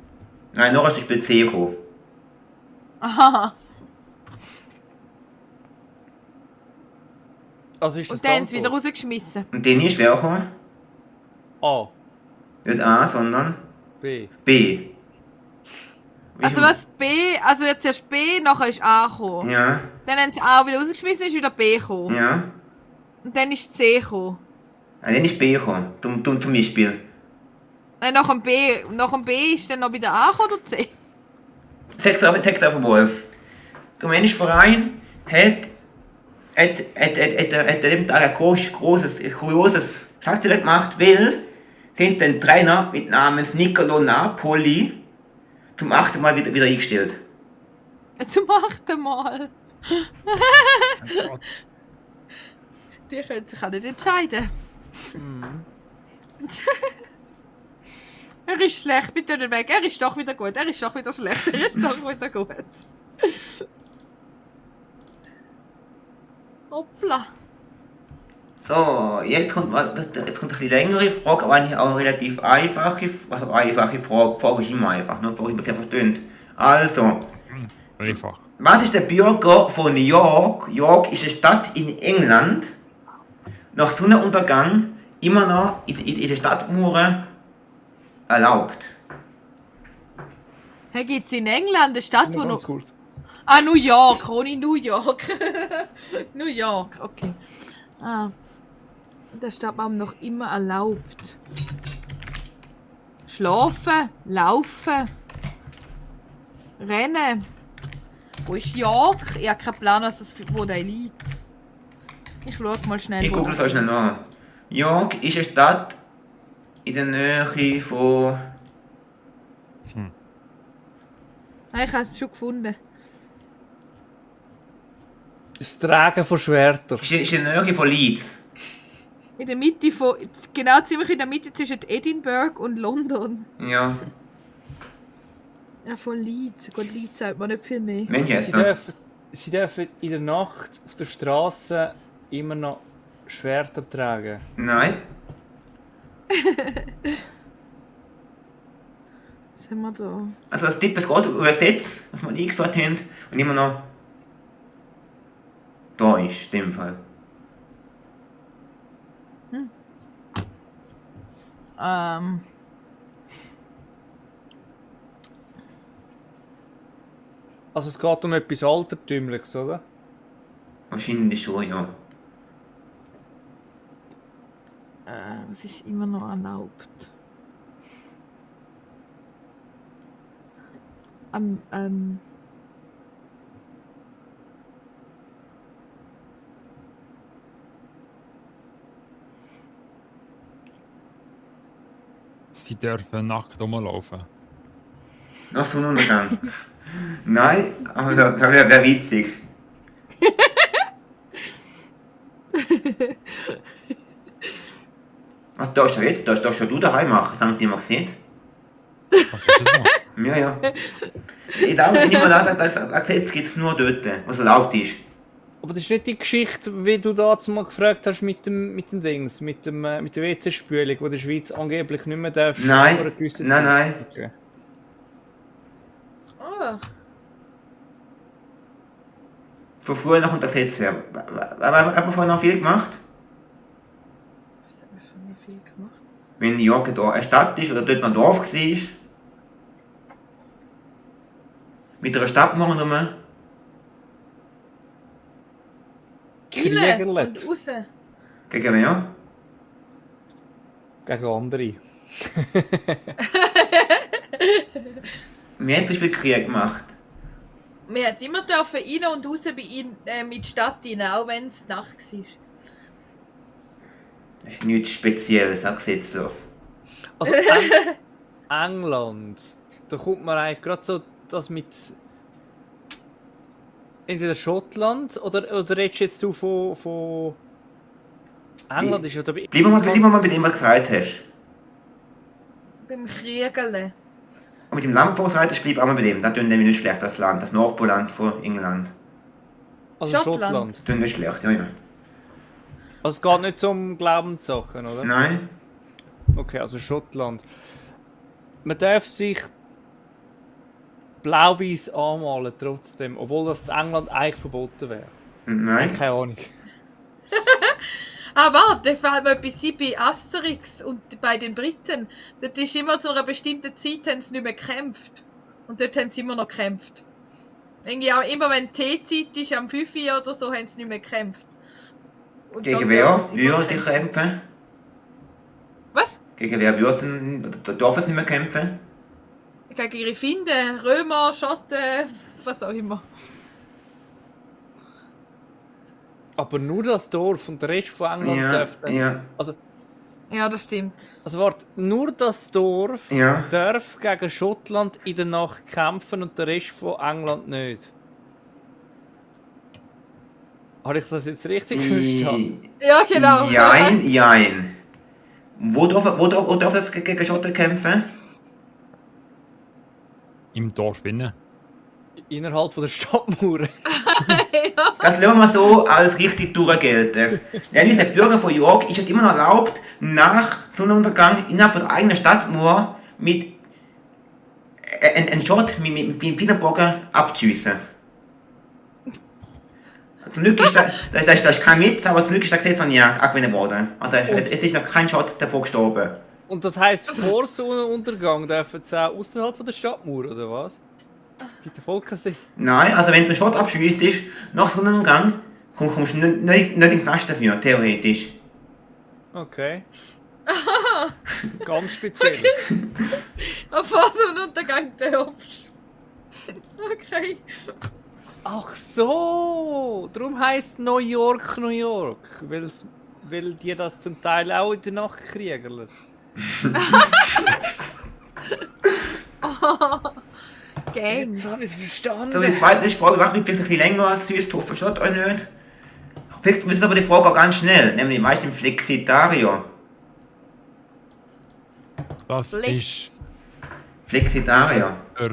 Speaker 6: Nein, noch ist das Spiel C gekommen.
Speaker 9: Aha.
Speaker 7: Also ist das
Speaker 9: Und dann haben sie
Speaker 7: die
Speaker 9: wieder
Speaker 7: Antwort?
Speaker 9: rausgeschmissen.
Speaker 6: Und dann ist wer gekommen?
Speaker 7: A.
Speaker 6: Nicht A, sondern
Speaker 7: B.
Speaker 6: B.
Speaker 9: Also was B, also jetzt erst B, nachher ist A gekommen.
Speaker 6: Ja,
Speaker 9: Dann haben sie A wieder rausgeschmissen, ist wieder B gekommen.
Speaker 6: ja.
Speaker 9: Und dann ist C gekommen.
Speaker 6: Dann ist B gekommen, zum Beispiel.
Speaker 9: Nach dem B ist dann noch wieder A gekommen oder C?
Speaker 6: Sag's auf Wolf. Der Menschverein hat an dem Tag ein großes, kurioses Schlagzeug gemacht, weil sind den Trainer mit namens Niccolò Napoli zum 8. Mal wieder eingestellt.
Speaker 9: Zum 8. Mal.
Speaker 8: Mein Gott.
Speaker 9: Die können sich auch nicht entscheiden. Er ist schlecht, bitte nicht weg. Er ist doch wieder gut, er ist doch wieder schlecht, er ist doch wieder gut. Hoppla.
Speaker 6: So, jetzt kommt eine bisschen längere Frage, aber eigentlich auch eine relativ einfache Frage. Frage ist immer einfach, nur Frage, ich sehr verstehen. Also,
Speaker 8: Einfach.
Speaker 6: was ist der Bürger von York? York ist eine Stadt in England. Nach Sonnenuntergang immer noch in den Stadtmauern erlaubt.
Speaker 9: Hey, gibt's in England eine Stadt, wo
Speaker 7: Nur
Speaker 9: noch...
Speaker 7: ganz kurz.
Speaker 9: Ah, New York, ohne New York. New York, okay. Ah. Der Stadtbaum noch immer erlaubt. Schlafen, laufen, rennen. Wo ist York? Ich habe keinen Plan, wo der liegt. Ich schaue mal schnell.
Speaker 6: Ich
Speaker 9: wo
Speaker 6: google
Speaker 9: das
Speaker 6: so schnell nach. York ist eine Stadt in der Nähe von...
Speaker 9: Ah, ich habe es schon gefunden.
Speaker 7: Das Tragen von Schwertern.
Speaker 6: Ist in der Nähe von Leeds.
Speaker 9: In der Mitte von... Genau ziemlich in der Mitte zwischen Edinburgh und London.
Speaker 6: Ja,
Speaker 9: Ja, von Leeds. Gut, Leeds sagt man nicht viel mehr.
Speaker 6: Manchester.
Speaker 7: Sie dürfen in der Nacht auf der Straße immer noch Schwerter tragen.
Speaker 6: Nein.
Speaker 9: Was haben wir da?
Speaker 6: Also das Tipp ist gerade übersetzt, was wir eingeführt haben und immer noch da ist, in dem Fall.
Speaker 7: Also es geht um etwas Altertümliches, oder?
Speaker 6: Wahrscheinlich schon, ja.
Speaker 9: Was ist immer noch erlaubt?
Speaker 8: Sie dürfen nackt rumlaufen.
Speaker 6: Nach Sonnenuntergang. Nein, aber das wäre witzig. Was darfst du jetzt? Darfst du daheim machen? Das haben sie immer gesehen.
Speaker 8: Was ist das noch?
Speaker 6: Ja, ja. Ich glaube, ich nehme an, das Gesetz gibt es nur dort, was erlaubt ist.
Speaker 7: Aber das ist nicht die Geschichte, wie du dazu mal gefragt hast mit dem Dings, mit der WC-Spülung, wo der Schweiz angeblich nicht mehr darf.
Speaker 6: Nein,
Speaker 7: vor einer gewissen
Speaker 6: nein,
Speaker 7: Zeit. Okay.
Speaker 9: Ah,
Speaker 6: Von früher noch unter Gesetz her. Haben wir vorher noch viel gemacht?
Speaker 9: was hat man von mir viel gemacht?
Speaker 6: Wenn New York da eine Stadt ist oder dort noch ein Dorf war. Mit einer Stadtmauer rum.
Speaker 9: Innen
Speaker 7: Kriegerlet.
Speaker 9: und raus.
Speaker 6: Gegen wer?
Speaker 7: Gegen andere.
Speaker 6: Wir haben zum Beispiel Krieg gemacht.
Speaker 9: Wir hätten immer dürfen rein und raus bei ihnen, mit die Stadt rein, auch wenn es Nacht war.
Speaker 6: Das ist nichts Spezielles an Gesetz so.
Speaker 7: Also England, da kommt man eigentlich gerade so das mit entweder Schottland oder redest jetzt du von England ist ja dabei.
Speaker 6: Bleiben wir mal bei dem, was du gesagt hast.
Speaker 9: Beim Kriegerle.
Speaker 6: Und mit dem Land, was du gesagt hast, bleib auch mal bei dem. Das tun nämlich nicht schlecht, das Land, das Nordpoland von England.
Speaker 7: Also
Speaker 9: Schottland.
Speaker 7: Schottland.
Speaker 6: Das tun nicht schlecht, ja, ja.
Speaker 7: Also es geht nicht so um Glaubenssachen, oder?
Speaker 6: Nein.
Speaker 7: Okay, also Schottland. Man darf sich blau-weiß anmalen trotzdem, obwohl das in England eigentlich verboten wäre.
Speaker 6: Nein.
Speaker 7: Keine Ahnung.
Speaker 9: Ah, warte, da fällt mir etwas ein bei Asterix und bei den Briten. Dort ist immer zu einer bestimmten Zeit haben sie nicht mehr gekämpft. Und dort haben sie immer noch gekämpft. Irgendwie auch immer wenn Teezeit ist, am 5 Uhr oder so, haben sie nicht mehr gekämpft. Und
Speaker 6: Gegen
Speaker 9: dann
Speaker 6: wer
Speaker 9: dürfen sie immer
Speaker 6: würde ich kämpfen?
Speaker 9: Was?
Speaker 6: Gegen wer darf es nicht mehr kämpfen?
Speaker 9: Gegen ihre Feinde, Römer, Schotten, was auch immer.
Speaker 7: Aber nur das Dorf und der Rest von England
Speaker 6: Ja,
Speaker 7: darf dann...
Speaker 6: ja,
Speaker 9: Ja, das stimmt.
Speaker 7: Also warte, nur das Dorf
Speaker 6: ja.
Speaker 7: darf gegen Schottland in der Nacht kämpfen und der Rest von England nicht. Habe ich das jetzt richtig verstanden?
Speaker 9: Ja, genau.
Speaker 6: Jein. Wo darf es gegen Schotten kämpfen?
Speaker 8: Im Dorf innen.
Speaker 7: Innerhalb von der Stadtmauer.
Speaker 6: Das lassen wir mal so als richtig durchgelten. Nämlich der Bürger von York ist es immer noch erlaubt, nach Sonnenuntergang innerhalb von der eigenen Stadtmauer mit einen Shot mit dem Fingerbogen abzuschießen. Zum Glück ist das ist kein Witz, aber zum Glück ist das Gesetz noch nie angewendet worden. Also es ist noch kein Shot davor gestorben.
Speaker 7: Und das heisst, vor Sonnenuntergang dürfen sie auch außerhalb von der Stadtmauer, oder was? Es gibt ja voll keinen Sinn.
Speaker 6: Nein, also wenn du einen Shot abschießt, nach Sonnenuntergang, kommst du nicht in den Knast dafür, theoretisch.
Speaker 7: Okay. Ganz speziell.
Speaker 9: Vor Sonnenuntergang darfst. Okay.
Speaker 7: Ach so, darum heisst New York, weil die das zum Teil auch in der Nacht kriegen.
Speaker 9: Gang.
Speaker 7: Das habe ich verstanden.
Speaker 6: So, die zweite Frage macht vielleicht ein bisschen länger als sonst, hoffe ich schon auch nicht. Vielleicht wissen aber die Frage auch ganz schnell, nämlich meist im Flexitario.
Speaker 8: Das
Speaker 9: Flex.
Speaker 8: ist
Speaker 6: Flexitario.
Speaker 8: der,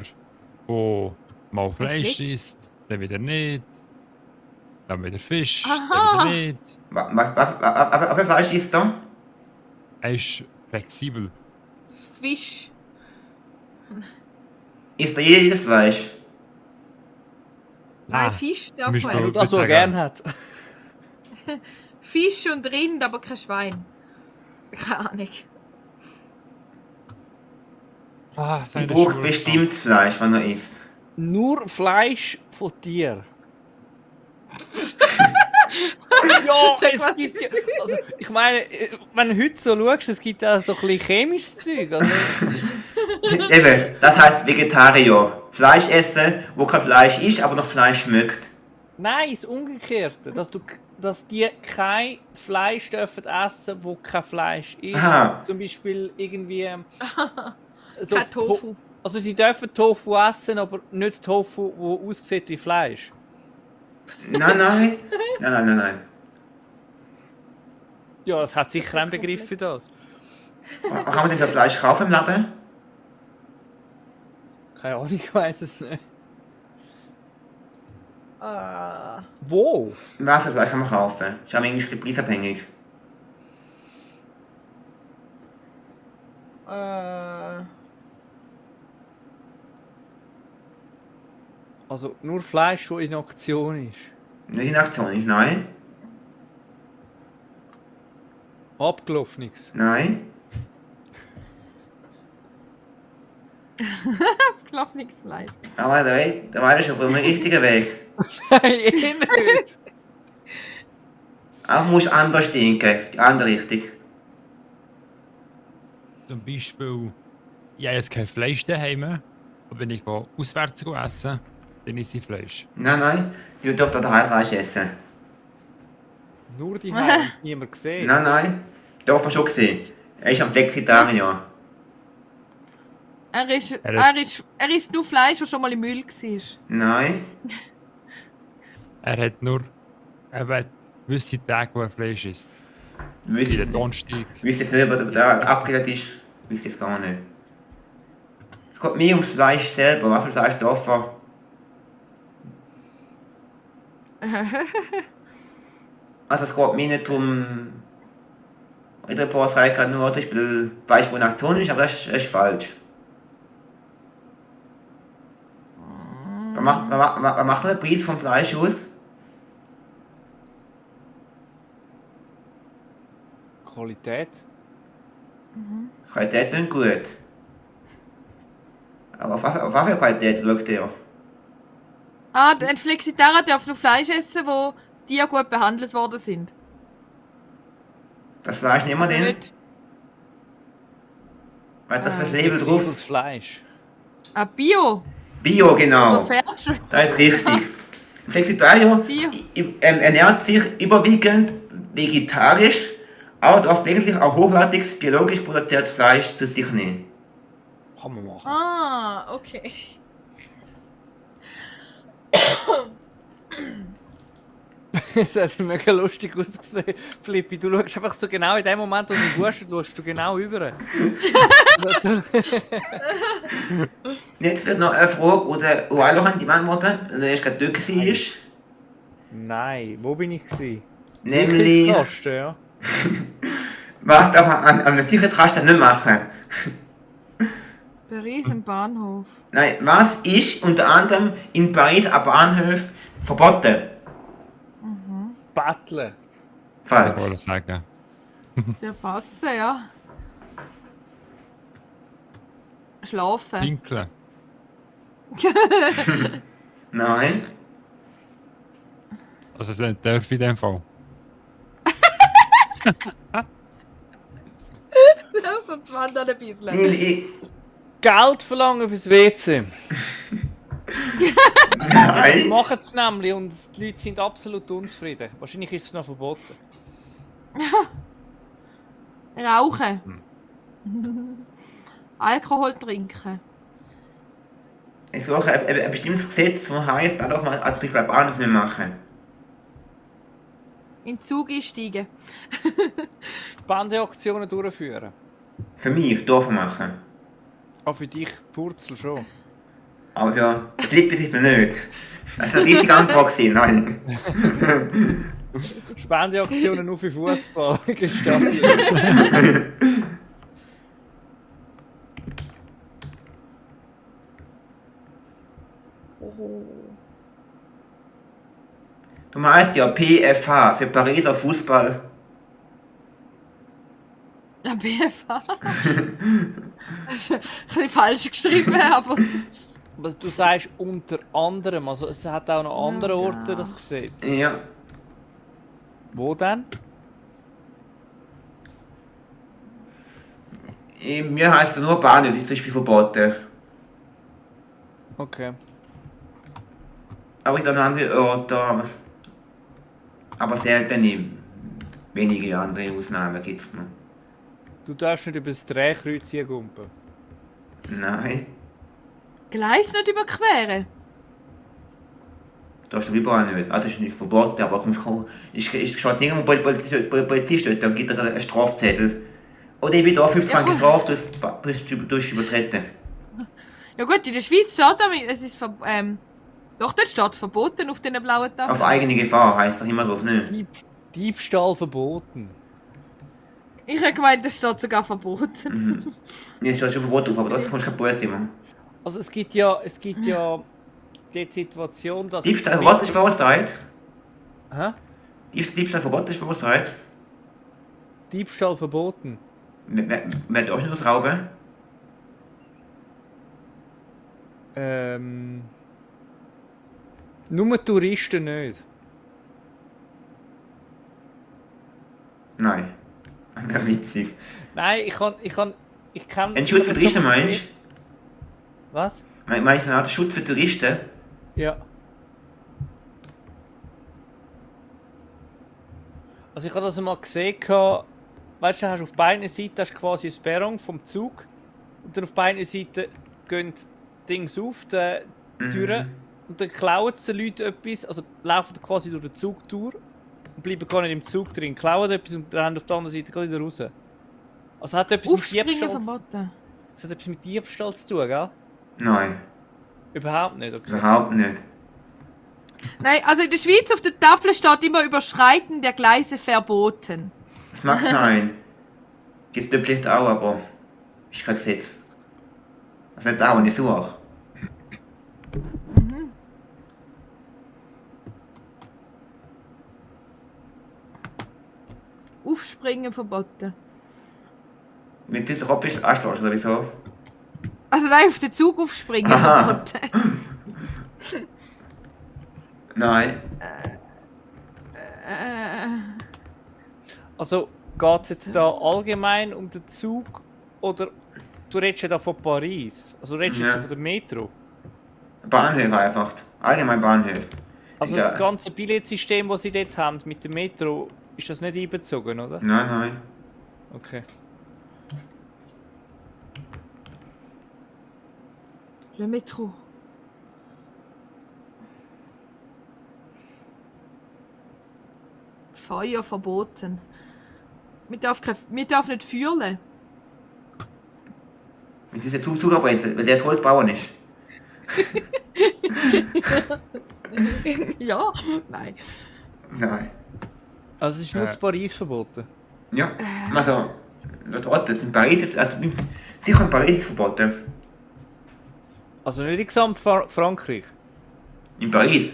Speaker 8: der mal Fleisch isst, dann wieder nicht. Dann wieder Fisch,
Speaker 9: Aha.
Speaker 8: dann wieder nicht.
Speaker 6: Was Fleisch ist da?
Speaker 8: Er ist flexibel.
Speaker 9: Fisch.
Speaker 6: Ist da jedes Fleisch?
Speaker 9: Nein,
Speaker 8: Ah,
Speaker 9: Fisch darf
Speaker 8: müsst
Speaker 9: man.
Speaker 8: ihr-
Speaker 7: Weil das, was er gern hat.
Speaker 9: Fisch und Rind, aber kein Schwein. Keine Ahnung.
Speaker 8: Ah,
Speaker 6: Ich
Speaker 8: seine
Speaker 6: brauche
Speaker 8: Schuhe.
Speaker 6: bestimmtes Fleisch, wenn er isst.
Speaker 7: Nur Fleisch von Tier. Ja,
Speaker 9: Sag
Speaker 7: es
Speaker 9: was.
Speaker 7: gibt ja. Also, ich meine, wenn du heute so schaust, es gibt ja so ein bisschen chemisches Zeug. Also,
Speaker 6: Eben, das heißt Vegetarier. Fleisch essen, wo kein Fleisch ist, aber noch Fleisch schmeckt.
Speaker 7: nein, das Umgekehrte. Dass die kein Fleisch dürfen essen, wo kein Fleisch ist.
Speaker 6: Aha.
Speaker 7: Zum Beispiel irgendwie. So
Speaker 9: Kein Tofu.
Speaker 7: Also sie dürfen Tofu essen, aber nicht Tofu, wo aussieht wie Fleisch.
Speaker 6: Nein.
Speaker 7: Ja, es hat sicher einen Begriff für das.
Speaker 6: Was kann man denn für Fleisch kaufen im Laden?
Speaker 7: Keine Ahnung, ich weiß es nicht.
Speaker 9: Äh,
Speaker 7: Wo?
Speaker 6: Wasserfleisch kann man kaufen. Ist aber irgendwie preisabhängig.
Speaker 7: Also nur Fleisch, das in Aktion ist.
Speaker 6: Nicht in Aktion ist, nein.
Speaker 7: Abgelaufenes.
Speaker 6: Nein.
Speaker 9: Klaffniges Fleisch.
Speaker 6: Aber da war ich schon auf dem richtigen Weg.
Speaker 7: Nein, eh nicht.
Speaker 6: Aber muss anders denken, die andere Richtung.
Speaker 8: Zum Beispiel, ich habe jetzt kein Fleisch daheim, aber wenn ich auswärts esse, dann esse ich Fleisch.
Speaker 6: Nein, du darfst doch daheim Fleisch essen.
Speaker 7: Nur die haben es niemand gesehen.
Speaker 6: Nein, darf man schon sehen. Er ist am Flexitarier.
Speaker 9: Er isst nur Fleisch, das schon mal im Müll war.
Speaker 6: Nein,
Speaker 8: Er hat nur gewisse Tage, wo er Fleisch isst. Wie der Donnerstag.
Speaker 6: Wisst ihr nicht, was da abgeleitet ist? Wisst ihr es gar nicht. Es geht mehr ums Fleisch selber. Was für Fleisch darf er? Also es geht mir nicht um... Ich habe vorher vielleicht gerade nur zum Beispiel Fleisch, wo in Aktion ist, aber das ist falsch. Was macht der Preis vom Fleisch aus?
Speaker 7: Qualität.
Speaker 6: Qualität nicht gut. Aber auf was für Qualität schaut ihr?
Speaker 9: Ein Flexitarier darf nur Fleisch essen, wo Tiere gut behandelt worden sind.
Speaker 6: Das Fleisch nehmen wir
Speaker 9: Also
Speaker 6: denn?
Speaker 9: nicht
Speaker 6: Weil das ist das Label drauf.
Speaker 7: Flexibles Fleisch.
Speaker 9: Bio
Speaker 6: Bio,
Speaker 9: oder
Speaker 6: genau.
Speaker 9: Fairtrade.
Speaker 6: Das ist richtig. Flexitarier
Speaker 9: Bio.
Speaker 6: ernährt sich überwiegend vegetarisch, aber darf eigentlich auch hochwertiges, biologisch produziertes Fleisch zu sich nehmen.
Speaker 7: Kann man machen.
Speaker 9: Ah, okay.
Speaker 7: Das hat mega lustig ausgesehen. Flippi, du schaust einfach so genau in dem Moment, wo du gehst, schaust du genau über.
Speaker 6: Jetzt wird noch eine Frage, oder alle die beantworten, weil er gerade dort war.
Speaker 7: Nein, wo bin ich gewesen?
Speaker 6: Nämlich,
Speaker 7: Sicherheitskasten, ja.
Speaker 6: was darf man an einem Sicherheitskasten nicht machen?
Speaker 9: Paris im Bahnhof.
Speaker 6: Nein, was ist unter anderem in Paris am Bahnhof verboten?
Speaker 7: Betteln.
Speaker 8: Ich
Speaker 6: Falsch.
Speaker 8: wollte sagen.
Speaker 9: Sehr passen, ja. Schlafen.
Speaker 8: Pinkeln.
Speaker 6: Nein.
Speaker 8: Also, das darf ich in dem Fall.
Speaker 9: Wandern ein bisschen.
Speaker 6: Nein,
Speaker 7: Geld verlangen fürs WC. Das
Speaker 6: nein.
Speaker 7: machen sie nämlich und die Leute sind absolut unzufrieden. Wahrscheinlich ist es noch verboten.
Speaker 9: Rauchen. Alkohol trinken.
Speaker 6: Ich suche ein bestimmtes Gesetz, das heisst, da darf man zum Beispiel am Bahnhof nicht machen.
Speaker 9: In den Zug einsteigen.
Speaker 7: Spendeaktionen durchführen.
Speaker 6: Für mich darf man machen.
Speaker 7: Auch für dich, Purzel, schon.
Speaker 6: Aber für Flippis ist mir nicht. Das war die richtige Antwort gewesen, nein.
Speaker 7: Spendeaktionen nur für Fußball gestattet.
Speaker 6: Du meinst ja PFH für Pariser Fußball.
Speaker 9: Ja, BFA. Das ist ein bisschen falsch geschrieben, aber...
Speaker 7: Was du sagst unter anderem, also es hat auch noch andere Orte das Gesetz.
Speaker 6: Ja.
Speaker 7: Wo denn?
Speaker 6: Mir heisst es nur Bahnhof, ist zum Beispiel verboten.
Speaker 7: Okay.
Speaker 6: Aber ich dann andere Orte, aber selten nicht. Wenige andere Ausnahmen gibt es noch.
Speaker 7: Du darfst nicht über das Drehkreuz hier gumpen.
Speaker 6: Nein,
Speaker 9: Gleis nicht überqueren.
Speaker 6: das darfst du überall nicht. Also es ist nicht verboten, aber es steht nirgendwo Polizist dort, dann gibt er einen Strafzettel. Oder ich bin da 50 Franken gestraft durch Übertreten.
Speaker 9: Ja gut, in der Schweiz steht damit, es ist doch, dort steht es verboten auf diesen blauen Tafeln.
Speaker 6: Auf eigene Gefahr heisst doch immer drauf, ne?
Speaker 7: Diebstahl verboten.
Speaker 9: Ich habe gemeint, es steht sogar verboten.
Speaker 6: Nee, es steht schon verboten drauf, aber das kannst du kein Buß immer.
Speaker 7: Also es gibt ja die Situation, dass...
Speaker 6: Diebstahl verboten ist verurteilt.
Speaker 7: Hä?
Speaker 6: Diebstahl verboten ist verurteilt.
Speaker 7: Diebstahl verboten.
Speaker 6: Wer darf nicht ausrauben?
Speaker 7: Nur Touristen nicht.
Speaker 6: Nein. Wäre witzig.
Speaker 7: Nein, ich kann...
Speaker 6: Ein Schutz für Touristen meinst du?
Speaker 7: Was?
Speaker 6: Meinst du eine Art Schutz für Touristen?
Speaker 7: Ja. Also ich habe das mal gesehen, weißt du, hast auf beiden Seiten hast du quasi ein Perron vom Zug und dann auf beiden Seiten gehen die Dings auf, die Türen, und dann klauen die Leute etwas, also laufen quasi durch den Zug durch und bleiben gar nicht im Zug drin, klauen etwas und rennen auf der anderen Seite wieder raus. Also hat etwas
Speaker 9: Aufspringen verboten.
Speaker 7: Das hat etwas mit Diebstahl zu tun, gell?
Speaker 6: Nein,
Speaker 7: Überhaupt nicht, okay.
Speaker 6: überhaupt nicht.
Speaker 9: Nein, also in der Schweiz auf der Tafel steht immer Überschreiten der Gleise verboten.
Speaker 6: Das mag sein. Gibt es vielleicht auch, aber ist kein Gesetz. Das nicht auch, nicht so auch.
Speaker 9: Aufspringen verboten.
Speaker 6: Wenn du den Kopf ist, anschlägst, oder wieso?
Speaker 9: Also nein, auf den Zug aufspringen
Speaker 6: Aha.
Speaker 9: verboten.
Speaker 6: Nein.
Speaker 7: Also geht es jetzt da allgemein um den Zug oder du redest ja da von Paris? Also redest du jetzt
Speaker 6: Ja.
Speaker 7: von der Metro?
Speaker 6: Bahnhöfe einfach. Allgemein Bahnhöfe.
Speaker 7: Also
Speaker 6: Ja.
Speaker 7: das ganze Billettsystem, das sie dort haben mit der Metro, ist das nicht einbezogen, oder?
Speaker 6: Nein, nein.
Speaker 7: Okay.
Speaker 9: Le Metro. Feuer verboten. Wir darf nicht fühlen.
Speaker 6: Es ist der Zug abbrennt, weil der das Holzbauer ist.
Speaker 9: Ja, nein.
Speaker 6: Nein.
Speaker 7: Also es ist nur in Paris verboten.
Speaker 6: Ja. Also, dort, das in Paris ist, also sicher in Paris ist es verboten.
Speaker 7: Also nicht in Gesamt-Frankreich.
Speaker 6: In Paris.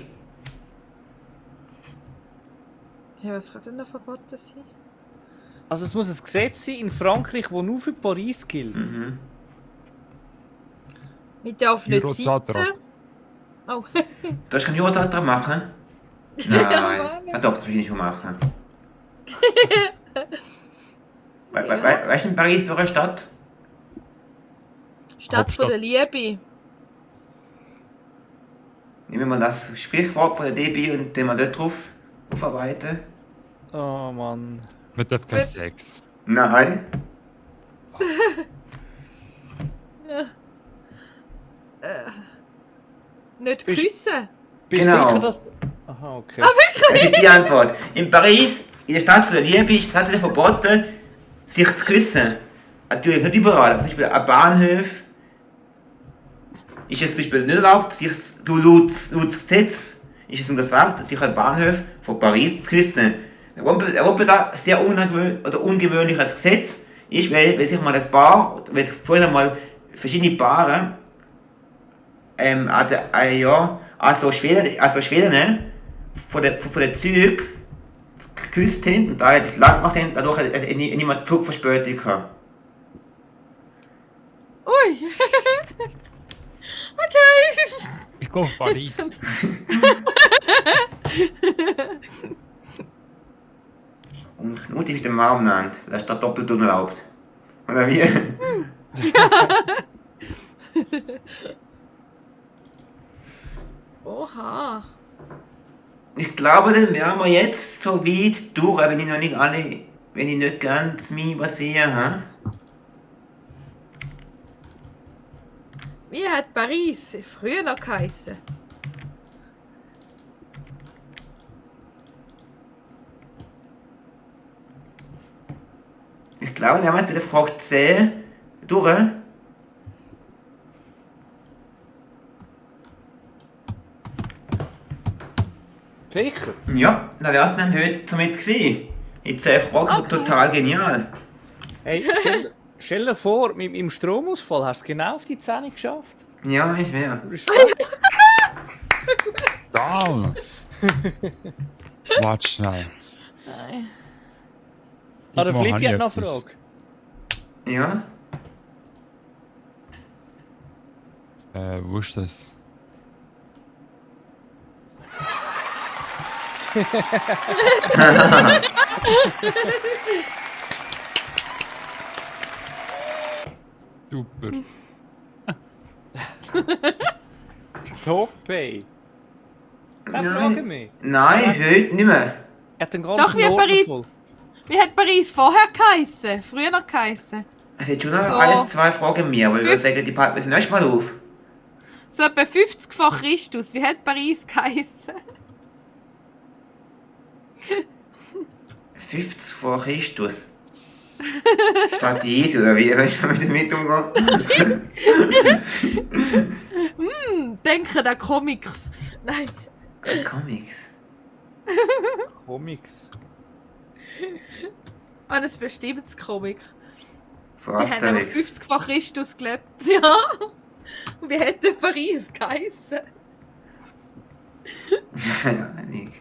Speaker 9: Ja, was kann denn da verboten sein?
Speaker 7: Also es muss ein Gesetz sein in Frankreich, das nur für Paris gilt.
Speaker 6: Mhm.
Speaker 9: Wir dürfen nicht
Speaker 8: Eurozatra.
Speaker 9: sitzen. Oh.
Speaker 6: Du hast keinen Eurozatra machen? Nein. Das darfst du nicht schon machen. Weißt du in Paris für eine Stadt?
Speaker 9: Stadt
Speaker 8: Hauptstadt.
Speaker 9: von der Liebe.
Speaker 6: Nehmen wir das Sprichwort von der DB und den wir dort drauf aufarbeiten.
Speaker 7: Oh Mann.
Speaker 8: Man darf keinen Sex.
Speaker 6: Nein.
Speaker 9: Nicht küssen.
Speaker 7: Bist du
Speaker 6: Genau.
Speaker 7: sicher, dass... Aha, okay.
Speaker 6: Das ist die Antwort. In Paris, in der Stadt von der Liebe, ist es tatsächlich verboten, sich zu küssen. Natürlich nicht überall, aber zum Beispiel an Bahnhöfen ist es zum Beispiel nicht erlaubt, sich laut Gesetz ist es untersagt, sich an Bahnhöfen von Paris zu küssen. Warum das sehr ungewöhnliches Gesetz ist, weil sich mal ein Paar, weil sich vorher mal verschiedene Paare also Schweden von den Zügen geküsst haben und da das Land macht haben, dadurch hat niemand Zugverspätung gehabt.
Speaker 9: Ui. Okay.
Speaker 8: Ich gehe auf Paris.
Speaker 6: Und Knut ist mit dem Arm genannt, weil er ist da doppelt unerlaubt. Oder wie?
Speaker 9: Oha.
Speaker 6: Ich glaube, dann wären wir jetzt so weit durch, wenn ich noch nicht alle, wenn ich nicht ganz mich übersehe, ha?
Speaker 9: Wie hat Paris früher noch geheissen?
Speaker 6: Ich glaube, wir haben jetzt bei der Frage 10 durch.
Speaker 7: Sicher?
Speaker 6: Ja, da wär's dann heute somit gewesen. Die 10 Fragen
Speaker 9: Okay.
Speaker 6: total genial.
Speaker 7: Hey, stell dir vor, mit dem Stromausfall hast du es genau auf die 10 geschafft.
Speaker 6: Ja, ist wahr.
Speaker 7: Du bist fast-
Speaker 8: Da! Warte schnell.
Speaker 9: Nein.
Speaker 7: Ah, der
Speaker 8: Ich
Speaker 7: Flippi
Speaker 8: mache
Speaker 7: hat noch eine
Speaker 8: etwas.
Speaker 7: Frage.
Speaker 6: Ja.
Speaker 8: Wo ist das? Super.
Speaker 7: Toppay. Keine
Speaker 6: Nein.
Speaker 7: Frage mehr.
Speaker 6: Nein, für heute nicht mehr.
Speaker 7: Er hat den
Speaker 9: Doch,
Speaker 7: ganzen
Speaker 9: wir
Speaker 7: Ordner
Speaker 9: Paris-
Speaker 7: voll.
Speaker 9: Wie hat Paris vorher geheissen? Früher noch geheissen?
Speaker 6: Es hat schon noch
Speaker 9: So.
Speaker 6: alles 2 Fragen mehr, weil wir
Speaker 9: Fünf-
Speaker 6: sagen, die packen wir das nächste Mal auf.
Speaker 9: So etwa 50 vor Christus. Wie hat Paris geheissen?
Speaker 6: 50 vor Christus. Statt Jesu, oder wie? Weißt du, wie damit umgehen?
Speaker 9: Denken an Comics. Nein.
Speaker 6: Comics.
Speaker 7: Comics.
Speaker 9: An ein bestimmtes Comic.
Speaker 6: Vor
Speaker 9: Die haben nämlich
Speaker 6: Asterix.
Speaker 9: 50 vor Christus gelebt. Ja. Und wie hat denn Paris geheissen?
Speaker 6: Ja, nicht.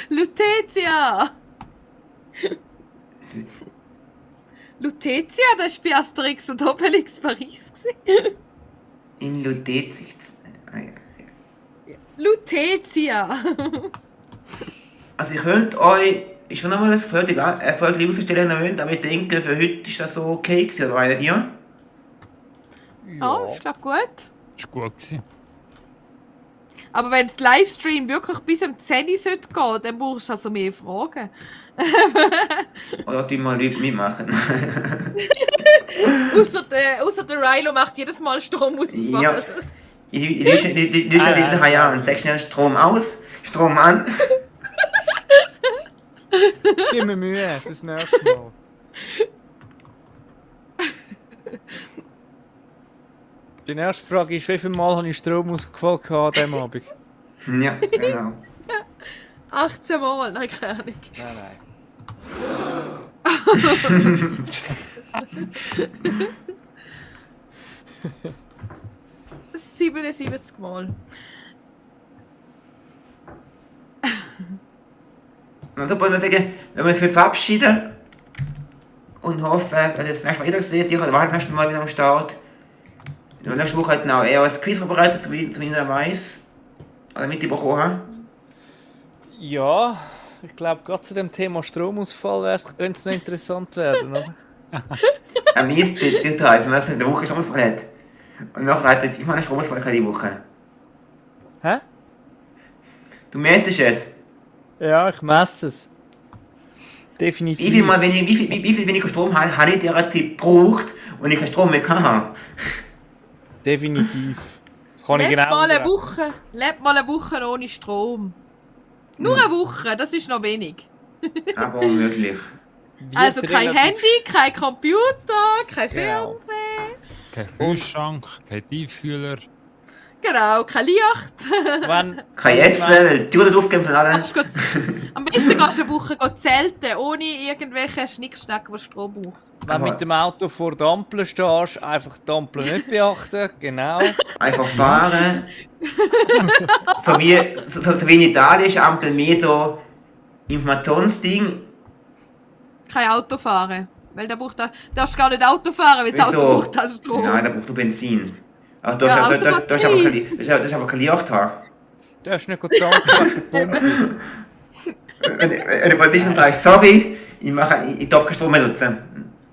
Speaker 9: Lutetia! Lutetia, das war bei Asterix und Obelix Paris. gewesen.
Speaker 6: In Lutetia. Ah, ja.
Speaker 9: Lutetia!
Speaker 6: Also ich könnte euch schon nochmal eine Folge rausstellen, aber ich denke, für heute ist das so okay gewesen, oder meint ihr?
Speaker 9: Ja, ich glaube gut.
Speaker 8: Ist gut gewesen.
Speaker 9: Aber wenn das Livestream wirklich bis um 10 Uhr sollte gehen, dann brauchst du also mehr Fragen.
Speaker 6: Oder tun wir Leute mitmachen?
Speaker 9: Ausser der Rilo macht jedes Mal Stromausfall.
Speaker 6: Ja. Ich lösche diese an. Sag schnell Strom aus, Strom an.
Speaker 7: Gib mir Mühe, fürs nächste Mal. Die nächste Frage ist, wie viel Mal habe ich Stromausfall gehabt an diesem Abend?
Speaker 6: Ja, genau.
Speaker 9: 18 Mal, nein, keine Ahnung.
Speaker 7: Nein, nein.
Speaker 9: 77 Mal.
Speaker 6: Also wollen wir sagen, wenn wir uns heute verabschieden und hoffen, dass ihr das nächste Mal wieder seht, sicher, der war das nächste Mal wieder am Start. In der nächsten Woche hat auch eher ein Quiz vorbereitet, so wie ich weiss. Oder mitbekommen habe.
Speaker 7: Ja, ich glaube, gerade zu dem Thema Stromausfall könnte es noch interessant werden, oder?
Speaker 6: Am liebsten wird halt, wenn man eine Woche Stromausfall hat. Und nachher hat es immer einen Stromausfall die Woche.
Speaker 7: Hä?
Speaker 6: Du messest es.
Speaker 7: Ja, ich messe es. Definitiv.
Speaker 6: Wie viel weniger Strom habe ich dieser Zeit gebraucht und ich keinen Strom mehr hatte?
Speaker 7: Definitiv. Das kann ich
Speaker 9: Lebt
Speaker 7: genau
Speaker 9: mal eine
Speaker 7: sagen.
Speaker 9: Woche. Lebt mal eine Woche ohne Strom. Nur eine Woche, das ist noch wenig.
Speaker 6: Aber unmöglich.
Speaker 7: Wird
Speaker 9: Also kein
Speaker 7: relativ-
Speaker 9: Handy, kein Computer, kein
Speaker 7: Genau.
Speaker 9: Fernsehen.
Speaker 8: Kein Kühlschrank, kein Tiefkühler.
Speaker 9: Genau, kein Licht.
Speaker 7: Wenn,
Speaker 6: Kein Essen, weil die Tür aufgeben von allen.
Speaker 9: Kannst am besten gehst du eine Woche zelten, ohne irgendwelche Schnickschnack, die Strom braucht.
Speaker 7: wenn du mit dem Auto vor der Ampel stehst, einfach die Ampel nicht beachten. Genau.
Speaker 6: Einfach fahren. so wie in Italien ist Ampel mehr so Informationsding.
Speaker 9: Kein Auto fahren. Weil da darfst du gar nicht Auto fahren, weil das Auto
Speaker 6: Wieso?
Speaker 9: braucht das Strom.
Speaker 6: Nein, da brauchst du Benzin. Aber du
Speaker 9: Ja,
Speaker 6: hast einfach
Speaker 9: Autobatterie.
Speaker 6: kein Licht haben.
Speaker 7: Du hast nicht getankt nach der Pumpe.
Speaker 6: Wenn du bist und sagst, sorry, ich darf keinen Strom mehr nutzen.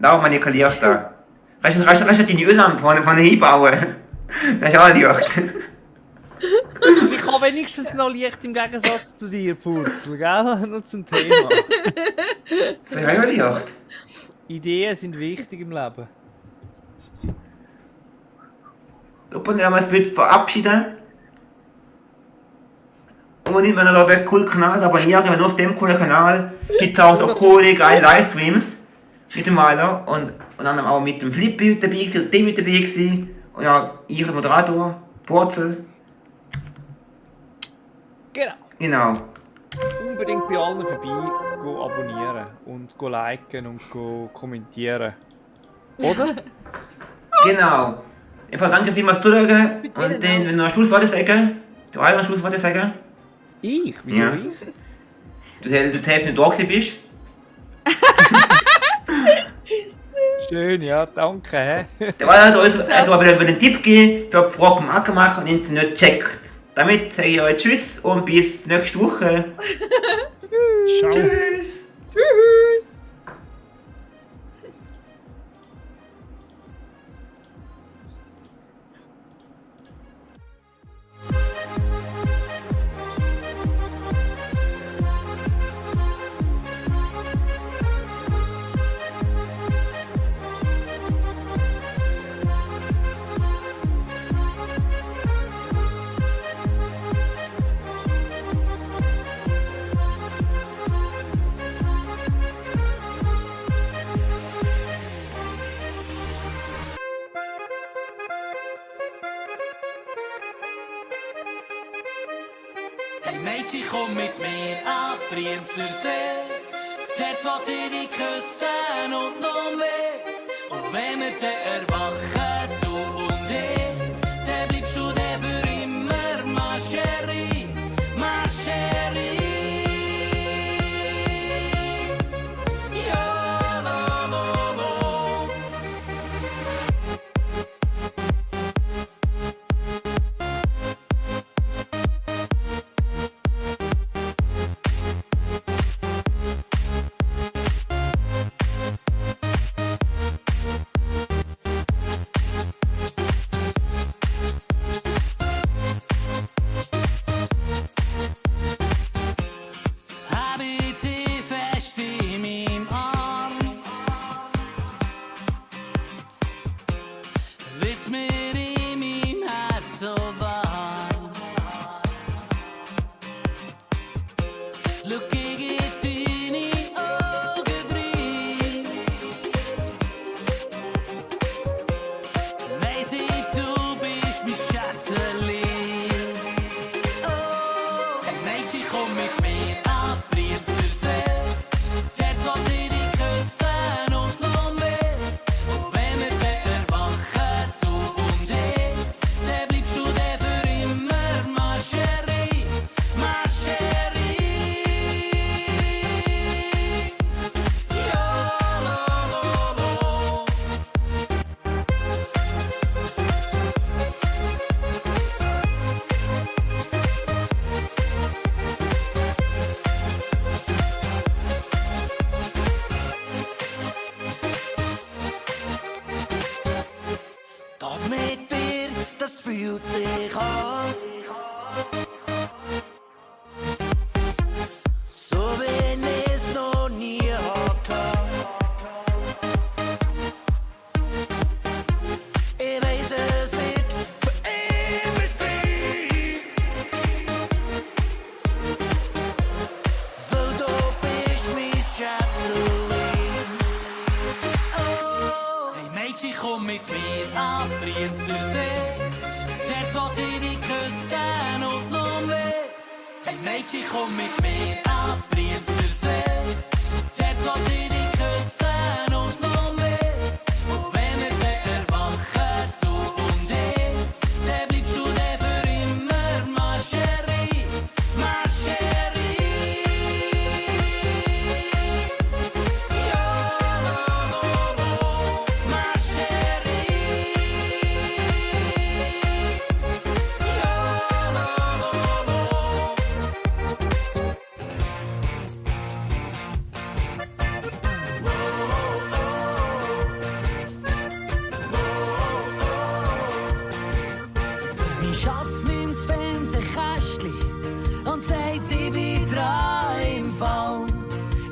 Speaker 6: Darum habe ich kein Licht da. Kannst du deine Öllampe vorne einbauen? Das ist auch Licht.
Speaker 7: Ich habe wenigstens noch Licht im Gegensatz zu dir, Purzel, gell? Nur zum Thema.
Speaker 6: Das ist auch Licht.
Speaker 7: Ideen sind wichtig im Leben.
Speaker 6: Und wenn wir uns verabschieden. Und wenn wir noch einen coolen Kanal abonnieren, wenn nur auf dem coolen Kanal gibt es auch so coole, geile Livestreams mit dem Maler und dann auch mit dem Flippy dabei gewesen und dem mit dabei gewesen. Und ja, ihr Moderator, Purzel.
Speaker 7: Genau.
Speaker 6: Genau.
Speaker 7: Unbedingt bei allen vorbei go abonnieren und go liken und go kommentieren. Oder?
Speaker 6: Genau. Einfach danke vielmals fürs Zuschauen. Und dann, wenn du noch ein Schlusswort sagen, du auch noch ein Schlusswort sagen.
Speaker 7: Ich? Wieso
Speaker 6: Ja.
Speaker 7: ich?
Speaker 6: Du die Hälfte nicht da gewesen bist.
Speaker 7: Schön, ja, danke. Hä?
Speaker 6: Der hat uns wieder einen Tipp gegeben, für die Frage vom Acker machen und Internet checkt. Damit sage ich euch Tschüss und bis nächste Woche.
Speaker 8: Ciao.
Speaker 6: Tschüss.
Speaker 9: Tschüss.
Speaker 2: Hey Mädchen, komm mit mir an die Brienzer See. Dort will ich dich küssen und noch mehr. Und wenn wir dann erwachen, du und ich, dann bleibst du dann für immer, ma chérie, ma chérie. Ja, la, la, la. Hab ich dich fest in meinem Arm, wird's mir in meinem Herz so warm. Schau ich in deine Augen rein, weiss ich, du bist mein Schätzeli. Oh, hey Mädchen, komm mit mir an die Brienzer See. Dort will ich dich küssen und noch mehr. Und wenn wir dann erwachen, du und ich, dann bleibst du dann für immer, ma chérie, ma chérie. Ja, la, la, la. Das mit dir, das fühlt sich an. So wie ich es noch nie hatte. Ich weiß, es wird für immer sein. Weil du bist mein Schätzeli. Oh, hey Mädchen, komm mit mir an die Brienzer See. Dort will ich dich küssen und noch mehr. Hey Mädchen, komm mit mir an die Brienzer See. Dort will ich dich küssen und noch mehr. Und wenn wir dann erwachen, du und ich, dann bleibst du dann für immer, ma chérie, ma chérie. Ja, la, la, la, ma chérie. Ja, la, la, la. Mein Schatz nimmt das Fernsehkästchen und sagt, ich bin dran im Fall.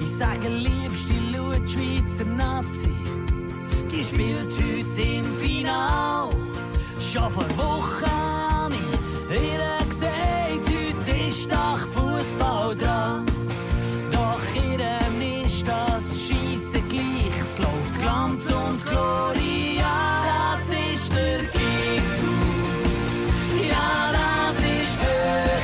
Speaker 2: Ich sage, liebste, schau die Schweizer Nazi, die spielt heute im Final. Schon vor Wochen habe ich ihr gesagt, heute ist doch Fußball dran. Doch ihr ist das Scheisse gleich, es läuft Glanz und Gloria, das ist der Gipfel. Ja, das ist Höhe.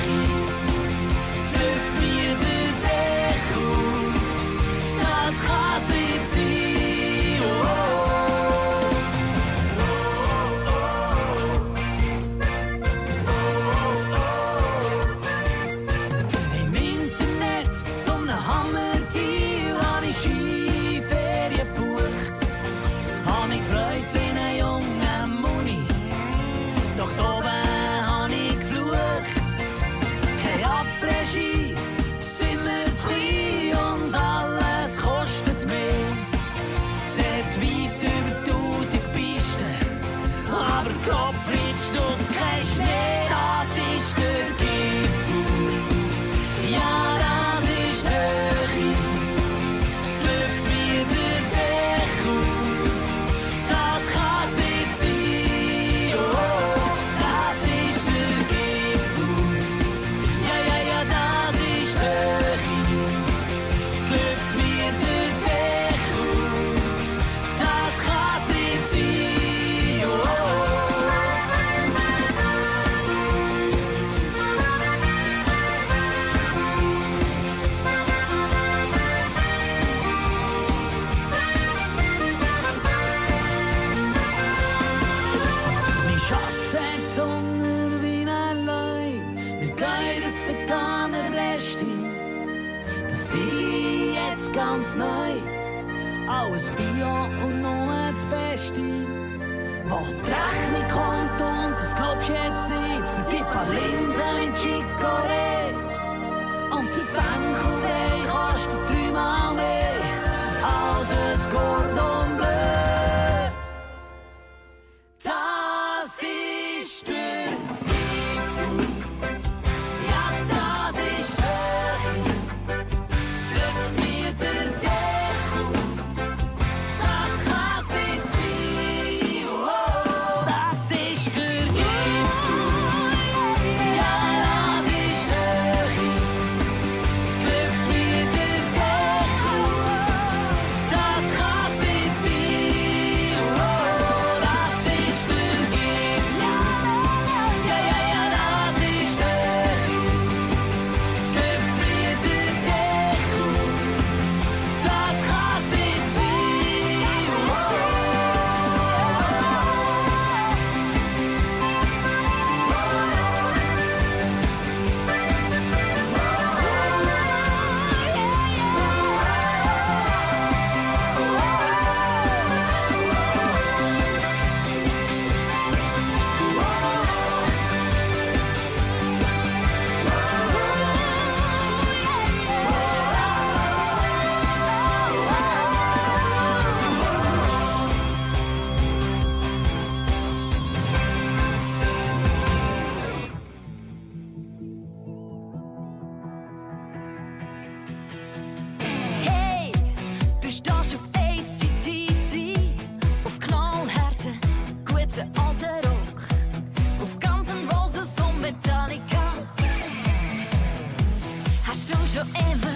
Speaker 11: Beste. Das sehe ich jetzt ganz neu. Alles Bio und nur das Beste. Wo die Rechnung kommt und das glaubst du jetzt nicht. Für die paar Linsen mit Chicorée. Und die Fenkelei kannst du 3-mal mehr als ein Cordon Bleu. Das ist der Gipfel. Ja, das ist der Höhe. Es drückt mir der Deckel. Das kann's nicht sein. Oh, das ist der Gipfel. Ja, das ist der Höhe. Es drückt mir der Deckel. Das kann's nicht sein. Oh, das ist der Gipfel. Ja, ja, ja, das ist der Höhe. Es drückt mir der Deckel. Das kann's nicht sein. Hey, du stehst auf AC/DC, auf knallharten, guten alten Rock, auf Guns N' Roses und Metallica. Hast du schon immer